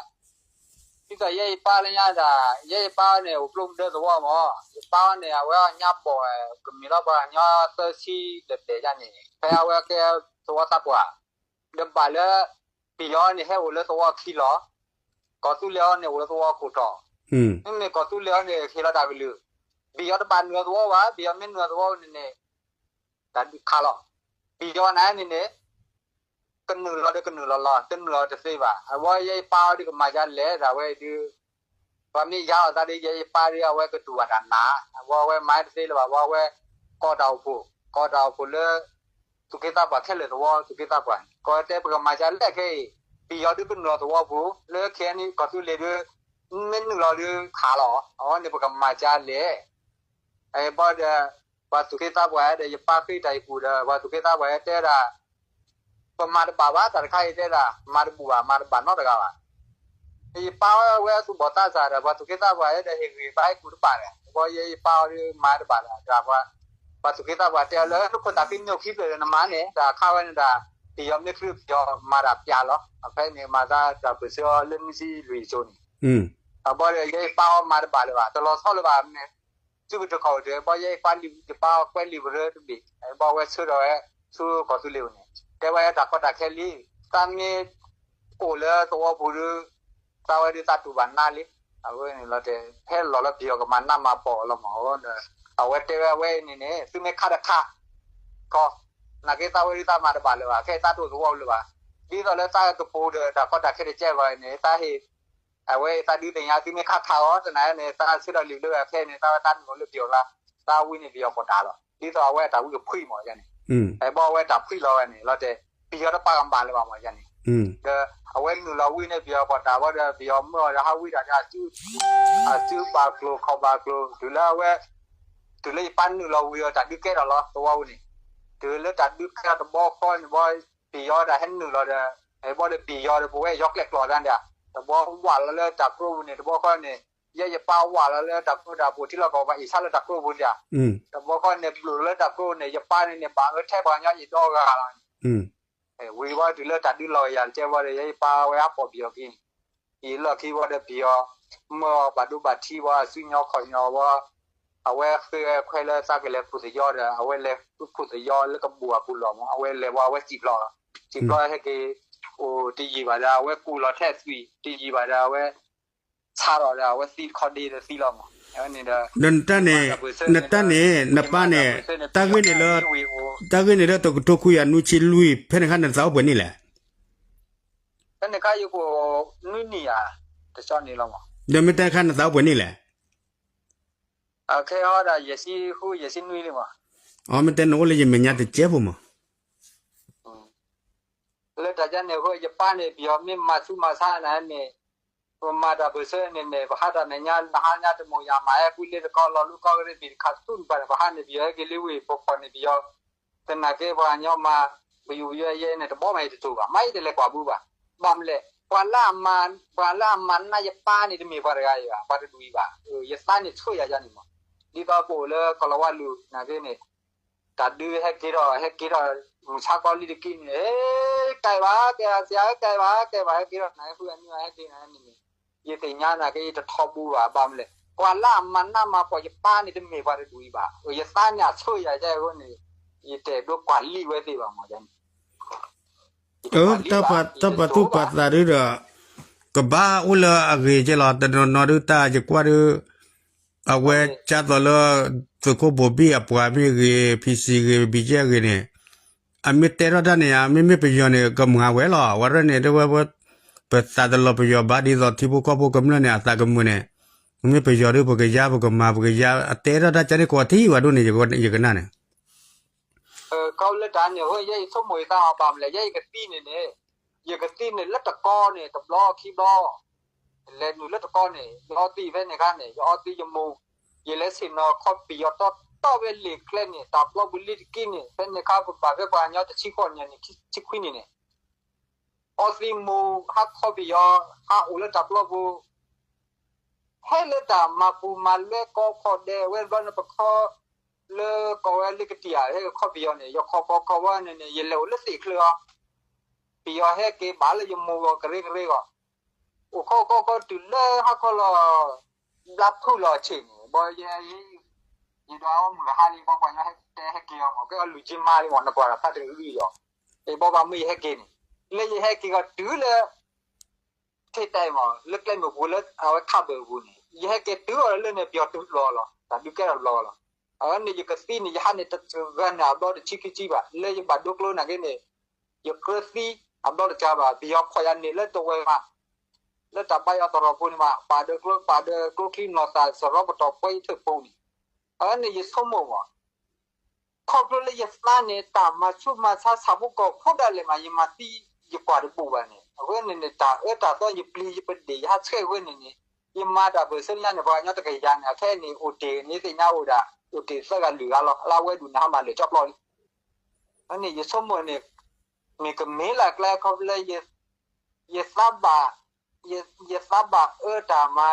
ဒ်သိးယဲယပၢ်လၢညါဒၣ် ယဲယပၢ်န့ၣ် အိၣ်ကျိၣ်မုဒၢသဝီမး ယပၢ်န့ၣ် အဝဲအီၣ်ညါဘီၣ် ကမ့ၢ်လီၤပှၤကညီသၢဆံဒီးဘျဲၣ်ယါန့ၣ် ဖဲအဝဲကဲသဝီသးပှၢ် ဒီးဘၣ်လၢ ပယီၤန့ၣ်ဟဲအိၣ်လၢသဝီခံလီၤ ကီၢ်သူလ့ၤအီၤန့ၣ် အိၣ်လၢသဝီခိၣ်တီၢ် မ့မ့ၢ်ကီၢ်သူလ့ၤအီၤန့ၣ် ဟ့ၣ်လီၤတၢ်ကလုၢ် ပယီၤတဘၣ်နုာ်သဝီဘၣ် ပယီၤမ့ၢ်နုာ်သဝီန့ၣ်န့ၣ် တၢ်ဒုးခးလီၤ ပယီၤန့ၣ်န့ၣ်န့ၣ် ကနုာ်လီၤဒီးကနုာ်လီၤလီၤ တနုာ်လီၤတသ့ဘၣ် အဝဲယဲယပၢ်အီၤဒုး ကမၤယါလဲၣ် ဒၣ်ဝဲဒုး ပှၤမ့ၢ်ယါအီၤသးဒီး ယဲယပၢ်ဒီး အဝဲကတူၢ်ဘၣ်တၢ်နး အဝဲအဝဲမၤတသ့လၢၤဘၣ် အဝဲကီတၢ်အိၣ်ဖှိၣ် ကီတၢ်အိၣ်ဖှိၣ်လၢ သူၣ်က့သးပှၢ်ခဲလၢာ်သဝီ သူၣ်က့သးပှၢ် ကီတဲပကမၤယါလဲၣ်ခဲအံၤ ပယီၤဒုးကနုာ်လီၤသဝီပူၤ လၢခဲအံၤန့ၣ် ကီၢ်သူလ့ၤဒုး မ့ၢ်နုာ်လီၤဒုးခးလီၤ အဝဲန့ၣ်ပကမၤယါလဲၣ် အဘီဒီး ပှၤသူၣ်က့သးပှၢ်ဒီး ယပၢ်ဃ့တၢ်အံၤပူၤဒီး ပှၤသူၣ်က့သးပှၢ်တဲဒၣ် ပမၤတဘၣ်ဘၣ် တၢ်တခါအံၤတဲဒၣ် မၤတဘူၣ်ဘၣ် မၤတဘၣ်နီတဂၤဘၣ် ယပၢ်ဝဲသူၣ်ဘီၣ်သးစၢ်ဒီး ပှၤသူၣ်က့သးပှၢ်ဒီး ဟ့ၣ်ဂံၢ်ဘါဟ့ၣ်ကူၣ်တဘၣ်ဒီး ဘီယဲယပၢ်အီၤဒုးမၤတဘၣ်ဒီး ပှၤသူၣ်က့သးပှၢ်တဲအီၤလၢ နခိၣ်သးဖံးမ့ၢ်အိၣ်ခံဖျၢၣ်ဒီးနမၤန့ၣ် တၢ်ခါဝဲန့ၣ်ဒၣ် ပယီၤမ့ၢ်ချုးပယီၤမၤတၢ်ပျးလီၤ အဖဲန့ၣ် မၤသးတၢ်ပၢၢ်ဆၢအီၤလၢမုၢ်ဆံလွံၢ်အစိၤန့ၣ် အဘီဒီး ယဲယပၢ်အီၤမၤတဘၣ်လၢၤဘၣ် တလီၤဆီလၢၤဘၣ်မ့ၢ် သုကတခီၣ်တၢၢ် ဘီယဲယပၢ်လံၤ ယပၢ်အီၤကွဲးလံာ်ပရၢတဘ့ၣ် ဘီဝဲဆၢထၢၣ်ဝဲ ဆူကီၢ်သူလ့ၤပူၤန့ၣ် တဲဝဲတၢ်ကီတၢ်ခဲလံ သးမ့ၢ်အိၣ်လၢသဝီပူၤဒုး သးဝဲဒုးသးတူၢ်ဘၣ်နါလံ အဝဲန့ၣ်လီၤတဲာ် ဟဲလီၤလၢပယီၤကမၤနးမၤဖှီၣ်လီၤမး အဝဲတဲဝဲအဝဲအံၤန့ၣ်န့ၣ် သုမ့ၢ်ခးတခး ခီ နာ်က့သးဝဲဒုးသးမၤတဘၣ်လၢၤဘၣ် ခဲအံၤသးတိၢ်သဝီလၢၤဘၣ် ဒ်သိးလၢသးကပူၤဒီးတၢ်ကီတၢ်ခဲတကဲဘၣ်န့ၣ် သးဟ့ၣ် အဝဲသးဒုးသ့ၣ်ညါ သုမ့ၢ်ခးခးအီၤ တနာ်န့ၣ် သးဆၢထၢၣ်လံာ်လၢအခဲန့ၣ် သးဝဲသးနုာ်လၢပယီၤလၢ အဝဲတၢ်ဝံန့ၢ်ပယီၤပီးတၢ်လီၤ. ဒ်သိးအဝဲအတၢ်ဝံကဖှံမးယၤန့ၣ်, ဘၣ်အဝဲတၢ်ဖှံလီၤဝဲန့ၣ်လီၤတဲာ် ပယီၤတပာ်ကမၣ်လၢၤဘၣ်မးယၤန့ၣ်, ဒီးအဝဲနုာ်လီၤဝံန့ၢ်ပယီၤပီးတၢ်ဝဲဒီး ပယီၤမၢအီၤဒီးဟးဝံတၢ်ဒီး အစုဘၣ်ကျိၤခီၣ်ဘၣ်ကျိၤ တုၤလၢအဝဲ တုၤလၢယပၢ်နုာ်လီၤဝံၤအီၤ တၢ်ဒုးကဲထီၣ်လီၤသဝီပူၤန့ၣ်, တုၤလၢတၢ်ဒုးကဲထီၣ်တဘျီဃီန့ၣ်ဘီ ပယီၤတၢ်ဟဲနုာ်လီၤဒီး ဘီဒီးပယီၤဒီး ပဝဲယီၤကျဲကျိးတၢ်ဒၣ်, တဘျီဝးလီၤလၢတၢ်ကျိပူၤန့ၣ် တဘျီဃီန့ၣ် ယဲယပၢ်ဝးလီၤလၢတၢ်ကျိတၢ်ပူၤ ထံလီၢ်ကီၢ်ပှၤအံၤဆါလၢတၢ်ကျိပူၤဒၣ်, တဘျီဃီန့ၣ် ဘျုးလၢတၢ်ကျိန့ၣ် ယပၢ်န့ၣ်န့ၣ် ဘၣ်အၢထဲပှၤကညီအံၤဒီဂၤလီၤန့ၣ် ဝံၤဝဲတုၤလၢတၢ်ဒုးလီၤကယၤတကဲဘီဒီး ယဲယပၢ်ဝဲအပိာ်ပယီၤက့ၤန့ၣ်, ယလီၢ်ခံဝဲဒီးပယီၤ မၢအီၤဘၣ်ဒိဘၣ်ထံးဝဲ အစုညီခီၣ်ညီဝဲ, အဝဲဃ့ဝဲခွဲးလၢသးကလဲၤခူၣ်သယီဒီး အဝဲလဲၤခူၣ်သယီလၢကဘိၣ်အပူၤလီၤမး အဝဲလဲၤဝဲအဝဲစံၣ်ဖျိးလီၤ, စံၣ်ဖျိးဟဲက့ၤ အိၣ်တယံာ်ဘၣ်ဒီး အဝဲကူၣ်လီၤထဲအသွံၣ် တယံာ်ဘၣ်ဒီး အဝဲ ဆါထီၣ်ဒီး အဝဲသံတခီဒ့ဒီးသံလီၤမး, ဒီးနတၢ်န့ၣ် နတၢ်န့ၣ် နပၢ်န့ၣ် တၢ်ဂ့ၢ်န့ၣ်လၢ တၢ်ဂ့ၢ်န့ၣ်လၢတကထိခွံကယၤနွံဆံလွံၢ် ဖဲန့ၣ်အခါန့ၣ်သးအိၣ်ပှဲၤနံၣ်လဲၣ်, ဖဲန့ၣ်ခါယကအိၣ်နွံနံၣ်ဧါ, တကၠီန့ၣ်လီၤမး, ဒီးမ့ၢ်တဲခါန့ၣ်သးအိၣ်ပှဲၤနံၣ်လဲၣ်, ခဲအံၤဒၣ်ယဲၢ်ဆံဃုယဲၢ်ဆံနွံလံမး, အမ့ၢ်တဲနအိၣ်လၢယမဲာ်ညါတကဲဖိမး လၢတၢ်ဒ်န့ၣ်အဃိ ယပၢ်န့ၣ် ပယီၤမ့ၢ်မၤဆူးမၤဆါနၤန့ၣ် ပမၤတၢ်ပၢၢ်ဆၢန့ၣ်န့ၣ် ပဟးတၢ်မဲာ်ညါ နဟါညါတမုာ်ယၤ မၤဟဲကွံလ့တကီ လီၤလူကီကရ့ပံာ်တခါသူၣ်တပၤန့ၣ် ပဟးန့ၣ်ပယီၤဟဲက့ၤလံဝံၤ ပဖီၣ်န့ၣ်ပယီၤ သနာ်က့ပှၤကညီမၤ ပယူၤပယီၤယဲန့ၣ် တဘီမးယတတူၢ်ဘၣ် မၤယတလဲၤကွၢ်ဘုဘၣ် ဘၣ်မလဲၣ် ပှၤလၢအမၤ ပှၤလၢအမၤနၢ်ယပၢ်န့ၣ် တမ့ၢ်ပှၤတဂၤအံၤဘၣ် ပှၤတဒူၣ်အံၤဘၣ် ယသးန့ၣ်ဆှၢယၤယၤန့ၣ်မး ဒ်သိးပအိၣ်လၢကီၢ်လီၤဝါလူၤနာ်က့န့ၣ် တၢ်ဒုးဟဲက့ၤထီၣ် ဟဲက့ၤထီၣ် မုၢ်ဆါကီလံတက့ၢ်န့ၣ် ဟဲကဲဘၣ် ကဲဘၣ် ဆရာ ဟဲကဲဘၣ် ကဲဘၣ် ဟဲက့ၤထီၣ် နဟဲဃုအနွံ ဟဲက့ၤနၤန့ၣ်န့ၣ် ယသ့ၣ်ညါနာ်က့ ယတထီဘိဘၣ် ဘၣ်မလဲၣ် ပှၤလၢအမၤနးမၤဖှီၣ်ယပၢ်န့ၣ် တမ့ၢ်ပှၤတဒူၣ်အံၤဘၣ်. ယသးန့ၣ်အဆိယၤအဃိန့ၣ် ယတအဲၣ်ဒိးကွၢ်လံဝဲသ့ၣ်ဘၣ်မးန့ၣ် တၢ်ပာ်သူၣ်ပာ်သးဒုဒီး ကဘၣ်အိၣ်လၢအဂ့ၤကဲလီၤ. တနီၤနီၤဒုတၢ်ယကွၢ်ဒု အဝဲကၢ်သိးလၢ သုးခိၣ်ဘိဘံၣ်အပှၤမ့ၢ်ဂ့ၤ ဖံစံဂ့ၤ ဘံၣ်ကဲဂ့ၤန့ၣ် အမ့ၢ်တဲထီၣ်တၢ်န့ၣ် မ့မ့ၢ်ပယီၤန့ၣ် ကမၤဝဲလီၤ. အဝဲဒၣ်န့ၣ် တဝဲဝဲ ပသးတလီၤပယီၤဘၣ် ဒ်သိးထံဖိကီၢ်ဖိကမျၢၢ်န့ၣ် အသးကမုာ်န့ၣ် မ့မ့ၢ်ပယီၤဒု ပကယါပကမၤ ပကယါ အတဲထီၣ်တၢ်ကန့ၣ် ကီးထံဝဲဒိၣ်န့ၣ် ယကနၣ်န့ၣ် ခီဖျိလၢတၢ်န့ၣ်အဃိ ယဲယဆိကမိၣ်ယသးအီၤဘၣ်မလဲၣ် ယဲယကသံန့ၣ်န့ၣ် ယကသံန့ၣ်လၢတကီန့ၣ် တဘျီခံဘျီ လဲၤနုာ်လၢတကီန့ၣ် ယအီသံးဖဲန့ၣ်ခါန့ၣ် ယအီသံးယမိၢ် ယလဲၤဆ့ၣ်နီၤခီပယီၤတီတီဖဲလ့ၣ်ကျဲန့ၣ် တၢ်ပျီပူၤလံတကံန့ၣ် ဖဲန့ၣ်ခါပဘၣ်ဖဲပှၤကညီတဆံဃိးန့ၣ် ဆံခွံန့ၣ်န့ၣ် အီသံးမိၢ် ဟးခီပယီၤ ဟးအိၣ်လၢတၢ်ပျီပူၤ ဟဲလၢတၢ်မၤပူၤမၤလွဲကိးဖီၣ်ဒဲး ဝဲဘျီန့ၣ်ပခီ လၢကီၢ်ဝဲလၢကတံာ်ဧါ ဟဲခီပယီၤန့ၣ် ယခီခီခီဝဲန့ၣ်န့ၣ် ယလဲၤအိၣ်လၢသ့ၣ်ချၢအီၤ ပယီၤဟဲက့ၤဘၣ်လၢယမိၢ်ဂီၢ်ကရၢကရၢဂီၢ် အိၣ်ခီခီခီတုၤလၢဟါခီလီၤ ဘျါဖုၣ်လီၤဆ့ၣ်န့ၣ် ဘီယဲ ယဒွးအီၣ်မုၢ်ဟါလံ ဘီပှၤညီဟဲတဲဟဲက့ၤအီၤမး ကဲအီၤလူၤက့ၤမါလံမး နကွၢ်ဒီးဖးတဂ့ၤအံၤလီၤ အဘီဘၣ်မုၢ်ယဟဲက့ၤန့ၣ် လၢယဟဲက့ၤဂီၤတုၤလၢ ထဲတဲမး လၢကျဲမုၢ်ပူၤလၢအဝဲခးဘၢၣ်အပူၤန့ၣ် ယဟဲက့ၤတုၤအီၤလၢန့ၣ် ပယီၤတုၤဘျီလီၤ တၢ်ဒုးကဲထီၣ်ဘျီလီၤ အဝဲန့ၣ်ယကသံန့ၣ် ယဟးန့ၣ်တဂၤန့ၣ် အဘျီတဆံခံဆံဘၣ် လၢယဘၣ်ဒိကျိနာ်က့န့ၣ် ယကြၢးသံ အဘျီတကးဘၣ် ပယီၤခိးယၤန့ၣ်လၢတဝဲမး လၢတၢ်ဘါယွၤသရိာ်ဖိန့ၣ်မး ပာ်ဒီးကျိ ပာ်ဒီးကျိချံနီၢ်သးစရီပတီၢ်ပှဲၤယထၢၣ်ဖိန့ၣ် အဝဲန့ၣ်ယဆိကမိၣ်မး ခီဖျိလၢယသးန့ၣ် တၢ်မၤဆူးမၤဆါဆၣ်ဖိကီၢ်ဖိဒၣ်လဲာ်မး ယမၤသံ ယကွၢ်တဘူးဘၣ်န့ၣ် အဃိန့ၣ်န့ၣ် တၢ်အၢတၢ်သီယပျံၤယပဒ့ၣ် ယဟးဆှဲးအဃိန့ၣ်န့ၣ် ယမၤတၢ်ပၢၢ်ဆၢလၢညါန့ၣ် ပှၤကညီတကယၤန့ၣ် အခဲအံၤန့ၣ် အိၣ်တ့ၢ်န့ၣ် သ့ၣ်ညါအိၣ်ဒၣ် အိၣ်တ့ၢ်သၢဂၤလွံၢ်ဂၤလီၤ လၢအဝဲဒူၣ်န့ၣ် ဟးမၤလၢာ်ကၠီပျီလံ အန့ၣ် ယဆိကမိၣ်န့ၣ် မ့ၢ်ကမ့ၢ်လၢကျဲခီဖျိလၢ ယသးဘၣ် ယသးဘၣ်အၢတၢ်မၤ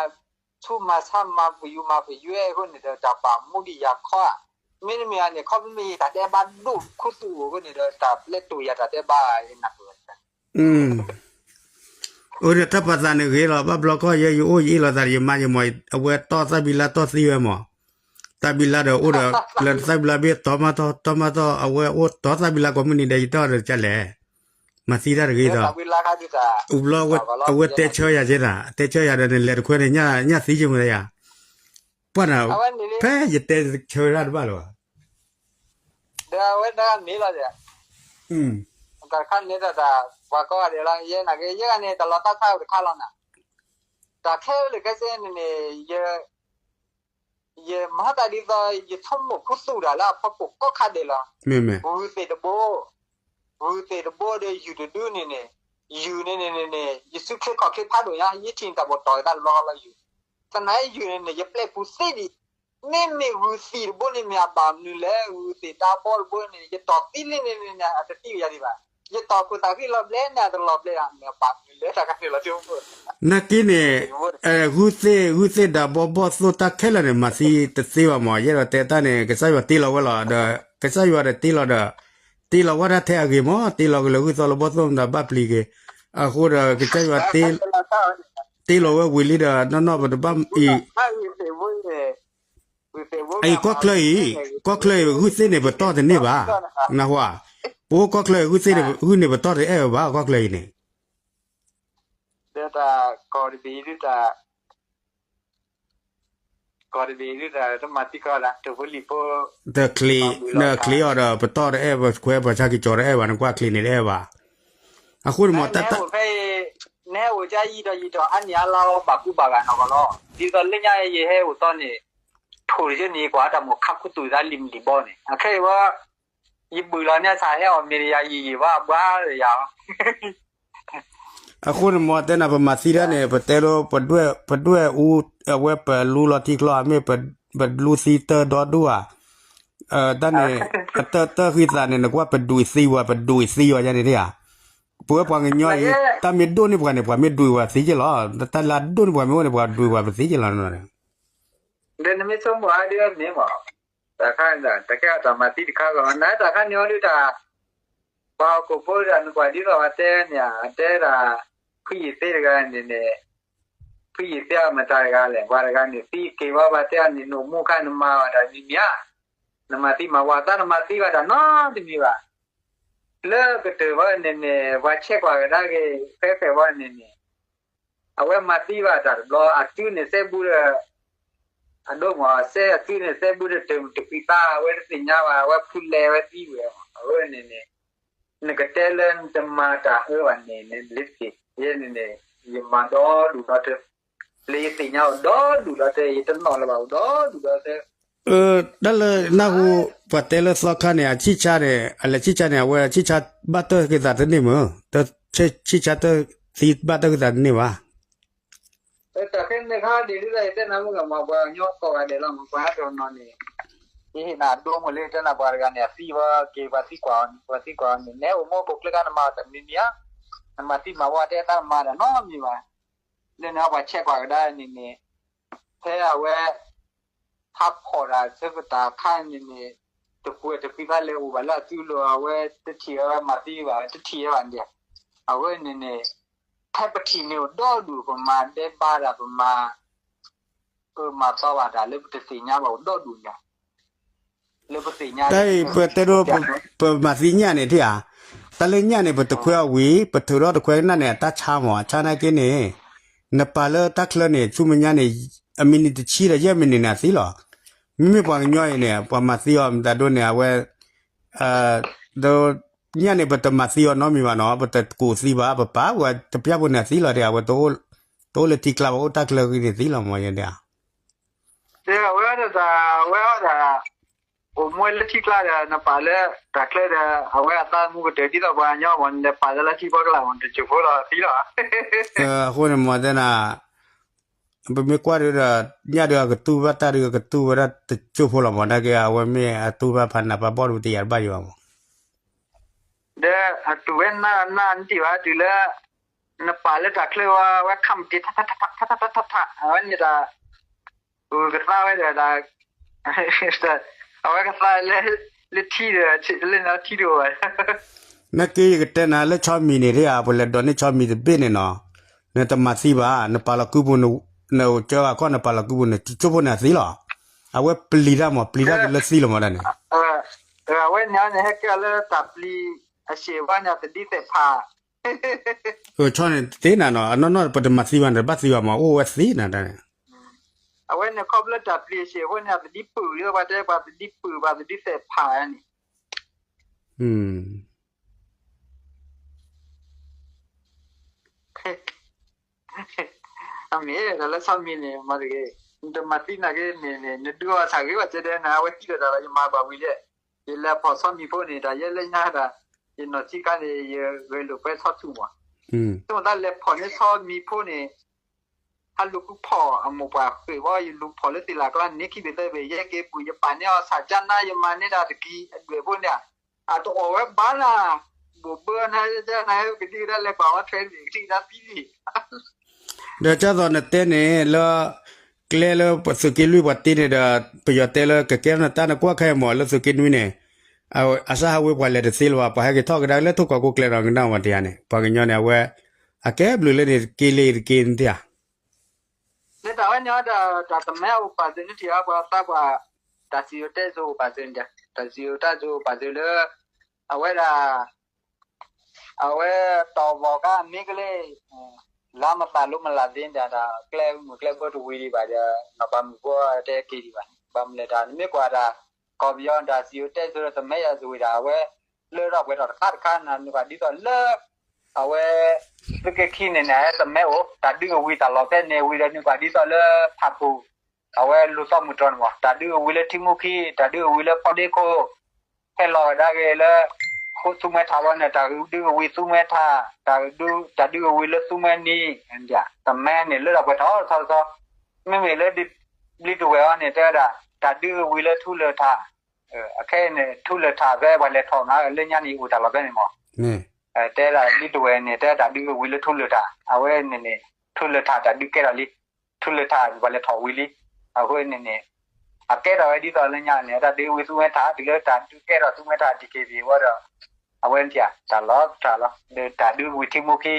ဆူးမၤဆါမၤပယူၤမၤပယွဲအဃိန့ၣ်ဒီး တၢ်ပာ်မူဒံးယၤခီဧါ, မ့တမ့ၢ်ဧါန့ၣ် ခီဖျိမ့ၢ်ယတၢ်တဲဘၣ်ဒိၣ်ခူသူၣ်အိၣ်အဃိန့ၣ်ဒီး တၢ်ပျဲတိၢ်ယၤတၢ်တဲဘၣ်ယနၢ်ပၢၢ်ဝဲ အိၣ်ဒီးတၢ်ပာ်သးန့ၣ်ဂ့ၤလီၤ ဘၣ်ဘျီခီယဲယအိၣ်ယအ့ၣ်လိာ်သးဒီးယမါယမီၢ် အဝဲတီၢ်သၣ်ဘံလါတီၢ်သံဝဲမီၢ် သၣ်ဘံလါဒီးအိၣ်ဒီး လၢသၣ်ဘံလါဘ့ၣ်တီၢ်မးတီၢ် တီၢ်မးတီၢ် အဝဲအိၣ်တီၢ်သၣ်ဘံလါကိးမုၢ်နံၤဒီးယတီၢ်ဒီးကလဲၣ် မၤသံတၢ်တဂ့ၤဒီး အိၣ်ဘျီ အဝဲတဲဆၢယၤကဲသး အတဲဆၢယၤဒီးနလဲၤတခွဲန့ၣ် ညၣ်သံက့မုၢ်ယၤ ပှၢ်နၤ ဖဲယတဲဆၢတၢ်တဘၣ်လၢၤဘၣ် ဒီးအဝဲဒၣ်မ့ၢ်လီၤဒီး တၢ်တခါန့ၣ်တၢ် ပှၤကိးဂၤဒဲးလီၤ ယဲနာ်က့ ယဲဂၤန့ၣ် တၢ်လီၤတၢ်ဆါအိၣ်တခါလီၤနၤ တၢ်ခဲလၢာ်ခဲဆ့န့ၣ်န့ၣ် ယ ယမၤတၢ်ဒ်သိး ယဆိကမိၣ်ခူသူၣ်တၢ်လၢအဖီခိၣ်ကိးခါဒဲးလီၤ. ဂုၢ်သ့ၣ်တဘိ, ဂုၢ်သ့ၣ်တဘိဒီးယုၢ်တဒုန့ၣ်န့ၣ်, ယုၢ်န့ၣ်န့ၣ်န့ၣ်န့ၣ် ယစုချ့ခီၣ်ချ့ဖးဒိၣ်ညါ ယထံၣ်တၢ်ဘီၣ်တီၢ်ကသးတဘျီဃီလီၤယုၢ်, သနာ်ယုၢ်န့ၣ်န့ၣ် ယပျဲပူၤသ့ဒံး, မ့မ့ၢ်ဂုၢ်သ့ၣ်တဘိန့ၣ်မ့ၢ်အဘၣ်မနုၤလဲၣ်, ဂုၢ်သ့ၣ်တၢ်ဘီတဘိန့ၣ် ယတီၢ်သံလံန့ၣ်န့ၣ် အတသံယၤဒံးဘၣ်, ယတီၢ်ခိၣ်သၣ်ဃံလီၤဘျဲၣ်န့ၣ် အတလီၤဘျဲၣ်ဒၣ် မ့ၢ်အဘၣ်မနုၤလဲၣ် တၢ်ကန့ၣ်လီၤတမုၢ် နာ်က့န့ၣ်, ဂုၢ်သ့ၣ်, ဂုၢ်သ့ၣ်ဒၣ်ဘီဘီၣ်သိၣ်တၢ်ခဲလၢာ်န့ၣ် မၤသံတသ့ဘၣ်မး, ယအဲၣ်ဒိးတဲတၢ်န့ၣ် ကစၢ်ယွၤတ့လီၤဝဲလီၤ, ဒီးကစၢ်ယွၤဒီးတ့လီၤဒီး, တ့လီၤဝဲဒၣ်ထဲအဂ့ၤမး, တ့လီၤကလၢဂုၢ်သီလၢဘီၣ်သိၣ်မတၤဘၣ်ပျံၤက့ၤ, အဃိဒီးကစၢ်ယွၤတ့လီၤဝဲဝံၤလံဒီး နီၢ်နီၢ်ပတဘၣ်အံၤ အံၤကီၢ်ချၢအံၤ, ကီၢ်ချၢအံၤ ဂုၢ်သ့ၣ်န့ၣ်ပတီၢ်တန့ၢ်ဘၣ်, နၢ်ဟူဧါ, ပအိၣ်ကီၢ်ချၢအံၤ ဂုၢ်သ့ၣ်န့ၣ် ဂုၢ်န့ၣ်ပတီၢ်တအဲၣ်ဝဲဘၣ် ကီၢ်ချၢအံၤန့ၣ် ဒီးတၢ်ကီၢ်တဘ့ၣ်ဒုးတၢ်, ကီၢ်တဘ့ၣ်ဒုးတၢ်တမၤသံကီးဒၣ် တဖိလံၤဖိ, တချ့, နချ့အီၤဒီး ပတီၢ်တအဲၣ်, ပခွဲးပှၤဆါက့ၤကၠီၤတအဲၣ်ဘၣ်, နကွၢ်ချ့န့ၣ်တအဲၣ်ဘၣ်, အဃိန့ၣ်မ့ၢ်တၢ်, နဟဲအိၣ်ဖဲအံၤ, နဟဲအိၣ်ကယံာ်ဒီးယံာ်ဒီး အါနံၣ်အါလါအီၤ ဘၣ်ကူဘၣ်ဂာ်နီၢ်ကီၢ်လီၤ, ဒ်သိးလၢညါယဟဲအိၣ်သီန့ၣ်, ထိၣ်တယုၢ်န့ၣ် ယကွၢ်တၢ်မိၣ်ခါခူသူၣ်သးလံၤမုၢ်လံၤဘီန့ၣ် အခဲအံၤဝဲ ယဘုၣ်လီၤန့ၢ်ဆၣ်ဟဲအီၣ်မ့ၤဒီးယၤယံာ်ယံာ်ဘၣ်ဘှါဒီးယၤလီၤ. အဃိန့ၣ်မ့ၢ်တဲနၤ ပမၤသံဒၣ်န့ၣ် ပတဲလၢ ပဒွဲၣ်အူ အဝဲပလူလီၤထံချီ မ့ၢ်ပလူသံတၢဒီဒူၣ်ဧါ, တၢ်န့ၣ် အတၢ်တၢ်ဃံသးန့ၣ် နကွၢ်ပဒွံၣ်သံဝဲ ပဒွံၣ်သံဝဲယါန့ၣ်ဧါ, ပဝဲပှၤကညီအံၤ တၢ်မ့ၢ်ဒိၣ်န့ၢ်ပှၤန့ၣ် ပှၤမ့ၢ်ဒွံၣ်ဝဲသံက့ၤလီၤ, တၢ်လၢအဒိၣ်န့ၢ်ပှၤမ့ၢ်အိၣ်န့ၣ် ပှၤဒွံၣ်ဝဲပသံက့ၤလီၤ. ဒီးနမ့ၢ်ဆိကမိၣ်အါဒ်အမ့ၢ်မး, တၢ်ခါန့ၣ် တၢ်ကဲအီၤတၢ်မၤသံတခါဂီၢ် နတၢ်ခါန့ၣ်အီၤဒုးတၢ်, ပှၤဟီၣ်ခိၣ်ဖိဒၣ်နကွၢ်ဒ်သိးပှၤတဲန့ၣ် အတဲဒၣ်, ဖုယံာ်သ့တဂၤန့ၣ်န့ၣ်, ဖုယံာ်သ့အမတၤတဂၤလဲၣ် ပှၤတဂၤန့ၣ် သံက့ၤဝဲဘၣ်တဲအီၤန့ၣ် နအိၣ်မူခါနမၤဘၣ်တၢ်မံၤမံၤဧါ, နမၤသံမၤဝါတၢ်နမၤသံဘၣ်တၢ်နီတမံၤဘၣ် လၢကတၢၢ်ဝဲန့ၣ်န့ၣ် ပှၤဆဲးကွၢ်ကဒါက့ၤ ဖဲဖဲဝဲန့ၣ်န့ၣ်, အဝဲမၤသံဘၣ်တၢ်တဘျီ အစုန့ၣ်စဲဘူးဒီး, အဒိမ့ၢ်စဲအစုန့ၣ်စဲဘူးဒီးတၢ်တပှံၤသး အဝဲတသ့ၣ်ညါဘၣ် အဝဲဖုလဲၤဝဲသံဝဲ, အဝဲန့ၣ်န့ၣ်, နကတဲလၢနတမၤတၢ်အၢဘၣ်န့ၣ် နလ့ၤတက့ၢ်, ယဲန့ၣ်န့ၣ်, ယမၤဒီဒူၣ်ဒီတၢ်, လၢယသ့ၣ်ညါအိၣ်ဒီဒူၣ်ဒီတၢ် ယတနီၣ်လၢၤဘၣ်အိၣ်ဒီဒူၣ်ဒီတၢ် တၢ်လၢနၢ်ဟူ, ပှၤတဲလၢသီခါန့ၣ် အဆံၣ်ဆါန့ၣ် အလဲၤဆံၣ်ဆါန့ၣ် အဝဲဆံၣ်ဆါဘၣ်တၢ်က့ၤသးတန့ၢ်မ့ၢ်, ဆံၣ်ဆါတၢ်သံဘၣ်တၢ်က့ၤသးတန့ၢ်ဘၣ်. တၢ်ခဲန့ၣ်ခါဒ်ဒ်လဲၣ် ယတဲနၤမုၢ်ဂၤမး ပှၤကညီကိးဂၤဒဲးလီၤမး ပှၤဟးတနီၤန့ၣ်, ယဟ့ၣ်နၤဒိမုၢ်လၢယတဲနၤ ပှၤတဂၤန့ၣ် အသံဝဲက့ၤ ပှၤသံကွၢ်အီၤန့ၣ် ပှၤသံကွၢ်အီၤန့ၣ် နဟဲအိၣ်မူခိၣ်ချၢခါနမၤတၢ်မံၤမံၤဧါ, နမၤသံမၤဝါတဲတၢ်မၤတၢ်နီတမံၤဘၣ်. လၢန့ၣ်ပှၤဆဲးကွၢ်ကဒါန့ၣ်န့ၣ်, ဖဲအဝဲ ဟးဖီၣ်တၢ်ဆၢကတီၢ်ခါန့ၣ်န့ၣ်, တပှဲၤတပှံၤသးလဲၤအိၣ်ဘၣ်လၢအစုလိၤ အဝဲတထံၣ်ဝဲမၤသံဘၣ် တထံၣ်ဝဲဘၣ်န့ၣ်, အဝဲန့ၣ်န့ၣ်, ဖဲပထံၣ်န့ၣ်အိၣ်ဒီဒူၣ် ပမၤဒဲးဘးတၢ် ပမၤ, ပမၤသီဘၣ်တၢ်လၢပတသ့ၣ်ညါဘၣ်အိၣ်ဒီဒူၣ်န့ၣ်, လၢပသ့ၣ်ညါ, တၢ်အံၤပတဲဒိ, ပမၤသံညၣ်န့ၣ်ထံၣ်ဧါ, တၢ်လၢညၣ်န့ၣ် ပတခွဲးအီၤဝံၤ ပထုးထီၣ်တခွဲးကနၣ်န့ၣ် အတၢ်ဆါမး အဆါနာ်က့န့ၣ်, နပာ်လၢတၢ်ချၢန့ၣ် ဆူမဲာ်ညါန့ၣ်, အမံးနံးတဆံဒီးယဲၢ်မံးနံးန့ၣ် အသံလီၤ. မ့မ့ၢ်ပှၤကညီအံၤန့ၣ် ပှၤမၤသံအီၤမတၤဒိန့ၣ် အဝဲ, ဒီး, ညၣ်န့ၣ် ပတမၤသံအီၤနီတမံၤဘၣ်နီၤ ပတကူးသံဘၣ် ပပာ်ဝဲတပျၢ်ဖိန့ၣ် အသံလီၤဒီး အဝဲ, တအိၣ်လၢထံကျါဘၣ် အိၣ်တၢ်ချၢဂ့ၤန့ၣ်သံလီၤမး ယဲဒၣ် ဒီးအဝဲဒၣ်, အဝဲဒၣ်, အိၣ်မူဝဲလၢထံကျါဒီး နပာ်လၢတၢ်ချၢဒီး အဝဲအသးမူကတၢၢ်ဒ်သိးပှၤကညီမး နလဲၤပာ်လၢလၢထံဖိကလာ်မး တစိၢ်ဖိလီၤသံလီၤ. အဃိန့ၣ်မးတဲနၤ, ပမ့ၢ်ကွၢ်ဒုးဒီး, ညၣ်ဒုးအကတူၢ်ဘၣ်တၢ်ဒုး အကတူၢ်ဝဲဒၣ်တစိၢ်ဖိလီၤမး နာ်က့ အဝဲမ့ၢ်အတူၢ်ဘၣ်ဖးနးဖးဘီၣ်ဒုး တယာ်တဘၣ်ယံၤဘၣ်မး ဒီးအတူၢ်ဝဲနၢ်နၢ်နထံၣ်ဘၣ်တုၤလၢ နပာ်လၢတၢ်ချၢဝဲ အဝဲခးမတ့ၤထးထးထးထးထးထးထးထး အဝဲန့ၣ်တၢ် ကသါဝဲဒီးတၢ် အဝဲကသါလၢ လၢထံဒီး လၢနထံတအိၣ်ဘၣ် နာ်က့ယကတဲနၤလၢဆီမံၤန့ၣ်ဒၣ်ဧါ ပလဲၤဒိးန့ၢ်ဆီမံၤတဘ့ၣ်န့ၣ်နီၤ နတမၤသံဘၣ် နပာ်လီၤကုပူၤ နအိၣ်ကၢဂၤခီၣ် နပာ်လီၤကုပူၤန့ၣ် တစိၢ်ဖိန့ၣ်အသံလီၤ အဝဲပျံၤတၢ်မး ပျံၤတၢ်ကလၢသံလီၤမးဒၣ်န့ၣ် အဝဲန့ၣ်န့ၣ် ဟဲကဲလၢတၢ်ပျံၤအရှ့ၣ်ဝဲန့ၣ် သဒံသဲးဖး ဆီန့ၣ်တသ့နၤနီၤ အနီၢ်နီၢ်ပတမၤသံဘၣ်န့ၣ် တဘၣ်သံဘၣ်မး အိၣ်ဝဲသ့နၤဒၣ်န့ၣ် အဝဲန့ၣ်ခီဖျိတၢ်ပျံၤအရှ့ၣ်အဃိန့ၣ် အသဒံပုၢ်လံ ပှၤတဲပှၤသဒံပုၢ် ပှၤသဒံသဲးဖးန့ၣ် အမ့ၢ်တၢ်လၢဆီမံၤန့ၣ် မ့ၢ်တဂ့ၤ နတမၤသံနာ်က့န့ၣ်န့ၣ် နဒုးအီၣ်ဆၣ်ဂ့ၤဘၣ်ကဲဒဲနၤ အဝဲသံဒီးတၢ်လီၤ ယမၤဘၣ်ဝံၤလံ, ယလဲၤဖီၣ်ဆီမံၤဖိန့ၣ် တၢ်ယဲလၢညါဒီး ယနီၢ်ဆံးခါန့ၣ် ယဂဲၤလိာ်ကွဲဆီထူၣ်မး, ဆိမိၣ်သးလဲၤဖီၣ်န့ၢ်ဆီမံၤဖိန့ၣ် ဟးလူၤကဖီၣ်အမိၢ်ပှၢ်ဃ့ၢ်ဝဲ ယလူၤဖီၣ်လၢသ့ၣ်လၣ်ကျါန့ၣ် ခံဘ့ၣ်သၢဘ့ၣ် ယဟဲက့ၤပူၤ ယပာ်န့ၢ်အီၣ်ဆၣ်ကၠါနါ ယမၤန့ၢ်ဒၣ်တကံၢ်အဒွဲၣ်ဖိန့ၣ်, အတအီၣ်ဝဲဘၣ်နၤ, ဘိၣ်ဘၢနၤ ကဒံကဒါလဲၤကွၢ်ဝဲထွဲန့ၣ် ကဒံကဒါသံန့ၣ် ဒီးကၢ်သိးနတဲန့ၣ်လၢ ကျဲလၢသုးက့လွံၢ်ပှၤတ့န့ၣ်ဒီး ပယီၤတဲလၢကကဲထီၣ်နတၢ်နကွၢ်ခဲအံၤမ့ၢ်လၢသုးက့နွံန့ၣ်, အစဟးဝ့ၤပှၤလဲၤတသ့လၢၤဘၣ် ပှၤဟဲက့ၤထီၣ်ကဒါလၢထိၣ်ကီးကိးကျဲဒီးကနၣ်ဝဲတယၤန့ၣ် ပှၤကညီန့ၣ် အဝဲ အကဲဘျုးလၢန့ၣ် က့ၤလ့တက့ၤနတယၤ လၢတၢ်ဝဲန့ၣ်ဒီး တၢ်တမဲအိၣ်ပာ်စၢၤန့ၣ်ထံၣ်အါပှၤသးပှၢ်, တၢ်စံၣ်စိၤတဲစိၤအိၣ်ပာ်စၢၤန့ၣ်, တၢ်စံၣ်စိၤတဲစိၤအိၣ်ပာ်စၢၤလၢ အဝဲဒၣ် အဝဲတီၢ်ဘီၣ်ကါမ့ၢ်ကလဲၣ်, လါမသးလိမလးသ့န့ၣ်ဒီး ကျဲမုၢ်ကျဲဘၢတဝံၤဒံးဘၣ်ဒီး နီၢ်ပၤမုၣ်ဖိတဲက့ၤဒံးဘၣ်န့ၣ် ဘၣ်မနုၤလဲၣ်ဒီး နမ့ၢ်ကွၢ်ဒၣ် ကီၢ်ပယီၤတၢ်စံၣ်စိၤတဲစိၤဒီး တမဲယၤစဝ့ၤဒၣ် အဝဲ လၢထီၣ်ပှဲၤထီၣ်တခါတခါန့ၣ် နကွၢ်ဒ်သိးလၢ အဝဲ သုးက့ခံန့ၣ်န့ၣ် တမဲအိၣ် တၢ်ဒုးကဝံၤတၢ်လီၢ်ဖဲန့ၣ်ဝံၤဒီး နကွၢ်ဒ်သိးလၢဖးခိၣ် အဝဲလူၤသီမုၢ်တြီၢ်န့ၣ်မး တၢ်ဒုးကဝံၤလၢထံမူခံ တၢ်ဒုးကဝံၤလၢဖီဒ့ခိၣ် ဟဲလီၤကဒါက့ၤလၢ ဃိသူမွဲထးဝဲန့ၣ် တၢ်ဒုးကဝံၤသူမွဲထး တၢ်ဒုးကဝံၤလၢသူမွဲနံၤ တမဲန့ၣ် လၢထီၣ်ပှဲၤထီၣ်တဆီတဆီ မ့မ့ၢ်လၢ ဘျံးတဝဲၢ်အံၤန့ၣ် တဲဝဲဒၣ် တၢ်ဒုးကဝံၤလၢထူလၢာ်ထး အခဲအံၤန့ၣ် ထူလၢာ်ထးဖဲပှၤလဲၤထီၣ်မး လၢညါန့ၣ် အိၣ်တၢ်လီၢ်ဖဲန့ၣ်မး တဲဒၣ်ဘျံးတဝဲၢ်န့ၣ် တဲတၢ်ဒုးကဝံၤလၢထူလၢာ်ထး အဝဲန့ၣ်န့ၣ် ထူလၢာ်ထးတၢ်ဒုးကဲထီၣ်လံ ထူလၢာ်ထးပှၤလဲၤထီၣ်ဝံၤလံ အဃိန့ၣ်န့ၣ် အကဲထီၣ်ဝဲဒ်သိးလၢညါန့ၣ် တၢ်ဒုးကဝံၤသူမွဲထး တုၤလၢတၢ်ဒုးကဲထီၣ်သူမွဲထး ဒံးက့ၤဘံၤဝဲဒီး အဝဲန့ၣ်တၢ်လီၢ်တၢ်လီၢ် ဒီးတၢ်ဒုးကဝံၤထံမူခံ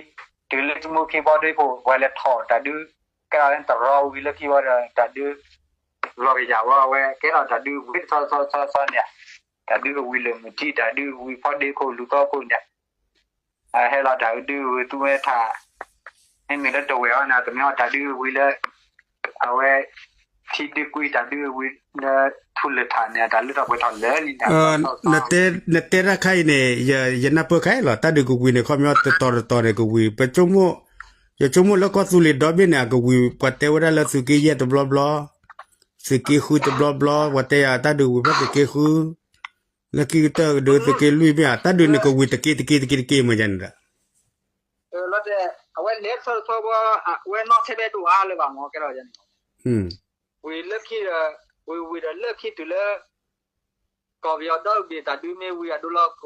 တုၤလၢထံမူခံဘီဒ့ခိၣ် ပှၤလဲၤထီၣ်တၢ်ဒုး ကဲထီၣ်လၢတရီဝံၤလၢခံဝဲဒီး တၢ်ဒုး လီၤကယၤဝဲ အဝဲကဲထီၣ်တၢ်ဒုးဝံၤတဆီဆီဆီန့ၣ် တၢ်ဒုးကဝံၤလၢမုၢ်ထံ တၢ်ဒုးကဝံၤဖီဒ့ခိၣ်လူၤသီခိၣ်န့ၣ် ဟဲလီၤတၢ်ဒုးကဝံၤသူဝဲထး မ့မ့ၢ်လၢတဝဲၢ်အံၤန့ၣ် တမ့ၢ်အီၤတၢ်ဒုးကဝံၤလၢ အဝဲ ထံဒုးကွံာ်တၢ်ဒုးကဝံၤလၢ ထူလၢာ်ထးန့ၣ် တၢ်လၢထီၣ်ပှဲၤထီၣ်လၢာ်လံန့ၣ် နတဲတၢ်ခါအံၤန့ၣ် ယနၢ်ပၢၢ်ခဲအံၤလီၤ တၢ်ဒုးကဝံၤန့ၣ် ခီပညီတတီၤတတီၤန့ၣ် ကဝံၤ ပ ယဆိကမိၣ်လၢကီၢ်သူလ့ၤဒီဘ့ၣ်န့ၣ် အကဝံၤ ပှၤတဲဝဲဒၣ်လၢသုးက့ယဲၢ်တဘျီဘျီ, သုးက့ဃုတဘျီဘျီ, ပှၤတဲယၤတၢ်ဒုးဝံၤဖဲသုးက့ဃု, လၢခံကတၢၢ်ကဒုးသုးက့လွံၢ်မ့ၢ်ဧါ, တၢ်ဒုးန့ၣ်ကဝံၤတက့တက့တက့တက့မ့ၢ်ယၤန့ၣ်ဒီး လီၤတဲာ် အဝဲလဲၤဆီတဆီဘၣ် အဝဲနီၣ်ထဲဖဲဒိၣ်အါလၢၤဘၣ်မ့ၢ်ကဲထီၣ်န့ၣ် ဝံၤလၢခံဒီး ဝံၤဝံၤဒီးလၢခံတုၤလၢ ကီၢ်ပယီၤဒီတဘ့ၣ် တၢ်ဒုးမ့ၢ်ဝံၤအဒိလီၤ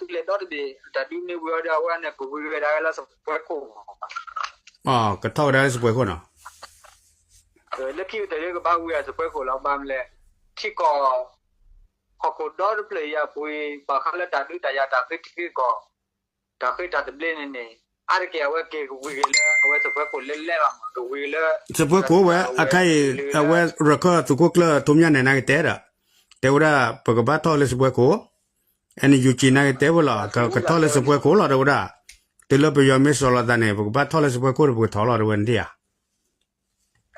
ကီၢ်သူလ့ၤဒီတဘ့ၣ် တၢ်ဒုးမ့ၢ်ဝံၤအီၤဒီး အဝဲန့ၣ်ကဝံၤဝဲဒၣ်လၢစပွဲခိၣ်မ့ၢ် ကထီၣ်ဝဲဒၣ်လၢစပွဲခိၣ်နီၤ လၢခံကတၢၢ်လၢကဘၣ်ဝံၤအစပွဲခိၣ်လီၤ ဘၣ်မနုၤလဲၣ် ထံကီၢ် ဟီၣ်ခိၣ်ဒီတဖျၢၣ်အံၤအပူၤ ဘၣ်ဃးလၢတၢ်ဒုးတၢ်ယၤ တၢ်ဃ့ထံဃ့ကီၢ် တၢ်ဃ့တၢ်သဘျ့န့ၣ်န့ၣ် အါတက့ၢ်အဝဲက့ၤကဝံၤက့ၤလၢ အဝဲစပွဲခိၣ်လၢလဲၣ်လီၤမး ကဝံၤလၢ စပွဲခိၣ်ဝဲ အခဲအံၤ အဝဲရခၢၣ်သုးခိၣ်ကျၢၢ်ထူမၠၣ်နဲၤနာ်က့တဲဒီး တဲဝဲဒၣ် ပကဘၣ်ထီၣ်လၢစပွဲခိၣ် အဲန့ၣ် ယူၢ်ကၠံၣ် နာ်က့တဲဝဲလီၤ ကထီၣ်လၢစပွဲခိၣ်လီၤ တဲဝဲဒၣ် တုၤလၢပယီၤမ့ၢ်စိာ်လီၤသးန့ၣ် ပကဘၣ်ထီၣ်လၢစပွဲခိၣ်ဒီး ပကထီၣ်လီၤ တဲဝဲန့ၣ်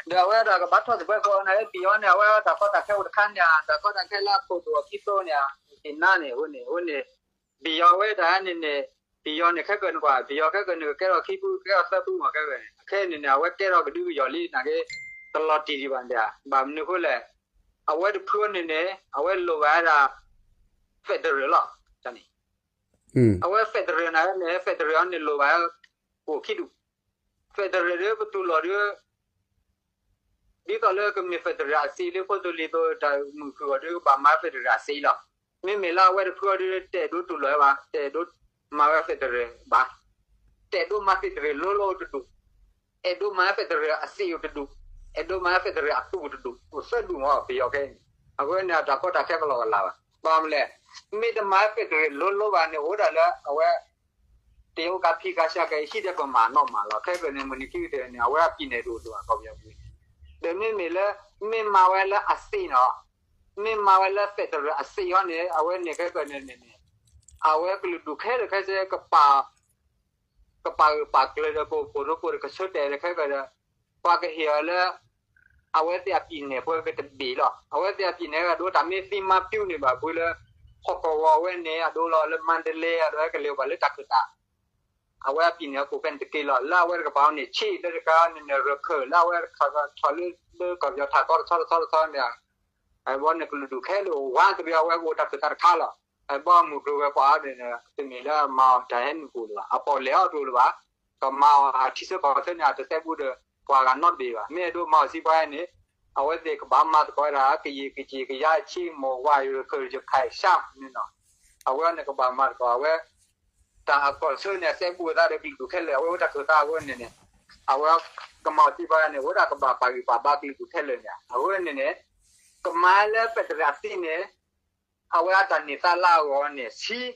ဧါ ဒီးအဝဲဒၣ်ကဘၣ်ထီၣ်စပွဲခိၣ်န့ၣ် ပယီၤန့ၣ် အဝဲတၢ်ကီတၢ်ခဲအိၣ်တခါန့ၣ် တၢ်ကီတၢ်ခဲလၢအခိၣ်ဒိၣ်အခံသိန့ၣ် က့ၤနါန့ၣ် အဃိန့ၣ် အဃိန့ၣ် ပယီၤဝဲဒၣ်န့ၣ်န့ၣ် ပယီၤန့ၣ်ခဲကၢၢ်န့ၣ်ကွၢ် ပယီၤခဲကၢၢ်န့ၣ် ကကဲထီၣ်ခံဖု ကကဲထီၣ်သၢဖုမ့ၢ်ခဲကၢၢ်န့ၣ် အခဲအံၤန့ၣ်န့ၣ် အဝဲကဲထီၣ်ကဒုကယီၤလံနာ်က့ တလီၤတံၢ်ဒံးဘၣ်န့ၣ် ဘၣ်မနုၤအဃိလဲၣ် အဝဲတဖုန့ၣ်န့ၣ် အဝဲလိၣ်ဘၣ်ဝဲဒၣ် federal လီၤ န့ၣ် အဝဲ federal န့ၣ်န့ၣ် federal န့ၣ်လိၣ်ဘၣ် အိၣ်ခံဒူၣ် federal ဒီးပတူၢ်လိာ်ဒီး ဒ်သိးလၢကမ့ၢ် federal အစ့လၢဖိသိလံၤသိး တၢ်မုာ်ခုၣ်အီၤဒီး ကဘၣ်မၤ federal အစ့လီၤ. မ့မ့ၢ်လၢအဝဲတဖုအီၤဒီး တအဲၣ်ဒိးတူၢ်လိာ်ဝဲဘၣ်, တအဲၣ်ဒိးမၤဝဲ federal ဘၣ်, တအဲၣ်ဒိးမၤ federal လိၤလိၤတဒူၣ်, အဲၣ်ဒိးမၤ federal အစ့အိၣ်တဒူၣ်, အဲၣ်ဒိးမၤ federal အတူၢ်တဒူၣ်, အိၣ်သၢဒူၣ်မ့ၢ်ပယီၤခဲအံၤန့ၣ်. အဃိန့ၣ် တၢ်ကီတၢ်ခဲကလီၤကလးဘၣ်. ဘၣ်မနုၤလဲၣ်, မ့ၢ်တမၤ federal လိၤလိၤဘၣ်န့ၣ် အိၣ်ဒၣ်လၢအဝဲ တ့အိၣ်ကးဖံးကးဆှၢကဲ ဟံၣ်ဒဲးပမၤနီၣ်မးလီၤ. ခဲကနံၣ်န့ၣ် မုၢ်နံၤခံကတၢၢ်န့ၣ် အဝဲအပံာ်နဲၣ်တအိၣ်လၢၤဘၣ် ကီၢ်ပယီၤပူၤန့ၣ်. ဒီးမ့မ့ၢ်လၢ မ့ၢ်မၤဝဲလၢအစ့နီၤ, မ့ၢ်မၤဝဲလၢ federal အစ့အီၤန့ၣ် အဝဲန့ၣ်ခဲကနံၣ်န့ၣ်န့ၣ် အဝဲကလုာ်ဒူၣ်ခဲလၢာ်ခဲဆ့ ကပာ် ကပာ်ဂၢၢ်ပာ်ကျၢၤဒီး ကအိၣ်ဖှိၣ်ရိဖှိၣ်ဒီး ကဆၢတဲာ်လၢခဲကနံၣ်ဒီး ပှၤကဟ့ၣ်အီၤလၢ အဝဲသ့ၣ်အပံာ်နဲၣ်ပှဲၤကတဘ့ၣ်လီၤ. အဝဲသ့ၣ်အပံာ်နဲၣ်ကဒီး တၢ်မ့ၢ်သံမါပျူၤန့ၣ်ဘၣ် ဖုလၢ ဟီၣ်ကဝီၤဝဲန့ၣ် အဒိလီၤလၢမါဒလ့ အဒိကလဲၤဘၣ်လၢတၢ်ခၢၣ်သး အဝဲအပံာ်နဲၣ်အခိၣ်ဖဲန့ၣ်တက့ၢ်လီၤ. လၢအဝဲတကပၤန့ၣ် ဆ့လၢတခါန့ၣ်န့ၣ် ရခၢၣ် လၢအဝဲတခါထီၣ်လၢ လၢကီၢ်ပယီၤထးကီတဆီတဆီတဆီန့ၣ် အဝဲန့ၣ်ကလုာ်ဒူၣ်ခဲလၢာ်ဝါတရံး အဝဲကအိၣ်တၢ်ခၢၣ်သးတခါလီၤ. အဘီမုၢ်ကျိၤဝဲၤကွာ်အီၤန့ၣ် တမ့ၢ်လၢမၤအီၤတၢ်ဟဲနုာ်ပူၤလၢၤဘၣ်, အပီၣ်လဲၣ်အီၤတအိၣ်လၢၤဘၣ်. ကမၤအီၤအထံဆၢကီၢ်ဆၢန့ၣ် အတစဲဘူးဒီးပှၤဂၤနီတဘ့ၣ်ဘၣ်. မ့ၢ်အဲၣ်ဒိးမၤအီၤစံးပှၤန့ၣ် အဝဲသ့ၣ်ကဘၣ်မၤသကိးဝဲဒၣ် ကယံာ်ကယံာ်ကယါဆံး မိၢ်ဝါ ရခဲၣ်ယဖဲၣ်ရှါန့ၣ်နီၤ. အဝဲန့ၣ်ကဘၣ်မၤသကိးဝဲ တၢ်အကီၢ်ဆၢန့ၣ် အစဲဘူးအသးဒီးကလုာ်ဒူၣ်ခဲလၢာ် အဝဲအိၣ်တၢ်ခၢၣ်သးအဃိန့ၣ်န့ၣ် အဝဲကမၤအီၤစံးပှၤန့ၣ် အိၣ်ဒၣ်ကဘၣ်ပာ်ဂံၢ်ပာ်ဘါကလုာ်ဒူၣ်ခဲလၢာ်န့ၣ် အဃိန့ၣ်န့ၣ် ကမၤလၢ federal သ့န့ၣ် အဝဲအတၢ်န့ၢ်သါလၢအဂီၢ်န့ၣ် ဆံး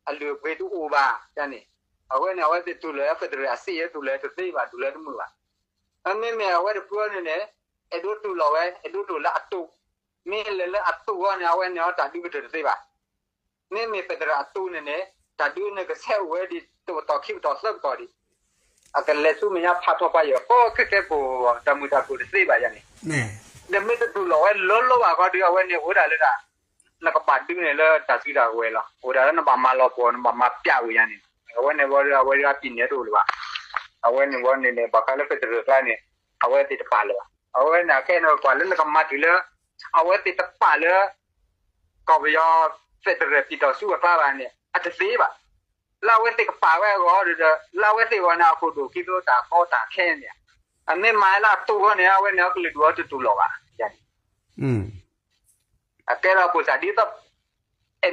အလုၢ်အပှ့ၤတအိၣ်ဘၣ်န့ၣ်. အဝဲန့ၣ် အဝဲသ့ၣ်တူၢ်လိာ်ဝဲ federal အစ့ တူၢ်လိာ်တသ့ဘၣ် တူၢ်လိာ်တမုာ်ဘၣ်. မ့မ့ၢ်အဝဲတဖုန့ၣ်န့ၣ် အဲၣ်ဒိးတူၢ်လိာ်ဝဲ အဲၣ်ဒိးတူၢ်လၢအတိၢ်, မ့ၢ်လဲၤလၢအတိၢ်အဂီၢ်န့ၣ် အဝဲန့ၣ်တၢ်ဒုးကတၢၢ်တသ့ဘၣ်. မ့မ့ၢ် federal အတိၢ်န့ၣ်န့ၣ် တၢ်ဒုးန့ၣ်ကဆဲးအိၣ်ဝဲဒ်တပတီၢ်ခံပတီၢ်သၢပတီၢ်ဒံး. အကလဲၤဆူမဲာ်ညါဖးထီၣ်ပှၤယဲၢ် ကိးခဲကဲပိာ် တၢ်မုာ်တၢ်ခုၣ်တသ့ဘၣ်ယၤန့ၣ်. ဒီးမ့ၢ်တတူၢ်လိာ်ဝဲလၢလီၤဘၣ်ဃီဒီး အဝဲန့ၣ်အိၣ်ဒၣ်လၢဒၣ် နကဘၣ်ဒုးန့ၣ်လၢတၢ်စုတၢ်ကဝဲၤလီၤ. အိၣ်ဒၣ်လၢနဘၣ်မၤလီၤပှီၢ် နဘၣ်မၤပျးဝံၤယၤန့ၣ် အဝဲန့ၣ်ဝဲဒၣ်အဝဲဒၣ်ပံၤန့ၣ်တအိၣ်လၢၤဘၣ်. အဝဲန့ၣ်ဝဲန့ၣ်န့ၣ် ဘၣ်ဃးလၢ federal ကျါန့ၣ် အဝဲသ့ၣ်တပာ်လၢၤဘၣ်. အဝဲန့ၣ် အခဲအံၤန့ၣ် ကွၢ်လၢနကမၤတုၤလၢ အဝဲသ့ၣ်တပာ်လၢ ကီၢ်ပယီၤ federal ပြည်ထောင်စု အကျါဘၣ်န့ၣ် အတသ့ဘၣ်. လၢအဝဲသ့ၣ်ကပာ်ဝဲအဂီၢ်ဒီး လၢအဝဲသ့ၣ်အဂီၢ်န့ၣ် အခိၣ်ဒိၣ်ခံသိတၢ်ကီတၢ်ခဲန့ၣ် အမ့ၢ်မၤလၢအတိၢ်အဂီၢ်န့ၣ် အဝဲန့ၣ်အကလုာ်ဒူၣ်အီၤတတူၢ်လိာ်ဘၣ်န့ၣ်. အကဲဒီးပိၢ်စၢ်ဒ်သိး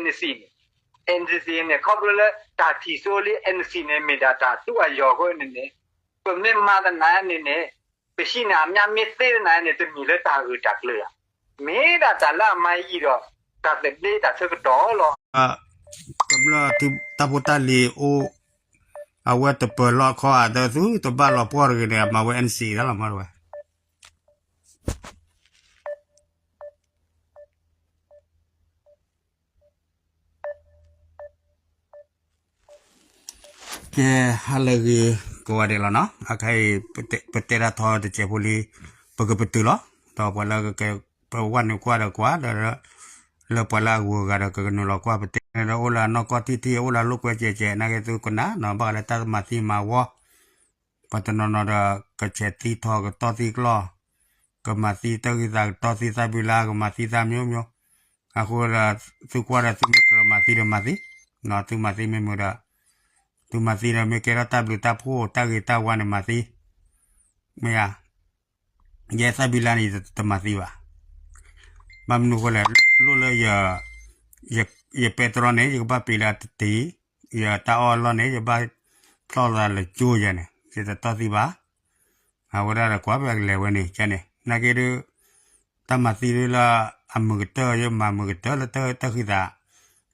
NCA န့ၣ် NCA န့ၣ် ခီဖျိလၢတၢ်ထံၣ်စိလံ NCA န့ၣ် မ့ၢ်ဒၣ်တၢ်ဒုးအယီၢ်အဃိန့ၣ်န့ၣ် ပမ့ၢ်မၤသနာ်န့ၣ်န့ၣ် ပဟံးန့ၢ်အမျါမ့ၢ်သ့သနာ်န့ၣ် တမ့ၢ်လၢတၢ်ဂၢၢ်တၢ်ကျၢၤဧါ. မ့ၢ်ဒၣ်တၢ်လၢအမၤယံာ်ဒီး တၢ်သဘျ့တၢ်ဆၢကတီၢ်လီၤ. ကမျၢၢ်တၢ်ဖိတၢ်လံၤအိၣ် အဝဲတပၢၤလီၢ်ခီဧါ ဒီးသုတဘၣ်လီၤပှီၢ်တဂ့ၤန့ၣ် အမၤဝဲ NCA တၢ်လီၤမးတဝဲ ကဲ ဟါလၢအဂ့ၤကိးဂၤဒဲးလီၤနီၤ. အခဲအံၤ ပတဲတၢ်ထီတစဲးဖိလံ ပကပတုာ်လီၤ. ဒီးပှၤလၢကကဲ ပဝဲန့ၣ်ကွၢ်ဒီးကွၢ်ဒီး လၢပှၤလၢအဂုၤအဂၤဒီး ကကနုာ်လီၤကွၢ်ပတဲန့ၣ်ဒီး အိၣ်လၢအနီၢ်ကီၢ်ထံထံ အိၣ်လၢအလိာ်ကွဲကဲးကဲး နာ်က့သုကနၣ်နီၤ ဘၣ်ဃးလၢတၢ်မၤသံမၤဝီ ပှၤတနီၤနီၤဒီး ကဆဲးသံထီၣ်ကတီၢ်သံကျီၢ်, ကမၤသံတၢ်ဂံၢ်သးကတီၢ်သံသၣ်ဘံလါ ကမၤသံသၣ်မျိုးမျိုး, အဃိဒီး သုကွၢ်ဒီးသုမ့ၢ်ကြၢးမၤသံဒီးမၤသံ, သုမၤသံမ့ၢ်မုာ်ဒီး သုမၤသံဒီးမ့ၢ်ကဲထီၣ်တၢ်ဘျုးတၢ်ဖှိၣ်တၢ်ဂ့ၤတၢ်ဝါန့ၣ်မၤသံ, မ့ၢ်ဧါ. ယဲသၣ်ဘံလါန့ၣ် ယတမၤသံဘၣ်. ဘၣ်မနုၤအဃိလဲၣ်, လိၣ်လၢ ယပဲတြီန့ၣ် ယကဘၣ်ပ့ၤလၢအတတ့ၢ်, ယတၢ်အီၣ်အလီၢ်န့ၣ် ယဘၣ်ဖျီၣ်လီၤလၢကၠိယဲန့ၣ် ယတတီၢ်သံဘၣ်. အဝဲဒၣ်ဒီးကွၢ်ဖဲကလဲၤဝဲန့ၣ် ကဲန့ၣ် နာ်က့ဒုး တၢ်မၤသံဒုးလၢအမုာ်ကတၢၢ် ယမၤမုာ်ကတၢၢ်လၢတၢ်ဃံသး,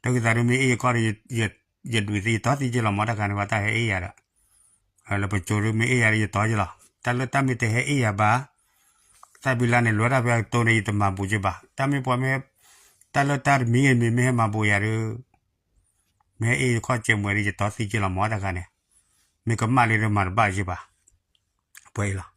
တၢ်ဃံသးဒုးမ့ၢ်အ့ၣ်ယခီၣ်ဒီး ယဒုးသံယတီၢ်သံက့လီၤမး တၢ်ခါန့ၣ် ပှၤတၢ်ဟဲအ့ၣ်ယၤဒီး လၢပကၠိဒုးမ့ၢ်အ့ၣ်ယၤဒီးယတီၢ်က့လီၤ. တၢ်လၢတၢ်မ့ၢ်တဟဲအ့ၣ်ယၤဘၣ်, သၣ်ဘံလါန့ၣ် လဲၤတၢ်ဖဲအကတိၤန့ၣ် ယတမၤဘူးက့ဘၣ်. တၢ်မ့ၢ်ပှၤမ့ၢ် တၢ်လၢတၢ်တမံၤမ့ၢ်မ့ၢ်ဟဲမၤဘူးယၤဒုး မ့ၢ်ဟဲအ့ၣ်ယခီၣ်ကဲမွဲဒီး ယတီၢ်သံက့လီၤမး တၢ်ခါန့ၣ် မ့ၢ်ကမၣ်လံဒီးမၤတဘၣ်က့ဘၣ်. ပှဲၤအံၤလီၤ.